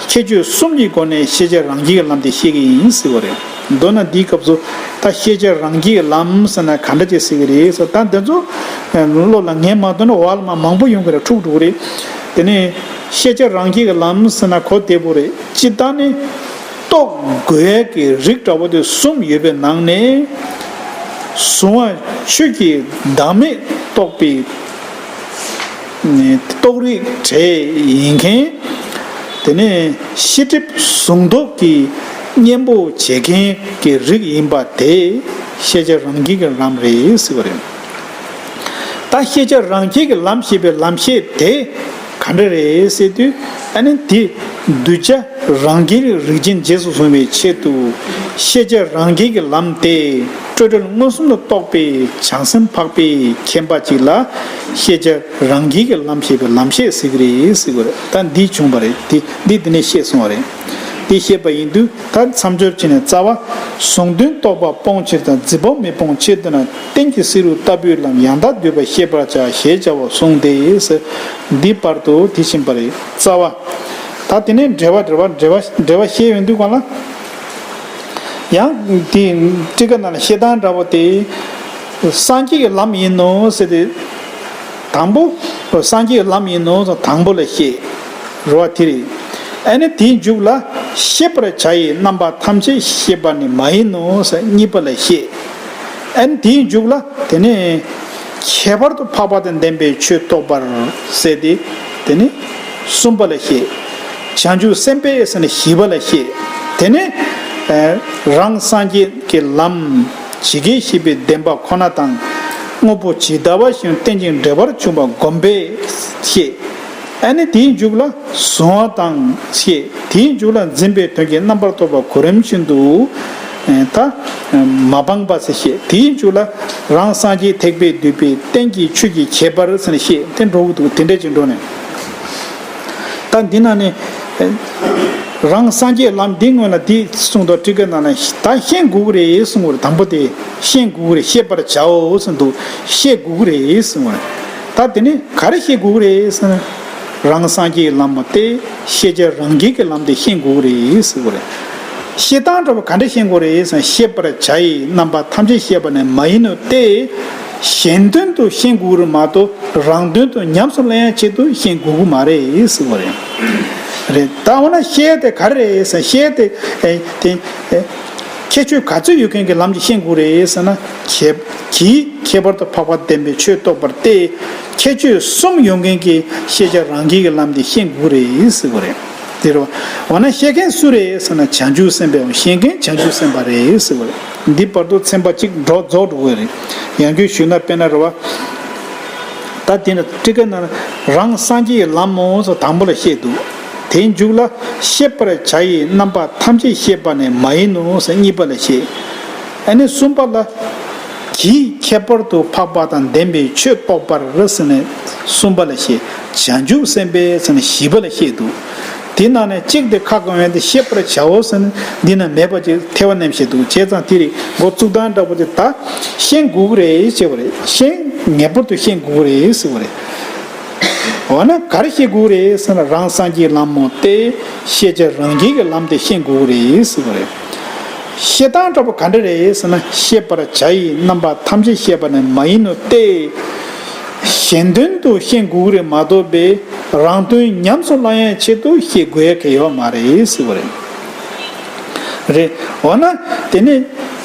ཁྱད་ཆོས་གསུམ་གྱི་སྒོ་ནས་ཤེས་བྱ་རང་རྒྱལ་གྱི་ལམ་དེ་བཤད་ཀྱི་ཡིན་ཟེར་བ་རེད། མདོར་ན་འདིའི་སྐབས་སུ་ད་ཤེས་བྱ་རང་རྒྱལ་གྱི་ལམ་ཟེར་ན་ག་འདྲ་ཅིག་ཟེར་གྱི་རེད་ཟེར། ད་འདི་ཚོ་བློ་ལ་ངེས་མ་ཐོན་ན་འོག་ལ་མ་མང་པོ་ཡོང་གི་རེད། འཁྲུག་འགྲོ་གི་རེད། དེ་ནས་ཤེས་བྱ་རང་རྒྱལ་གྱི་ལམ་ཟེར་ན་གོ་བདེ་པོ་རེད། སྤྱིར་བཏང་ནི་རྟོགས་དགོས་ཀྱི་རིགས་འདྲ་པོ་དེ་གསུམ་ཡོད་པའི་ནང་ནས། གཟུང་བ་ཆོས་ཀྱི་བདག་མེད་རྟོགས་པའི་རྟོགས་རིགས་གྲས་ཡིན་མཁན། དེ་ནས་ཤེས་སྒྲིབ་གཟུང་རྟོག་གི་གཉེན་པོ་བྱེད་མཁན་གྱི་རིགས་ཡིན་པ་དེ་ཤེས་བྱ་རང་རྒྱལ་གྱི་ལམ་རེད་ཟེར་བ་རེད། ད་ཤེས་བྱ་རང་རྒྱལ་གྱི་ལམ་ཞེས་པའི་ལམ་ཤེས་དེ་ག་འདྲ་རེད་ཟེར་དུས། ཨ་ནི་དེ་གདུལ་བྱ་རང་རྒྱལ་རིགས་ཅན་རྗེས་སུ་བཟུང་བའི་ཆེད་དུ། ཤེས་བྱ་རང་རྒྱལ་གྱི་ལམ་དེ་སྤྲོས་བྲལ་མངོན་སུམ་དུ་རྟོགས་པའི་བྱང་སེམས་འཕགས་པའི་མཁྱེན་པ་ཅིག་ལ་ཤེས་བྱ་རང་རྒྱལ་གྱི་ལམ་ཞེས་པའི་ལམ་ཤེས་ཟེར་གྱི་རེད་ཟེར་གྱི་རེད། ད་འདི་བྱུང་བ་རེད། འདི་འདི་འདི་ནས་ཤེས་སོང་བ་རེད། འདི་ཤེས་པ་ཡིན་དུས་ད་མཚམས་སྦྱོར་བྱས་ནས། རྩ་བ། གཟུང་དོན་རྟོག་པ་སྤོང་ཕྱིར་དང་། འཛིན་པ་མེད་སྤོང་ཕྱིར་དུ་ན། རྟེན་གྱི་བསེ་རུ་ལྟ་བུའི་ལམ། ཡང་དག་བསྡུས་པ་ཤེས་པར་བྱ། ཞེས་བྱ་བ་གསུངས་ཏེ། འདི་བར་དུ་དེ་ཕྱིན་པ་རེད། རྩ་བ། ད་དེ་ནས་འགྲེལ་པ་འགྲེལ་པ་འགྲེལ་པ་འགྲེལ་པ་བཤད་ཡོང་དུས་གང་ལ། ཡང་དེ་ཊཱི་ཀ་ནང་ལ་བཤད་སྟངས་འདྲ་པོ་དེ། སངས་རྒྱས་ཀྱི་ལམ་ཡིན་ནོ་ཟེར་ཏེ། དང་པོ་སངས་རྒྱས་ཀྱི་ལམ་ཡིན་ནོ་ཟེར་དང་པོ་ལ་བཤད། རེད་བ། དེ་རེད། ཨ་ནི་དེའི་མཇུག་ལ་ཤེས་པར་བྱ་ཡི་རྣམ་པ་ཐམས་ཅད་ཤེས་པ་ནི་མ་ཡིན་ནོ་ཟེར་གཉིས་པ་ལ་བཤད། ཨ་ནི་དེའི་མཇུག་ལ་དེ་ནས་ཁྱད་པར་དུ་འཕགས་པ་དང་ལྡན་པའི་ཆོས་རྟོགས་པར་ཟེར་ཏེ། དེ་ནི་གསུམ་པ་ལ་བཤད། བྱང་ཆུབ་སེམས་དཔའི་ཟེར་ནས་བཞི་པ་ལ་བཤད། དེ་ནས་རང་སངས་རྒྱས་ཀྱི་ལམ་ཇི་སྐད་བཤད་པའི་བདེན་པ་ཁོ་ན་དང་། དངོས་པོ་ཇི་ལྟ་བ་བཞིན་རྟེན་ཅིང་འབྲེལ་པར་འབྱུང་བ་བསྒོམ་པས་བཤད། ཨ་ནི་དེའི་མཇུག་ལ་གཟུང་བ་དང་བཤད། དེའི་མཇུག་ལ་འཛིན་པའི་དོན་གྱི་རྣམ་པར་རྟོག་པ་གོ་རིམ་བཞིན་དུ་ད་མ་སྤངས་པ་ཟེར་བཤད། དེའི་མཇུག་ལ་རང་སངས་རྒྱས་ཐེག་པས་བསྡུས་པའི་རྟེན་གྱི་ཆོས་ཀྱི་ཁྱད་པར་ཟེར་ནས་བཤད། དེ་འགྲོ་གི་འདུག། དེ་འདྲས་ཅིག་འགྲོ་ནས། ད་འདི་ན་ནི། རང་སངས་རྒྱས་ལམ་འདི་སྔོན་ལ་འདི་གསུངས་འདུག། ཊཱི་ཀ་ནང་ལ་ད་ཤེས་དགོས་ཀྱི་རེད་གསུངས་པ་རེད། དང་པོ་དེ་ཤེས་དགོས་ཀྱི་རེད། ཤེས་པར་བྱའོ་གསུངས་འདུག། ཤེས་དགོས་ཀྱི་རེད་གསུངས་པ་རེད། ད་དེ་ནི་ག་རེ་ཤེས་དགོས་ཀྱི་རེད་ཟེར་ན། རང་སངས་རྒྱས་ལམ་མ་སྟེ་ཤེས་བྱ་རང་རྒྱལ་གྱི་ལམ་དེ་ཤེས་དགོས་ཀྱི་རེད་ཟེར་གྱི་རེད། ཤེས་སྟངས་འདྲ་པོ་ག་འདྲ་ཤེས་དགོས་རེད་ཟེར་ན། ཤེས་པར་བྱ་ཡི་རྣམ་པ་ཐམས་ཅད་ཤེས་པ་ནི་མ་ཡིན་ནོ་སྟེ། གཞན་དོན་དུ་ཤེས་དགོས་ཀྱི་རེད་མ་གཏོགས། རང་དོན་དུ་ཉམས་སུ་ལེན་ཡ་ཆེད་དུ་ཤེས་དགོས་ཀྱི་མ་རེད་ཟེར་བ་རེད། རེད། ད་འོ་ན་ཤེས་དེ་ག་རེ་རེད་ཟེར། ཤེས་དེ་ཨེ་དེ་ཨེ་ཁྱད་ཆོས་ག་ཚོད་ཡོད་མཁན་གྱི་ལམ་གྱིས་ཤེས་དགོས་རེད་ཟེར་ན། ཁྱད་ཀྱིས་ཁྱད་པར་དུ་འཕགས་པ་བདེན་པའི་ཆོས་རྟོགས་པར་ཏེ། ཁྱད་ཆོས་གསུམ་ཡོད་མཁན་གྱི་ཤེས་བྱ་རང་རྒྱལ་གྱི་ལམ་དེ་ཤེས་དགོས་རེད་ཟེར་བ་རེད། དེ་རེད་བ། འོ་ན་ཤེས་མཁན་སུ་རེད་ཟེར་ན། བྱང་ཆུབ་སེམས་དཔའ། ཤེས་མཁན་བྱང་ཆུབ་སེམས་དཔའ་རེད་ཟེར་བ་རེད། འདི་བར་དུ་ཚན་པ་གཅིག་འགྲོ་རྫོགས་འགྲོ་གི་རེད། ཡང་བསྐྱར་ཞུས་ན། དཔེར་ན་རེད་བ། ད་དེ་ནི་ཊཱི་ཀ་ནང་རང་སངས་རྒྱས་ལམ་མོ་སོགས་དང་པོ་ལ་བཤད་འདུག། དེའི་མཇུག་ལ་ཤེས་པར་བྱ་ཡི་རྣམ་པ་ཐམས་ཅད་ཤེས་པ་ནི་མ་ཡིན་ནོ་ཟེར་གཉིས་པ་ལ་བཤད། ཨ་ནི་གསུམ་པ་ལ་ གིས་ཁྱད་པར་དུ་འཕགས་པ་དང་ལྡན་པའི་ཆོས་རྟོགས་པར་ཟེར་ནས་གསུམ་པ་ལ་བཤད། བྱང་ཆུབ་སེམས་དཔའི་ཟེར་ནས་བཞི་པ་ལ་བཤད་འདུག་དེ་ནང་ནས་གཅིག་དེ་ཁ་སྐོང་ཡོན་ཏན་ཤེས་པར་བྱའོ་ཟེར་ནས་འདི་ན་མེད་པ་ཅིག་ཐེ་བ་ནེམ་བཤད་འདུག་བྱས་ཙང་དེ་རིགས་འགོ་བཙུགས་སྟངས་འདྲ་པོ་དེ་ད་ཤེས་དགོས་ཀྱི་རེད་ཅེས་པ་རེད། ཤེས་ངེས་པར་དུ་ཤེས་དགོས་ཀྱི་རེད་ཟེར་བ་རེད། འོ་ན་ག་རེ་ཤེས་དགོས་རེད་ཟེར་ན། རང་སངས་རྒྱས་ལམ་མོ་སྟེ། ཤེས་བྱ་རང་རྒྱལ་གྱི་ལམ་དེ་ཤེས་དགོས་རེད་ཟེར་བ་རེད། ཤེས་སྟངས་འདྲ་པོ་ག་འདྲ་རེད་ཟེར་ན། ཤེས་པར་བྱ་ཡི་རྣམ་པ་ཐམས་ཅད་ཤེས་པ་ནི་མ་ཡིན་ནོ་སྟེ། གཞན་དོན་དུ་ཤེས་དགོས་རེད་མ་གཏོགས་པའི་རང་དོན་ཉམས་སུ་བླང་ཡའི་ཆེད་དུ་ཤེས་དགོས་ཡ་གལ་ཡོད་མ་རེད་ཟེར་བ་རེད། རེད། འོ་ན་དེ་ནི་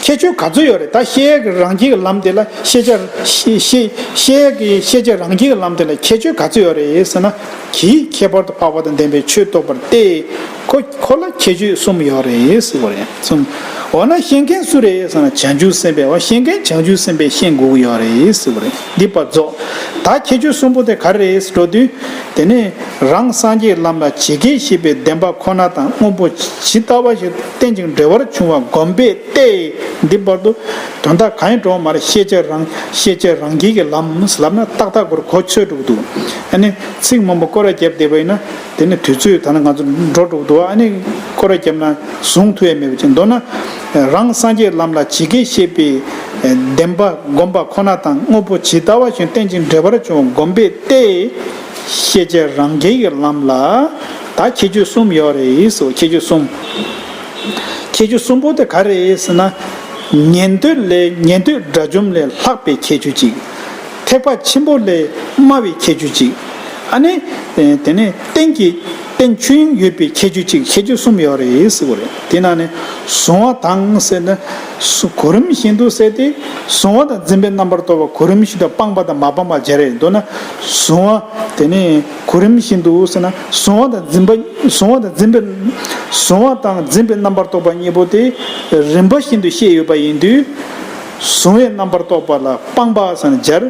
ཁྱད་ཆོས་ག་ཚོད་ཡོད་རེད། ད་ཤེས་ཡས་ཀྱི་རང་རྒྱལ་གྱི་ལམ་དེ་ལ་ཤེས་བྱ་ཤེས་ཤེས་ཤེས་ཡས་ཀྱི་ཤེས་བྱ་རང་རྒྱལ་གྱི་ལམ་དེ་ལ་ཁྱད་ཆོས་ག་ཚོད་ཡོད་རེད་ཟེར་ན། གིས་ཁྱད་པར་དུ་འཕགས་པ་དང་ལྡན་པའི་ཆོས་རྟོགས་པར་ཏེ། ཁོ་ཁོ་ལ་ཁྱད་ཆོས་གསུམ་ཡོད་རེད་ཟེར་བ་རེད། གསུམ། འོ་ན་ཤེས་མཁན་སུ་རེད་ཟེར་ན། བྱང་ཆུབ་སེམས་དཔའ། འོ་ཤེས་མཁན་བྱང་ཆུབ་སེམས་དཔའས་ཤེས་དགོས་ཀྱི་ཡོད་རེད་ཟེར་བ་རེད། འདི་པ་རྫོགས། ད་ཁྱད་ཆོས་གསུམ་པོ་དེ་ག་རེ་རེད་ཟེར་འགྲོ་དུས། དེ་ནས་རང་སངས་རྒྱས་ལམ་ལ་ཇི་སྐད་བཤད་པའི་བདེན་པ་ཁོ་ན་དང་། དངོས་པོ་ཇི་ལྟ་བ་བཞིན་བསྟན་ཅིང་འབྲེལ་བར་འབྱུང་བ་བསྒོམས་པས་ཏེ། འདི་བར་དུ་དོན་དག་གང་ཡང་འགྲོ་བ་མ་རེད། ཤེས་བྱ་རང་ཤེས་བྱ་རང་རྒྱལ་གྱི་ལམ་ལབ་ན་ཏག་ཏག་གོ་གོ་ཆོད་འགྲོ་གི་འདུག་ཨ་ནི་ཚིག་མང་པོ་སྐོར་ར་བརྒྱབ་བསྡད་པ་ཡིན་ན། དེ་ནི་དུས་ཚོད་ད་ནི་ང་ཚོ་འགྲོ་འགྲོ་གི་འདུག་ཨ་ནི་སྐོར་ར་བརྒྱབ་ན་གཟུང་ཐུབ་ཡ་མེད་པ་ཅིག་མདོར་ན། རང་སངས་རྒྱས་ལམ་ལ་ཇི་སྐད་བཤད་པའི་བདེན་པ་བསྒོམ་པ་ཁོ་ན་དང་། དངོས་པོ་ཇི་ལྟ་བ་བཞིན་བསྟན་ཅིང་འབྲེལ་བར་འབྱུང་བ་བསྒོམས་པས་ཏེ། ཤེས་བྱ་རང་རྒྱལ་གྱི་ལམ་ལ་ད་ཁྱད་ཆོས་གསུམ་ཡོད་རེད་ཟེར། ཁྱད་ཆོས་གསུམ། ཁྱད་ཆོས་གསུམ་པོ་དེ་ག་རེ་རེད་ཟེར་ན། ཉན་ཐོས་ལས་ཉན་ཐོས་དགྲ་བཅོམ་ལས་ལྷག་པའི་ཁྱད་ཆོས་གཅིག་ཐེག་པ་ཆེན་པོ་ལས་དམའ་བའི་ཁྱད་ཆོས་གཅིག་ཨ་ནི། དེ་ནས་རྟེན་གྱི་རྟེན་ཆོས་དབྱིངས་ཡོད་པའི་ཁྱད་ཆོས་གཅིག་ཁྱད་ཆོས་གསུམ་ཡོད་རེད་ཟེར་བ་རེད། དེ་ནང་ནས་གཟུང་བ་དང་ཟེར་ན། གོ་རིམ་བཞིན་དུ་ཟེར་ཏེ། གཟུང་བ་དང་འཛིན་པའི་རྣམ་པར་རྟོག་པ་གོ་རིམ་བཞིན་དུ་སྤངས་པ་དང་མ་སྤངས་པ་སྦྱར་རེད། མདོར་ན་གཟུང་བ་དེ་ནས་གོ་རིམ་བཞིན་དུ་ཟེར་ན། གཟུང་བ་དང་འཛིན་པ་གཟུང་བ་དང་འཛིན་པའི་གཟུང་བ་དང་འཛིན་པའི་རྣམ་པར་རྟོག་པ་གཉིས་པོ་དེ་རིམ་པ་བཞིན་དུ་བཤད་ཡོད་པ་ཡིན་དུས། གཟུང་བའི་རྣམ་པར་རྟོག་པ་ལ་སྤངས་པ་ཟེར་ནས་སྦྱར།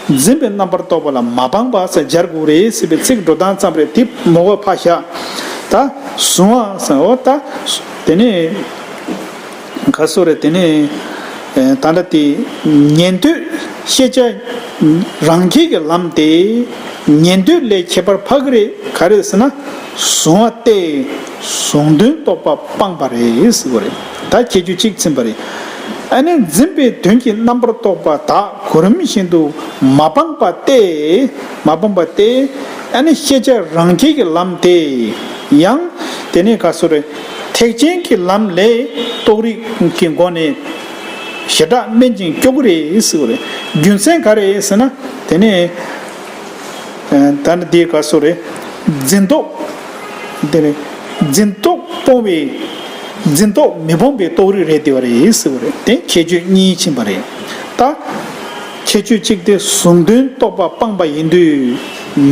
འཛིན་པའི་རྣམ་པར་རྟོག་པ་ལ་མ་སྤངས་པ་ཟེར་སྦྱར་དགོས་རེད་ཟེར་བའི་ཚིག་འགྲོ་སྟངས་ཙམ་རེད། དེ་མོ་གོ་ཕ་ཤ། ད་གཟུང་བ་ཟེར། འོ་ད་དེ་ནས་ག་སོ་རེད། དེ་ནས་ད་ལྟ་དེ་ཉན་ཐོས་ཤེས་བྱ་རང་རྒྱལ་གྱི་ལམ་དེ་ཉན་ཐོས་ལས་ཁྱད་པར་འཕགས་ཀྱི་རེད། ག་རེ་ཟེར་ན། གཟུང་བ་སྟེ། གཟུང་དོན་རྟོགས་པ་སྤངས་པ་རེད་ཟེར་བ་རེད། ད་ཁྱད་ཆོས་གཅིག་ཚིམ་པ་རེད། ཨ་ནི་འཛིན་པའི་དོན་གྱི་རྣམ་པར་རྟོག་པ་དག་གོ་རིམ་བཞིན་དུ་མ་སྤངས་པ་སྟེ། མ་སྤངས་པ་སྟེ། ཨ་ནི་ཤེས་བྱ་རང་རྒྱལ་གྱི་ལམ་དེ་ཡང་དེ་ནས་ག་སོ་རེད། ཐེག་ཆེན་གྱི་ལམ་ལས་རྟོགས་རིགས་ཀྱི་སྒོ་ནས་ཞེ་དྲག་དམན་ཅིང་སྐྱོ་གི་རེད་ཟེར་བ་རེད། རྒྱུ་མཚན་ག་རེ་ཟེར་ན། དེ་ནས་ད་ནི་དེ་ག་སོ་རེད། འཛིན་རྟོག་དེ་ནས་འཛིན་རྟོག་སྤོང་བའི་འཛིན་རྟོག་མི་སྤོང་བའི་རྟོགས་རིགས་རེད་དེ་བ་རེད་ཟེར་བ་རེད། དེ་ཁྱད་ཆོས་གཉིས་ཕྱིན་པ་རེད། ད་ཁྱད་ཆོས་གཅིག་དེ་གཟུང་དོན་རྟོགས་པ་སྤངས་པ་ཡིན་དུས།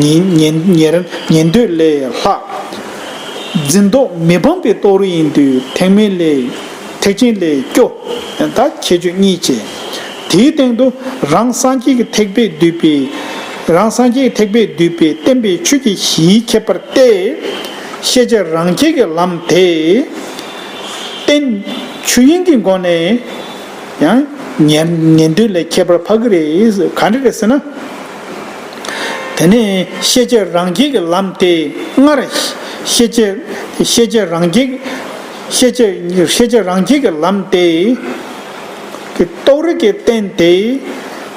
ཉན་ཉན་ཉན་ཉན་ཐོས་ལས་ལྷག་འཛིན་རྟོག་མི་སྤོང་བའི་རྟོགས་རིགས་ཡིན་དུས། ཐེག་དམན་ལས་ཐེག་ཆེན་ལས་སྐྱོ། ད་ཁྱད་ཆོས་གཉིས་བྱས། དེའི་སྟེང་དུ་རང་སངས་རྒྱས་ཀྱི་ཐེག་པས་བསྡུས་པའི། རང་སངས་རྒྱས་ཀྱི་ཐེག་པས་བསྡུས་པའི་བསྟན་པའི་ཆོས་ཀྱི་གཞིའི་ཁྱད་པར་ཏེ། ཤེས་བྱ་རང་རྒྱལ་གྱི་ལམ་དེ་རྟེན་ཆོས་དབྱིངས་ཀྱི་སྒོ་ནས་ཡང་ཉན་ཉན་ཐོས་ལས་ཁྱད་པར་འཕགས་ཀྱི་རེད། ག་འདྲ་རེད་ཟེར་ན། དེ་ནས་ཤེས་བྱ་རང་རྒྱལ་གྱི་ལམ་དེ་སྔར་ཤེས་བྱ་ཤེས་བྱ་རང་རྒྱལ་ཤེས་བྱ་ཤེས་བྱ་རང་རྒྱལ་གྱི་ལམ་དེ་གི་རྟོགས་རིགས་ཀྱི་རྟེན་དེ།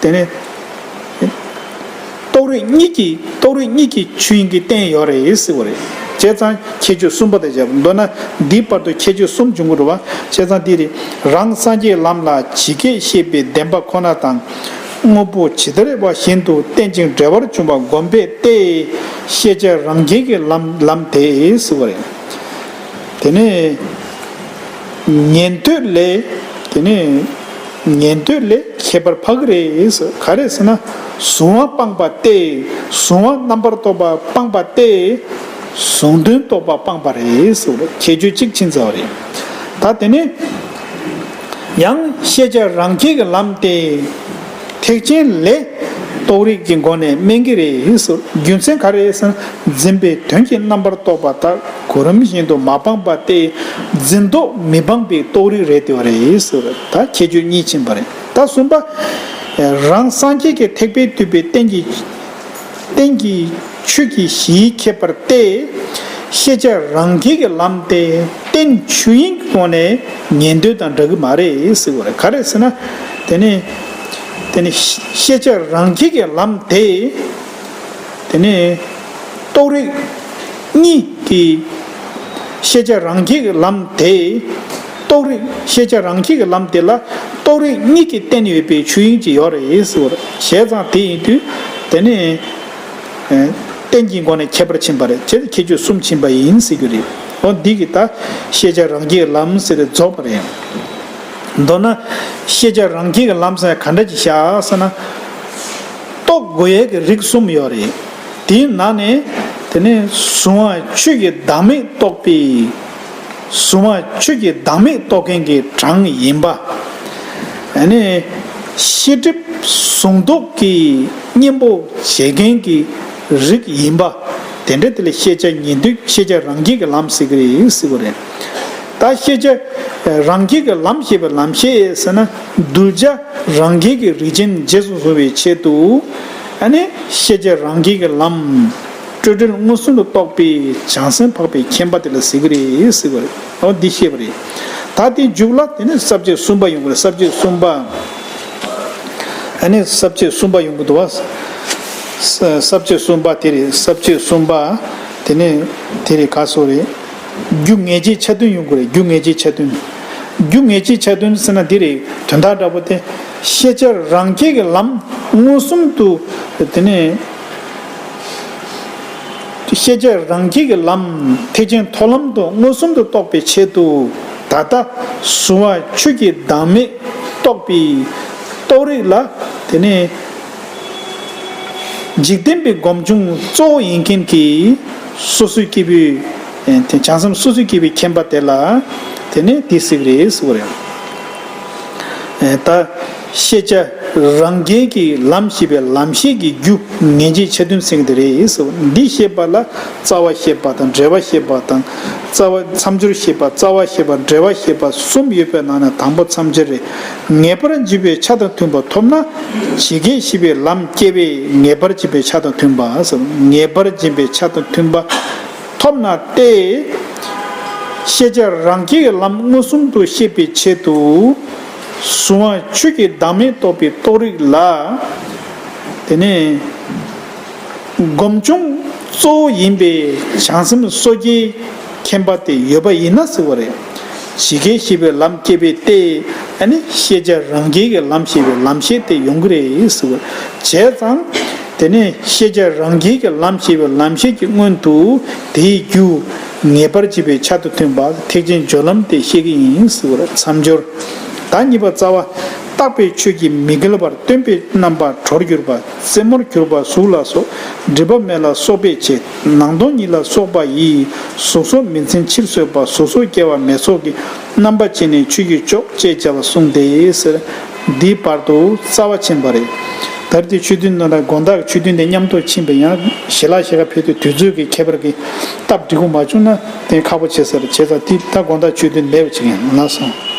དེ་ནས་རྟོགས་རིགས་གཉིས་ཀྱི་རྟོགས་རིགས་གཉིས་ཀྱི་ཆོས་དབྱིངས་ཀྱི་རྟེན་ཡོད་རེད་ཟེར་བ་རེད། བྱས་ཙང་ཁྱད་ཆོས་གསུམ་པ་དེ་བཞག་མདོར་ན་འདིའི་བར་དུ་ཁྱད་ཆོས་གསུམ་བྱུང་གི་རེད་བ། བྱས་ཙང་འདི་རེད། རང་སངས་རྒྱས་ལམ་ལ་ཇི་སྐད་བཤད་པའི་བདེན་པ་ཁོ་ན་དང་། དངོས་པོ་ཇི་ལྟ་བ་བཞིན་དུ་བསྟན་ཅིང་འབྲེལ་བར་འབྱུང་བ་བསྒོམས་པས་ཏེ། ཤེས་བྱ་རང་རྒྱལ་གྱི་ལམ་ལམ་དེ་ཟེར་བ་རེད། དེ་ནས་ཉན་ཐོས་ལས། དེ་ནས་ཉན་ཐོས་ལས་ཁྱད་པར་འཕགས་ཀྱི་རེད། ག་རེ་ཟེར་ན། གཟུང་བ་སྤངས་པ་སྟེ། གཟུང་བ་རྣམ་པར་རྟོག་པ་སྤངས་པ་སྟེ། གཟུང་དོན་རྟོགས་པ་སྤངས་པ་རེད་ཟེར་བ་རེད། ཁྱད་ཆོས་གཅིག་ཕྱིན་ཚར་བ་རེད། ད་དེ་ནས་ཡང་ཤེས་བྱ་རང་རྒྱལ་གྱི་ལམ་སྟེ། ཐེག་ཆེན་ལས་ རྟོགས་རིགས་ཀྱི་སྒོ་ནས་སྨན་གྱི་རེད་ཟེར། རྒྱུ་མཚན་ག་རེ་ཟེར་ན། འཛིན་པའི་དོན་གྱི་རྣམ་པར་རྟོག་པ་དག་གོ་རིམ་བཞིན་དུ་མ་སྤངས་པ་སྟེ། འཛིན་རྟོག་མི་སྤངས་པའི་རྟོགས་རིགས་རེད་དེ་བ་རེད་ཟེར། ད་ཁྱད་ཆོས་གཉིས་ཕྱིན་པ་རེད། ད་གསུམ་པ། རང་སངས་རྒྱས་ཀྱི་ཐེག་པས་བསྡུས་པའི་རྟེན་གྱི་རྟེན་གྱི་ཆོས་ཀྱི་གཞིའི་ཁྱད་པར་ཏེ། ཤེས་བྱ་རང་རྒྱལ་གྱི་ལམ་སྟེ་རྟེན་ཆོས་དབྱིངས་ཀྱི་སྒོ་ནས་ཉན་ཐོས་དང་འདྲ་གི་མ་རེད་ཟེར་བ་རེད། ག་རེ་ཟེར་ན། དེ་ནི་དེ་ནི་ཤེས་བྱ་རང་རྒྱལ་གྱི་ལམ་དེ། དེ་ནི་རྟོགས་རིགས་གཉིས་ཀྱི་ཤེས་བྱ་རང་རྒྱལ་གྱི་ལམ་དེ། རྟོགས་རིགས་ཤེས་བྱ་རང་རྒྱལ་གྱི་ལམ་དེ་ལ་རྟོགས་རིགས་གཉིས་ཀྱི་རྟེན་ཡོད་པའི་ཆོས་དབྱིངས་ཀྱི་ཡོད་རེད་ཟེར་བ་རེད། བྱས་ཙང་དེ་ཡིན་དུས་དེ་ནི། རྟེན་གྱི་སྒོ་ནས་ཁྱད་པར་ཕྱིན་པ་རེད། བྱས་ཏེ་ཁྱད་ཆོས་གསུམ་ཕྱིན་པ་ཡིན་ཟེར་རྒྱུ་རེད། འོ་འདི་གིས་ད་ཤེས་བྱ་རང་རྒྱལ་ལམ་ཟེར་ཏེ་རྫོགས་པ་རེད། མདོར་ན་ཤེས་བྱ་རང་རྒྱལ་གྱི་ལམ་ཟེར་ག་འདྲ་ཅིག་བཞག་ཟེར་ན། རྟོགས་དགོས་ཡས་ཀྱི་རིགས་གསུམ་ཡོད་རེད། དེའི་ནང་ནས་དེ་ནི་གཟུང་བ་ཆོས་ཀྱི་བདག་མེད་རྟོགས་པའི། གཟུང་བ་ཆོས་ཀྱི་བདག་མེད་རྟོགས་མཁན་གྱི་གྲངས་ཡིན་པ། ཨ་ནི་ཤེས་སྒྲིབ་གཟུང་རྟོག་གི་གཉེན་པོ་བྱེད་མཁན་གྱི་རིགས་ཡིན་པ། དེ་འདྲ་དེ་ལ་ཤེས་བྱ་ཉན་ཐོས་ཤེས་བྱ་རང་རྒྱལ་གྱི་ལམ་ཟེར་གྱི་རེད་ཟེར་བ་རེད། ད་ཤེས་བྱ་རང་རྒྱལ་གྱི་ལམ་ཞེས་པའི་ལམ་ཤེས་ཟེར་ན། གདུལ་བྱ་རང་རྒྱལ་གྱི་རིགས་ཅན་རྗེས་སུ་བཟུང་བའི་ཆེད་དུ། ཨ་ནི་ཤེས་བྱ་རང་རྒྱལ་གྱི་ལམ། སྤྲོས་བྲལ་མངོན་སུམ་དུ་རྟོགས་པའི་བྱང་སེམས་འཕགས་པའི་མཁྱེན་པ་དེ་ལ་ཟེར་གྱི་རེད་ཟེར་བ་རེད། འོ་འདི་ཤེས་པ་རེད། ད་དེའི་མཇུག་ལ་དེ་ནི་ས་བཅད་གསུམ་པ་ཡོང་གི་རེད། ས་བཅད་གསུམ་པ། ཨ་ནི་ས་བཅད་གསུམ་པ་ཡོང་གི་འདུག་བ། ས་ས་བཅད་གསུམ་པ་དེ་རེད། ས་བཅད་གསུམ་པ་དེ་ནི་དེ་རེད། ག་སོ་རེད། རྒྱུ་ངེས་བྱེད་ཆ་མཐུན་ཡོང་གི་རེད། རྒྱུ་ངེས་བྱེད་ཆ་མཐུན། རྒྱུ་ངེས་བྱེད་ཆ་མཐུན་ཟེར་ན་འདི་རེད། དོན་དག་འདྲ་པོ་དེ། ཤེས་བྱ་རང་རྒྱལ་གྱི་ལམ་མངོན་སུམ་དུ། དེ་ནི། ཤེས་བྱ་རང་རྒྱལ་གྱི་ལམ་ཐེག་ཆེན་མཐོང་ལམ་དུ་མངོན་སུམ་དུ་རྟོགས་པའི་ཆེད་དུ། ད་ལྟ་གཟུང་བ་ཆོས་ཀྱི་བདག་མེད་རྟོགས་པའི་རྟོགས་རིགས་ལ། དེ་ནི་འཇིག་རྟེན་པའི་སྒོམ་བྱུང་གཙོ་བོ་ཡིན་མཁན་གྱི་སོ་སོའི་སྐྱེས་བུའི། དེ་བྱང་སེམས་སོ་སོའི་སྐྱེས་བུའི་མཁྱེན་པ་དེ་ལ། དེ་ནི་དེ་ཟེར་གྱི་རེད་ཟེར་བ་རེད། ད་ཤེས་བྱ་རང་རྒྱལ་གྱི་ལམ་ཞེས་པའི་ལམ་ཤེས་ཀྱི་རྒྱུ་ངེས་བྱེད་ཆ་མཐུན་ཟེར་གྱི་དེ་རེད་ཟེར་བ། འདི་ཤེས་པ་ལ་རྩ་བ་ཤེས་པ་དང་འབྲེལ་བ་ཤེས་པ་དང་། རྩ་བ་མཚམས་སྦྱོར་ཤེས་པ། རྩ་བ་ཤེས་པ། འབྲེལ་བ་ཤེས་པ་གསུམ་ཡོད་པའི་ནང་ནས་དང་པོ་མཚམས་སྦྱོར་རེད། ངེས་པར་འབྱིན་པའི་ཆ་དང་མཐུན་པ་ཐོབ་ན། ཇི་སྐད་བཤད་པའི་ལམ་སྐྱེ་བས་ངེས་པར་འབྱིན་པའི་ཆ་དང་མཐུན་པ་ཟེར། ངེས་པར་འབྱིན་པའི་ཆ་དང་མཐུན་པ། ཐོབ་ན་སྟེ། ཤེས་བྱ་རང་རྒྱལ་གྱི་ལམ་མངོན་སུམ་དུ་ཤེས་པའི་ཆེད་དུ། གཟུང་བ་ཆོས་ཀྱི་བདག་མེད་རྟོགས་པའི་རྟོགས་རིགས་ལ། དེ་ནས་སྒོམ་བྱུང་གཙོ་བོ་ཡིན་པའི་བྱང་སེམས་སོ་སྐྱེའི་མཁྱེན་པ་དེ་ཡོད་པ་ཡིན་ན་ཟེར་བ་རེད། ཇི་སྐད་བཤད་པའི་ལམ་སྐྱེ་བས་ཏེ། ཨ་ནི་ཤེས་བྱ་རང་རྒྱལ་གྱི་ལམ་ཞེས་པའི་ལམ་ཤེས་དེ་ཡོང་གི་རེད་ཟེར་བ། བྱས་ཙང་། དེ་ནས་ཤེས་བྱ་རང་རྒྱལ་གྱི་ལམ་ཞེས་པའི་ལམ་ཤེས་ཀྱི་སྔོན་དུ་དེའི་རྒྱུ་ངེས་པར་བྱེད་པའི་ཆ་དང་མཐུན་པ་ཐེག་ཆེན་སྦྱོར་ལམ་དེ་ཤེས་ཀྱི་ཡིན་ཟེར་བར་མཚམས་སྦྱོར། ད་གཉིས་པ་རྩ་བ། བརྟགས་པའི་ཆོས་ཀྱིས་མི་འགལ་བར་སྟོན་པའི་རྣམ་པ་གྲོལ་གྱུར་པ། རྩེ་མོར་གྱུར་པ་གཟུགས་ལ་སོགས། སྒྲིབ་པ་མེད་ལ་སོགས་པའི་ཕྱིར། ནང་དོན་ཉིད་ལ་སོགས་པ་ཡིས། གཟུགས་སོགས་མི་འཛིན་ཕྱིར་བཟོད་པ། གཟུགས་སོགས་སྐྱེ་བ་མེད་སོགས་ཀྱི། རྣམ་པ་ཅན་ནི་ཆོས་ཀྱི་མཆོག་ཅེས་བྱ་བ་གསུངས་ཏེ་ཟེར། འདིའི་བར་དུ་རྩ་བ་ཕྱིན་པ་རེད། ད་རེས་དེ་ཆོས་ཐུན་ནང་ལ་དགོང་དག་གི་ཆོས་ཐུན་དེ་མཉམ་དུ་ཕྱིན་པ་ཡང་ཞལ་ལག་ཞལ་ཁ་ཕུལ་དུས་དུས་ཚོད་ཀྱི་ཁྱད་པར་གྱིས་སྟབས་འགྲིག་པོ་མ་བྱུང་ན་དེ་ཁག་པོ་བྱེད་ས་རེད། བྱས་ཙང་དེ་ད་དགོང་དག་ཆོས་ཐུན་མེད་པ་ཅིག་ཡིན་ལགས་སོ།